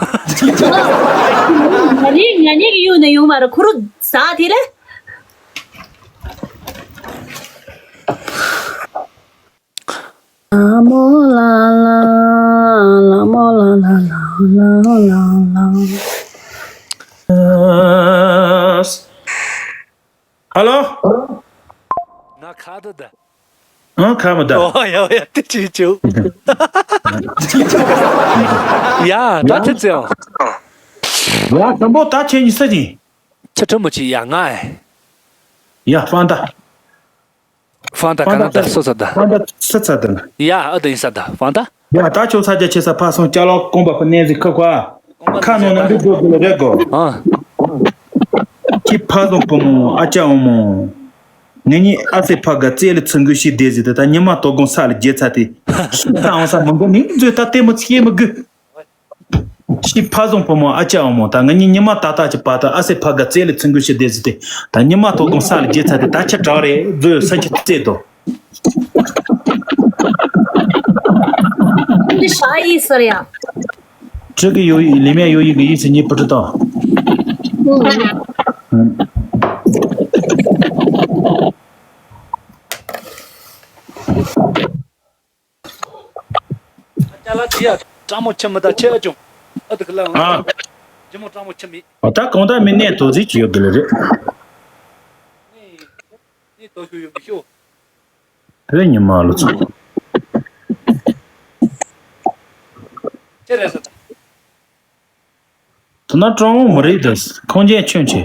ང་ནི་ང་ནི་གི་གཡུ་ནས་ཡོང་མ་རེད་ཁོ་རུ་ཟ་དེ་རེད། ལ་མོ་ལ་ལ། ལ་མོ་ལ་ལ་ལ་ལ་ལ་ལ། ཧ་ལོ། ང་ཁ་ད་ད། ཨང་ཁ་མ་ད། ཨོ་ཡ་ཡ་དེ་ཅི་ཅི། ཡ་ད་ཅི་ཙེ། ཡ་དམ་པོ་ད་ཁྱེད་གཉིས་ས་ཅི། ཁྱེད་ཁྲོ་མོ་ཅི་ཡ་ང་ཨེ། ཡ་ཧྥང་ད། ཧྥང་ད་ག་ན་ད་སོ་ས་ད། ཧྥང་ད་སི་ཚ་ད། ཡ་ཨ་ད་ཡིན་ས་ད་ཧྥང་ད། ཡ་ད་ཁྱོད་ས་རྒྱ་ཆེ་ས་ཕ་སོང་སྐྱ་ལོག་ཀོང་པ་ཕུ་ནན་ཟི་ཁ་ཁ། ཁ་ནོ་ན་འདི་སྒོ་སྒོ་ལ་རེ་སྒོ། ཨ། ཁྱི་ཕ་སོང་བུ་མོ་ཨ་ཅག་འོ་མོ། ངེད་གཉིས་ཨ་སེ་ཕ་ག་རྩེ་ལ་ཚུར་འགུལ་ཤི་བསྡད་ཟི་ད་ད་ཉི་མ་དོ་དགོང་ས་ལ་རྒྱལ་ཚ་དེ། ཤི་ད་འོང་ས་མང་པོ་ནི་མཛོད་ད་ལྟད་མོ་ཚེ་མི་དགོས། ཤི་ཕ་སོང་བུ་མོ་ཨ་ཅག་འོ་མོ་ད་ང་གཉིས་ཉི་མ་ཏག་ཏག་ཅིག་བར་དུ་ཨ་སེ་ཕ་ག་རྩེ་ལ་ཚུར་འགུལ་ཤི་བསྡད་ཟི་དེ་ད་ཉི་མ་དོ་དགོང་ས་ལ་རྒྱལ་ཚ་དེ་ད་ཁྱི་དྲག་རེད་མཛོད་ས་ཁྱི་རྩེ་དོ། འདི་ཧྲ་ཡིས་ཟེར་ཡ། ཁྲི་གི་ཡོ་ཡི་ལི་མེ་ཡོ་ཡི་གི་ཡིས་ཉི་པུ་ཏི་ཏོ། ཅ་ལག་ཅི་ཡ། སྤྲང་མོ་ཁྱི་མི་ད་ཁྱི་ཨ་ཅུང་། ཨ་དུ་གི་ལ་ཨ། ཇི་མོ་སྤྲང་མོ་ཁྱི་མི། ཨ་ད་གང་ལྟར་མི་གནས་དོ་རྩིས་ཀྱི་ཡོད་གི་ལ་རེད། ནི་དོ་ཤུ་ཡོད་མི་ཤོ། བོད་ཉི་མ་ལོ་ཚོ། ཅི་རེད་ཟེར་ད། དེ་ན་སྤྲང་བོ་མི་རིགས་དང་ཁོང་ཆེན་ཁྱོན་ཆེ།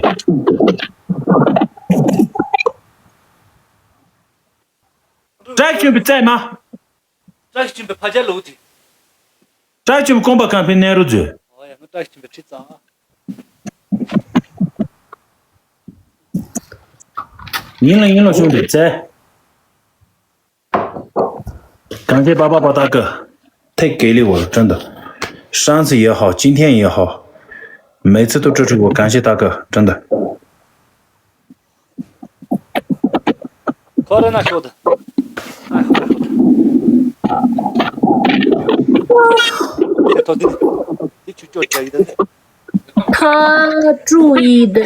བཀྲ་ཤིས་པའི་རྩེ་མ། བཀྲ་ཤིས་ཆུན་པའི་ཕ་རྒྱལ་ལོ་དེ། བཀྲ་ཤིས་ཆུན་པའི་ཀོང་པ་ཁང་པའི་གནས་རུ་མཛོད། ཨོ་ཡ་ང་བཀྲ་ཤིས་ཆུན་པའི་ཁྲི་ཙང་། ཡིན་ལ་ཡིན་ལ་ཤོད་དེ་རྩེ། 感谢爸爸把大哥。太给力我了，真的。上次也好，今天也好，每次都支持我，感谢大哥，真的。 ཁོ་རེ་ན་ཤོད་དུ། ཁ་དྲུག་ཡིན་ཏེ།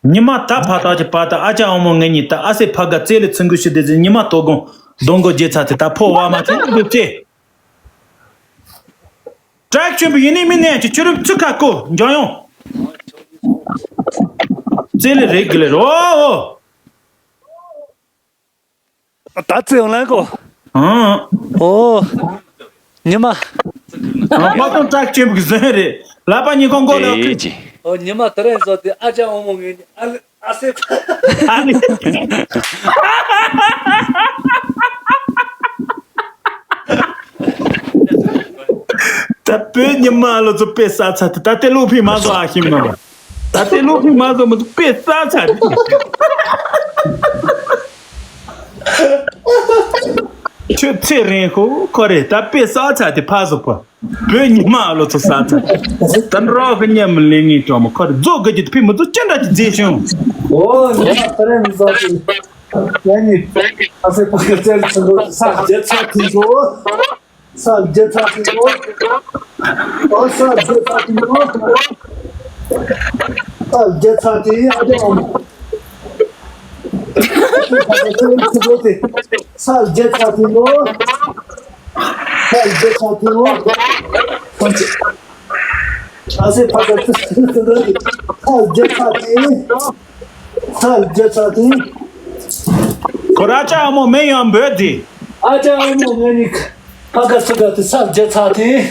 ཉི་མ་ད་ཕ་ཐག་གི་བར་དུ་ཨ་ཅག་ཨ་མོ་ངེད་གཉིས་ད་ཨ་སེ་ཕ་ག་རྩེ་ལ་ཚུན་གུ་ཤི་དེ་ཚེ་ཉི་མ་དོ་དགོང་སྡོང་མགོ་རྒྱལ་ཚ་དེ་ད་ཕོ་བ་མ་ཚེ་འདུག་ཚེ། བྲག་ཆེན་པོ་ཡིན་ནི་མིན་ནས་ཀྱི་ཆུ་རུབ་ཚུ་ཁ་ཀོ་འཇོག་ཡོང་། རྩེ་ལེ་རེད་གི་ལེ་རོ་ཨོ། ད་རྩེ་ཡོང་ལན་ཀོ། ཨང་། ཨོ། ཉི་མ། ཨང་། ཁ་སང་བྲག་ཆེན་པོ་གི་ཟན་རེད། ལག་པ་གཉིས་ཀ་མགོ་ལ་ཨེ་ཁུར། ཅི། ཨོ་ཉི་མ་དེ་རིང་བཟོ་དེ་ཨ་ཅག་ཨ་མོ་ངེད་གཉིས་ཨ་ལེ། ཨ་ནི། ད་བོད་ཉི་མ་ལོ་ཚོ་དཔེ་ས་ཚ་དེ་ད་ལྟའི་ལུག་ཕིང་མ་བཟོ་ཨ་ཤིམ་ན། ད་ལྟའི་ལུག་ཕིང་མ་བཟོ་མི་འདུག་དཔེ་ས་ཚ་དེ། ཁྱོད་ཚེ་རིང་ཁོ་ཁོ་རེད་ད་དཔེ་ས་ཚ་དེ་ཕ་བཟོ་པ། བོད་ཉི་མ་ལོ་ཚོ་ས་ཚ། ད་རོག་གི་ཉམས་ལེན་ངེས་ཀྱང་མ་ཁར་རྫོགས་དགོས་ཀྱི་ཕི་མི་ཚོ་ཅི་འདྲ་ཅི་མཛེས་བྱུང་། ཨོ་ཉི་མ་ད་རེ་མི་ཟ་ཚུལ། ཡ་ནི། ཨ་སེ་ཕ་གི་རྩེར་ཚུན་གོ་ས་རྒྱལ་ཚ་ཐིང་གོ། ས་རྒྱལ་ཚ་ཐིང་གོ། ཨོ་ས་རྒྱལ་ཚ་ཐིང་གོ། ས་རྒྱལ་ཚ་ཐིང་ཨ་ཅག་ཨ་མོ། ས་རྒྱལ་ཚ་ཐིང་གོ། ས་རྒྱལ་ཚ་ཐིང་གོ། ཨ་སེ་ཕ་ག་ཚ་ཚ་ཚ་ཚ་ཚ་ས་རྒྱལ་ཚ་ཐིང་། ས་རྒྱལ་ཚ་ཐིང་། ཁོ་ར་ཅག་ཨ་མོ་མེ་ཡང་འབོད་དེ། ཨ་ཅག་ཨ་མོ་ངེད་གཉིས་ཕ་ག་ཚ་ག་དེ་ས་རྒྱལ་ཚ་ཐིང་།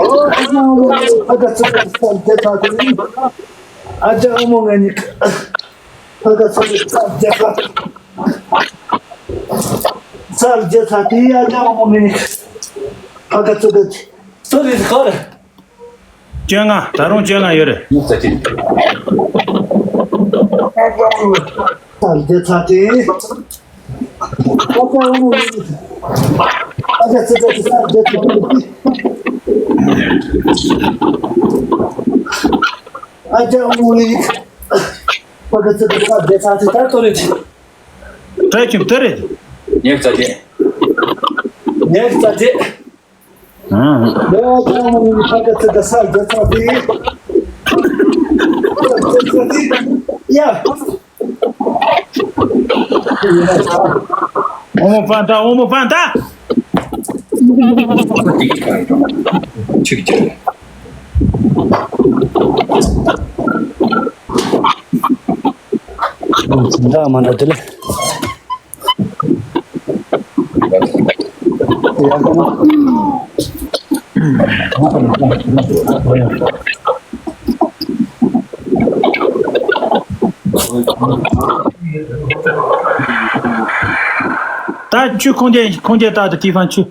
ཨོ་ཨ་ཅག་ཨ་མོ་ངེད་གཉིས་ཕ་ག་ཚ་ག་དེ་ས་རྒྱལ་ཚ་ཐིང་། ཨ་ཅག་ཨ་མོ་ངེད་གཉིས། ཕ་ག་ཚ་ག་ས་རྒྱལ་ཚ། ས་རྒྱལ་ཚ་དེ་ཡ་ཅག་ཨ་མོ་ངེད་གཉིས། ཕ་ག་ཚ་ག་དེ། ཚོ་རེད་ཁར། བཅོ་ལྔ། ད་རུང་བཅོ་ལྔ་ཡོད་རེད། ས་རྒྱལ་ཚ་དེ། ཨ་ཅག་ཨ་མོ་ངེད་གཉིས། ཕ་ག་ཚ་ག་དེ་ས་རྒྱལ་ཚ་དེ། ཨ་ཅག་ཨ་མོ་ངེད་གཉིས། ཕ་ག་ཚ་ག་ས་རྒྱལ་ཚ་དེ་ད་ཚོ་རེད། བཀྲ་ཤིས་བདེ་ལེགས། ངས་རྩ་ཆེ། ངས་རྩ་ཆེ། ཨང་། ལོ་ཅང་མོ་ནི་ཕ་ག་ཚ་ག་ས་རྒྱ་ཚ་དེ། ཡ། ཨོ་མོ་ཕན་ཐ། ཨོ་མོ་ཕན་ཐ། ཅིག་ཅིག་འདྲ་མ་འདྲ་དེ་ལས། ད་ཆུ་ཁོང་ཁྱེར་ཁོང་ཁྱེར་ད་དུ་ཏི་ཧྥན་ཆུ།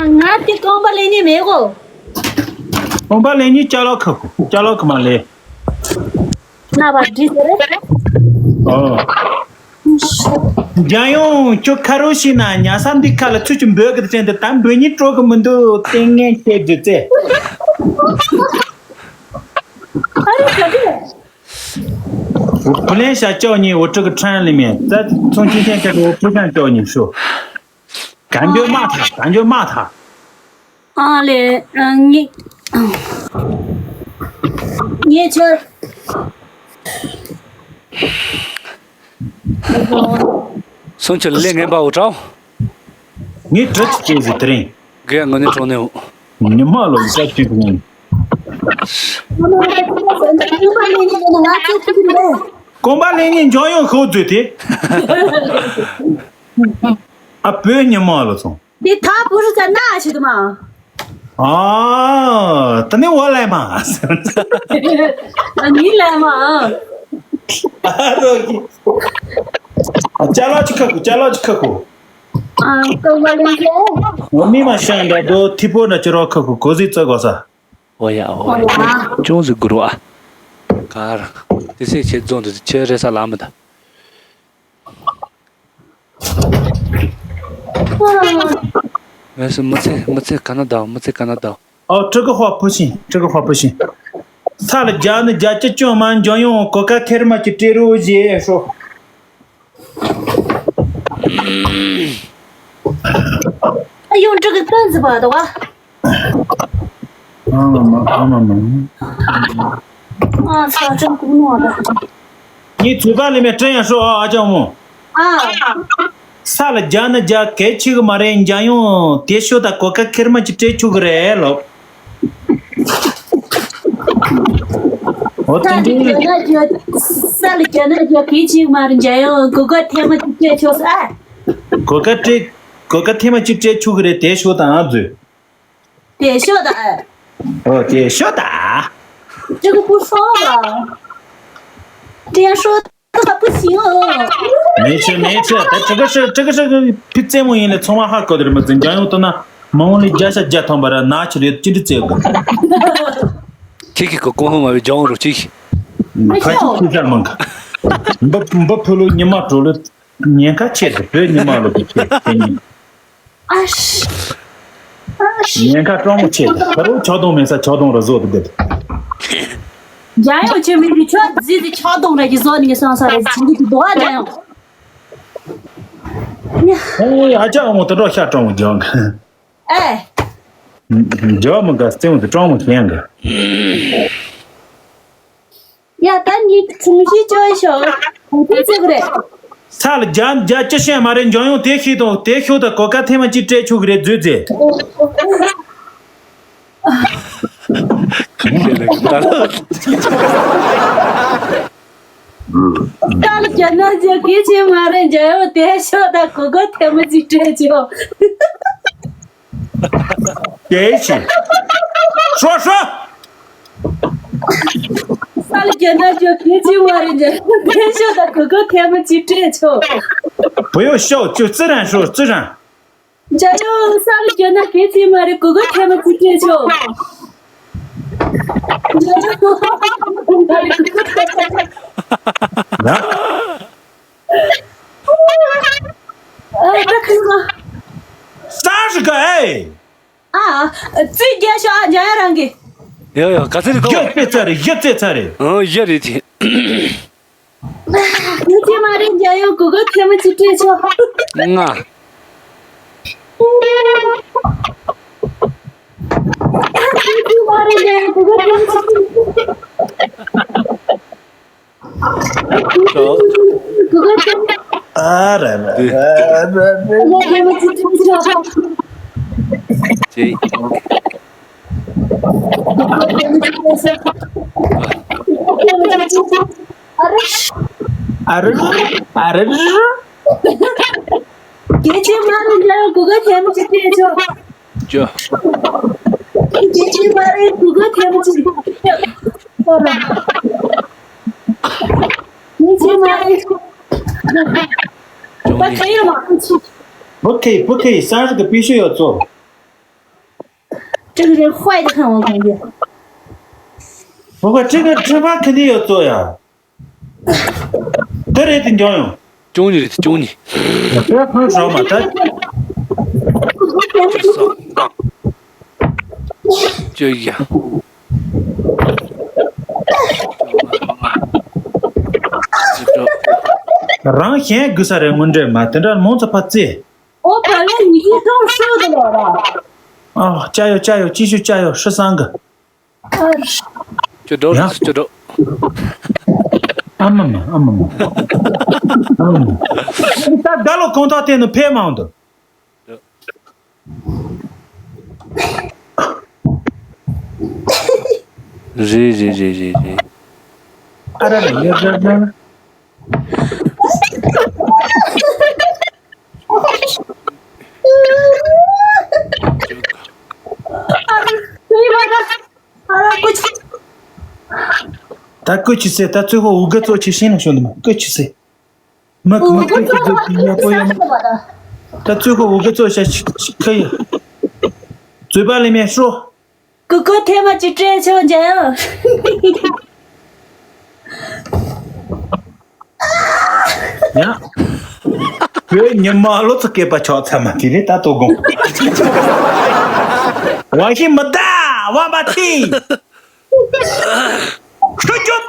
ང་དེ་རྐང་པ་ལེན་ནི་མེད་གོ། རྐང་པ་ལེན་ནི་ཅ་ལག་ཁ་ཁོ་ཅ་ལག་ཁ་མ་ལེན། ན་བ་འདྲི་ཟེར་རེད། ཨོ། རྒྱལ་ཡོངས་ཁྱོད་ཁ་རོ་ཤི་ན་ཉ་ས་འདི་ཁ་ལ་ཚུལ་གྱི་འབོད་གི་ཅན་དུ་དམ་འབོད་ཉིད་སྤྲོ་གི་མི་འདུག་ཏེ་ངན་ཁྱེད་རྒྱུ་ཚེ། ཨ་རེ་ཟ་རེད། བུ་ལེན་ཤ་ཅོ་ཉི་འོ་ཁྲི་གི་ཁྲན་ལི་མེ་ཙ་ཚོང་ཆེན་ཆེན་ཁ་གི་འོ་ཁྲི་ཁྲན་ཅོ་ཉི་ཤོ། གང་འགྱོད་མ་ཐག་གང་འགྱོད་མ་ཐག་ཨ་ལེ། ཨ་ངེད་ངེད་ཆོར། སོང་ཆུ་ལས་ངན་པ་འོ་དྲའོ། ངས་གྲི་ཅི་སྐྱེས་ཟིག་དེ་རིང་། རྒན་ངོ་ནས་གྲོང་ནས་འོ། ཉི་མ་ལོ་ཡི་ས་ཅི་གོང་། གོམ་པ་ལེན་ཉིན་འཇོག་ཡོང་ཤོག་མཛོད་དེ། ཨ་བོད་ཉི་མ་ལོ་སོང་། དེ་ཐ་བུ་རུ་ཙ་ན་ཞིག་ཏུ་མ། ཨ། ད་ནི་འོ་ལས་མ། ཨ་ནི་ལས་མ། ཨ་རོ་གི། ཨ་ཅ་ལག་ཅི་ཁ་ཁུ་ཅ་ལག་ཅི་ཁ་ཁུ། ཨ་ཏོ་མ་ལེན་ཤོ། འོ་མི་མ་ཤང་འདྲ་དོ་ཐི་པོ་འདྲ་ཅི་རོ་ཁ་ཁུ་གོ་ཟི་ཙ་གོ་ས། འོ་ཡ་འོ་ཡ། ཅུང་ཟིག་གུ་རུ་ཨ། གར། དེ་སེ་ཆེ་རྫོང་དུ་ཆེ་རེ་ས་ལ་མི་ད། ངས་སུ་མི་ཚེ་མི་ཚེ་ག་ན་ད་མི་ཚེ་ག་ན་ད། ཨོ། ཁྲི་གི་ཧོ་ཕུ་ཤིང་། ཁྲི་གི་ཧོ་ཕུ་ཤིང་། ས་ལ་རྒྱ་ནི་རྒྱ་ཅི་ཅོ་མ་འཇོན་ཡོང་གོ་ཀ་ཁེར་མ་ཅི་སྤྲད་རོ་ཞེས་ཧྲོ། ཨ་ཡོང་ཁྲི་གི་ཏན་ཟི་བ་དོ་བ། ཨ་མ་མ། ཨ་མ་མ། ཨ་ས་ཅང་ཀུ་ནོ་ད། ངའི་ཚོད་པ་ལས་མེད་དྲན་ཡང་ཤོག་ཨ་ཅག་མོ། ཨ། ས་ལ་རྒྱ་ནི་རྒྱ་གལ་ཆེ་གི་མ་རེད། འཇམ་ཡོང་དེ་ཤོད་ད་གོ་ཀ་ཁེར་མ་ཅིག་སྤྲད་ཆོག་གི་རེད་ལོ། འོ་ས་དེ་ལ་རྒྱ་འདྲའི་ནི་རྒྱ། ས་ལ་རྒྱ་ནི་རྒྱ་གལ་ཆེ་གི་མ་རེད། འཇམ་ཡོང་གོ་ཀ་ཐེངས་མ་ཅིག་སྤྲད་ཆོག་ས། གོ་ཀ་སྤྲད། གོ་ཀ་ཐེངས་མ་ཅིག་སྤྲད་ཆོག་གི་རེད། དེ་ཤོད་ད་ཨ་མཛོད། 等一下的，哎，哦，等一下的。这个不说了，这样说的话不行哦。没事没事，这个是这个是个พิเศษ མོ་ཡིན་ལ་ཚང་མ་ཧ་གོ་དེར་མ་འཛིན་ཀྱང་ཡོང་དུ་ན་མ་འོང་ལས་བརྒྱ་ཤ་བརྒྱ་ཐམ་པ་ར་ན་ཆི་ལས་ཅི་འདྲི་བཙལ་གོ། ཁྱེད་ཀྱི་གོ་གོ་ཧོ་མ་བའི་ལྗང་རུ་ཅིག་ཁ་ཅིག་ཁྱི་ཤར་མང་ག་འབུ་འབུ་ཕུ་ལུ་ཉི་མ་གྲོ་ལུ། ཉེན་ཁ་ཆེ་དེ་བོད་ཉི་མ་ལོ་གི་ཆེ་དེ་ཉིན། ཨ་ཤི། ཨ་ཤི། ཉེན་ཁ་སྤྲང་མོ་ཆེ་དེ་ཁ་རུ་ཆག་སྡང་མེད་ས་ཆག་སྡང་ར་བཟོ་དེ་བསྡད། རྒྱ་ཡོ་ཆེ་མི་རི་ཆོ་ཟི་ཟི་ཆག་སྡང་ར་གི་བཟོ་ནི་གི་སང་ས་ར་ཟི་ཆིང་གི་དུ་དོ་ཨ་རྒྱ་ཡོ། ཨོ་ཨ་ཅག་ཨོ་མོ་དེ་འདྲ་ཤ་སྤྲང་མོ་རྒྱང་གི། ཨེ། རྒྱ་མི་དགའ་སྟེང་དུ་སྤྲང་མོ་ཆེན་གི། ཡ་ད་ནི་གྲུང་ཤི་ཅོ་ཤོ། གོ་ཐུབ་ཚུགས་རེད། ས་ལ་རྒྱ་རྒྱ་ཅི་ཤེས་མ་རེད། འཇོན་ཡོང་དེ་ཤི་དང་དེ་ཤོ་ད་གོ་ཀ་ཐེངས་མ་གཅིག་སྤྲད་ཆོག་གི་རེད་བཟོས་ཚེ། ས་ལ་རྒྱ་ན་རྒྱ་གི་ཤེས་མ་རེད། འཇོན་ཡོང་དེ་ཤོ་ད་གོ་ཀ་ཐེངས་མ་གཅིག་སྤྲད་ཆོག་དེ་ཤི། ཧྲོ་ཧྲོ། ས་ལ་རྒྱ་ན་ཅོ་གི་ཅི་མ་རེད་ཅེ། དེ་ཤོ་ད་གོ་གོ་ཐེངས་མ་གཅིག་སྤྲད་ཆོག་བུ་ཡོ་ཤོ་ཅུ་ཙི་རང་ཤོ་ཙི་རང་། འཇམ་ཡོང་ས་ལ་རྒྱ་ན་གི་ཅི་མ་རེད། གོ་གོ་ཐེངས་མ་གཅིག་སྤྲད་ཆོག་ཡ། ཨ་ད་ཁི་མ། ས་ཞིག་ག་ཨེ། ཨ། ཙི་རྒྱ་ཤོ་ཨ་འཇམ་ཡང་རང་གི། ཡ་ཡ་ག་ཚོད་རེད་དོ། ཡ་ཙེ་ཚ་རེད། ཡ་ཙེ་ཚ་རེད། ཨང་ཡ་རེད་དེ། ངས་ཅི་མ་རེད། འཇམ་ཡང་གོ་གོ་ཐེངས་མ་གཅིག་སྤྲད་ཆོག་ང་། ངས་ཅི་མ་རེད། འཇམ་ཡང་གོ་གོ་ཐེངས་མ་གཅིག་སྤྲད་ཆོག་ཨ་ར་ར་ར་ར་ར། ཅེ། ཨ་ར་ཨ་ར་ར། ངས་ཅི་མ་རེད། འཇམ་ཡང་གོ་གོ་ཐེངས་མ་གཅིག་སྤྲད་ཆོག་ཅོ། ངས་ཅི་མ་རེད། གོ་གོ་ཐེངས་མ་གཅིག་སྤྲད་ཆོག你这妈的，我可以了吗？不可以，不可以，三十个必须要做。这个人坏的很，我感觉。不过这个吃饭肯定要做呀。这人挺讲究。 ཅུང་ཉི་རེད། ཅུང་ཉི། དེ་ཕན་ཞོག་མ་ད། ཅོ་ཡ། རང་གཞན་དགོས་ས་རེད། དངོས་འབྲེལ་མ་དེ་འདྲ་མང་ཙམ་ཕར་རྩེ། ཨོ་བ་ལན་ཡིག་ཐོག་ཤོད་དེ་ལོ་ར། ཨ། ཅ་ཡོ་ཅ་ཡོ་ཅི་ཞུ་ཅ་ཡོ་ཧྲི་སང་གི། ཅོ་འགྲོ་ཡ། ཅོ་འགྲོ། ཨ་མ་མ། ཨ་མ་མ། ཨ་མ་མ། ད་ད་ལོ་གོང་ཐག་དེ་ནི་ཕེབས་མང་དུ། རེད་རེད་རེད་རེད་རེད། ཨ་ར་ར་ཡ་ར་ར། ད་ཀུ་ཅི་སེ། ད་ཚོད་ཧོ་འུ་ག་ཚོ་ཆེ་ཤེས་ན་ཤོད་འདི་མ་ཀུ་ཅི་སེ། མ་ཀུ་མ་ཀུ་ཅི་སེ་ཡ་པོ་ཡ་མ། ད་ཚོད་ཧོ་འུ་ག་ཚོ་ཤ་ཤ་ཁ་ཡ། ཚོད་པ་ལས་མེད་ཤོ། ཀུ་ཀུ་ཐེངས་མ་གཅིག་སྤྲད་ཆོག་འཇམ་ཡང་། ཡ། བོད་ཉི་མ་ལོ་ཚོ་སྐད་པ་ཆགས་ཚར་མ་དེ་རེད་ད་དོ་དགོང་། བ་ཤི་མི་ད། One by ten. Good job.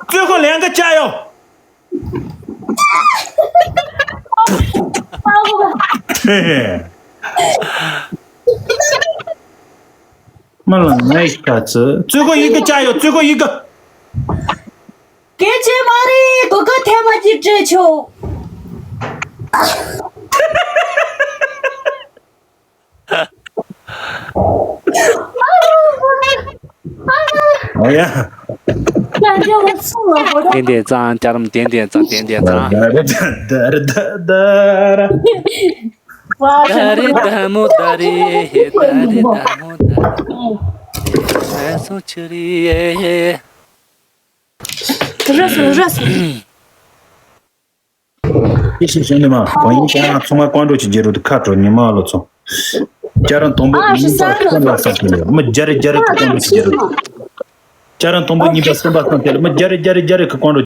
最后两个加油。嘿嘿。མ་ལ་ངའི་ཁ་ཚི། 最后一个加油，最后一个。 སྐད་ཆ་མ་རེད། གོ་ག་ཐེ་མ་ཅིག་སྤྲད་ཆོག་ཨོ་ཡ། ལྟན་ཏན་ཙང་། སྐྱ་རམ་ལྟན་ཏན་ཙང་། ལྟན་ཏན་ཙང་། ད་རེ་ད་མོ་ད་རེ། ཧེ་ད་རེ་ད་མོ་ད་རེ། ཨ་སོ་ཆུ་རེ། ར་སོ་ར་སོ། ཡེ་ཤེས་བྱུང་ནི་མ་གང་ཡིན་ཀྱང་ཚང་མ་ཀོང་ཀྲོ་ཅིག་རྒྱལ་རུ་དུ་ཁ་དྲོ་ཉི་མ་ལོ་ཚོ། སྐྱ་རང་དང་པོ་ཨ་ཤི་ས་རུ་སེམས་པ་སང་ཁྱེར་ལེ་མི་རྒྱ་རེ་རྒྱ་རེ་ཁ་ཀོང་ཀྲོ་ཅིག་རྒྱལ་རུ། སྐྱ་རང་དང་པོ་ཉི་མ་སེམས་པ་སང་ཁྱེར་ལེ་མི་རྒྱ་རེ་རྒྱ་རེ་རྒྱ་རེ་ཁ་ཀོང་ཀྲོ།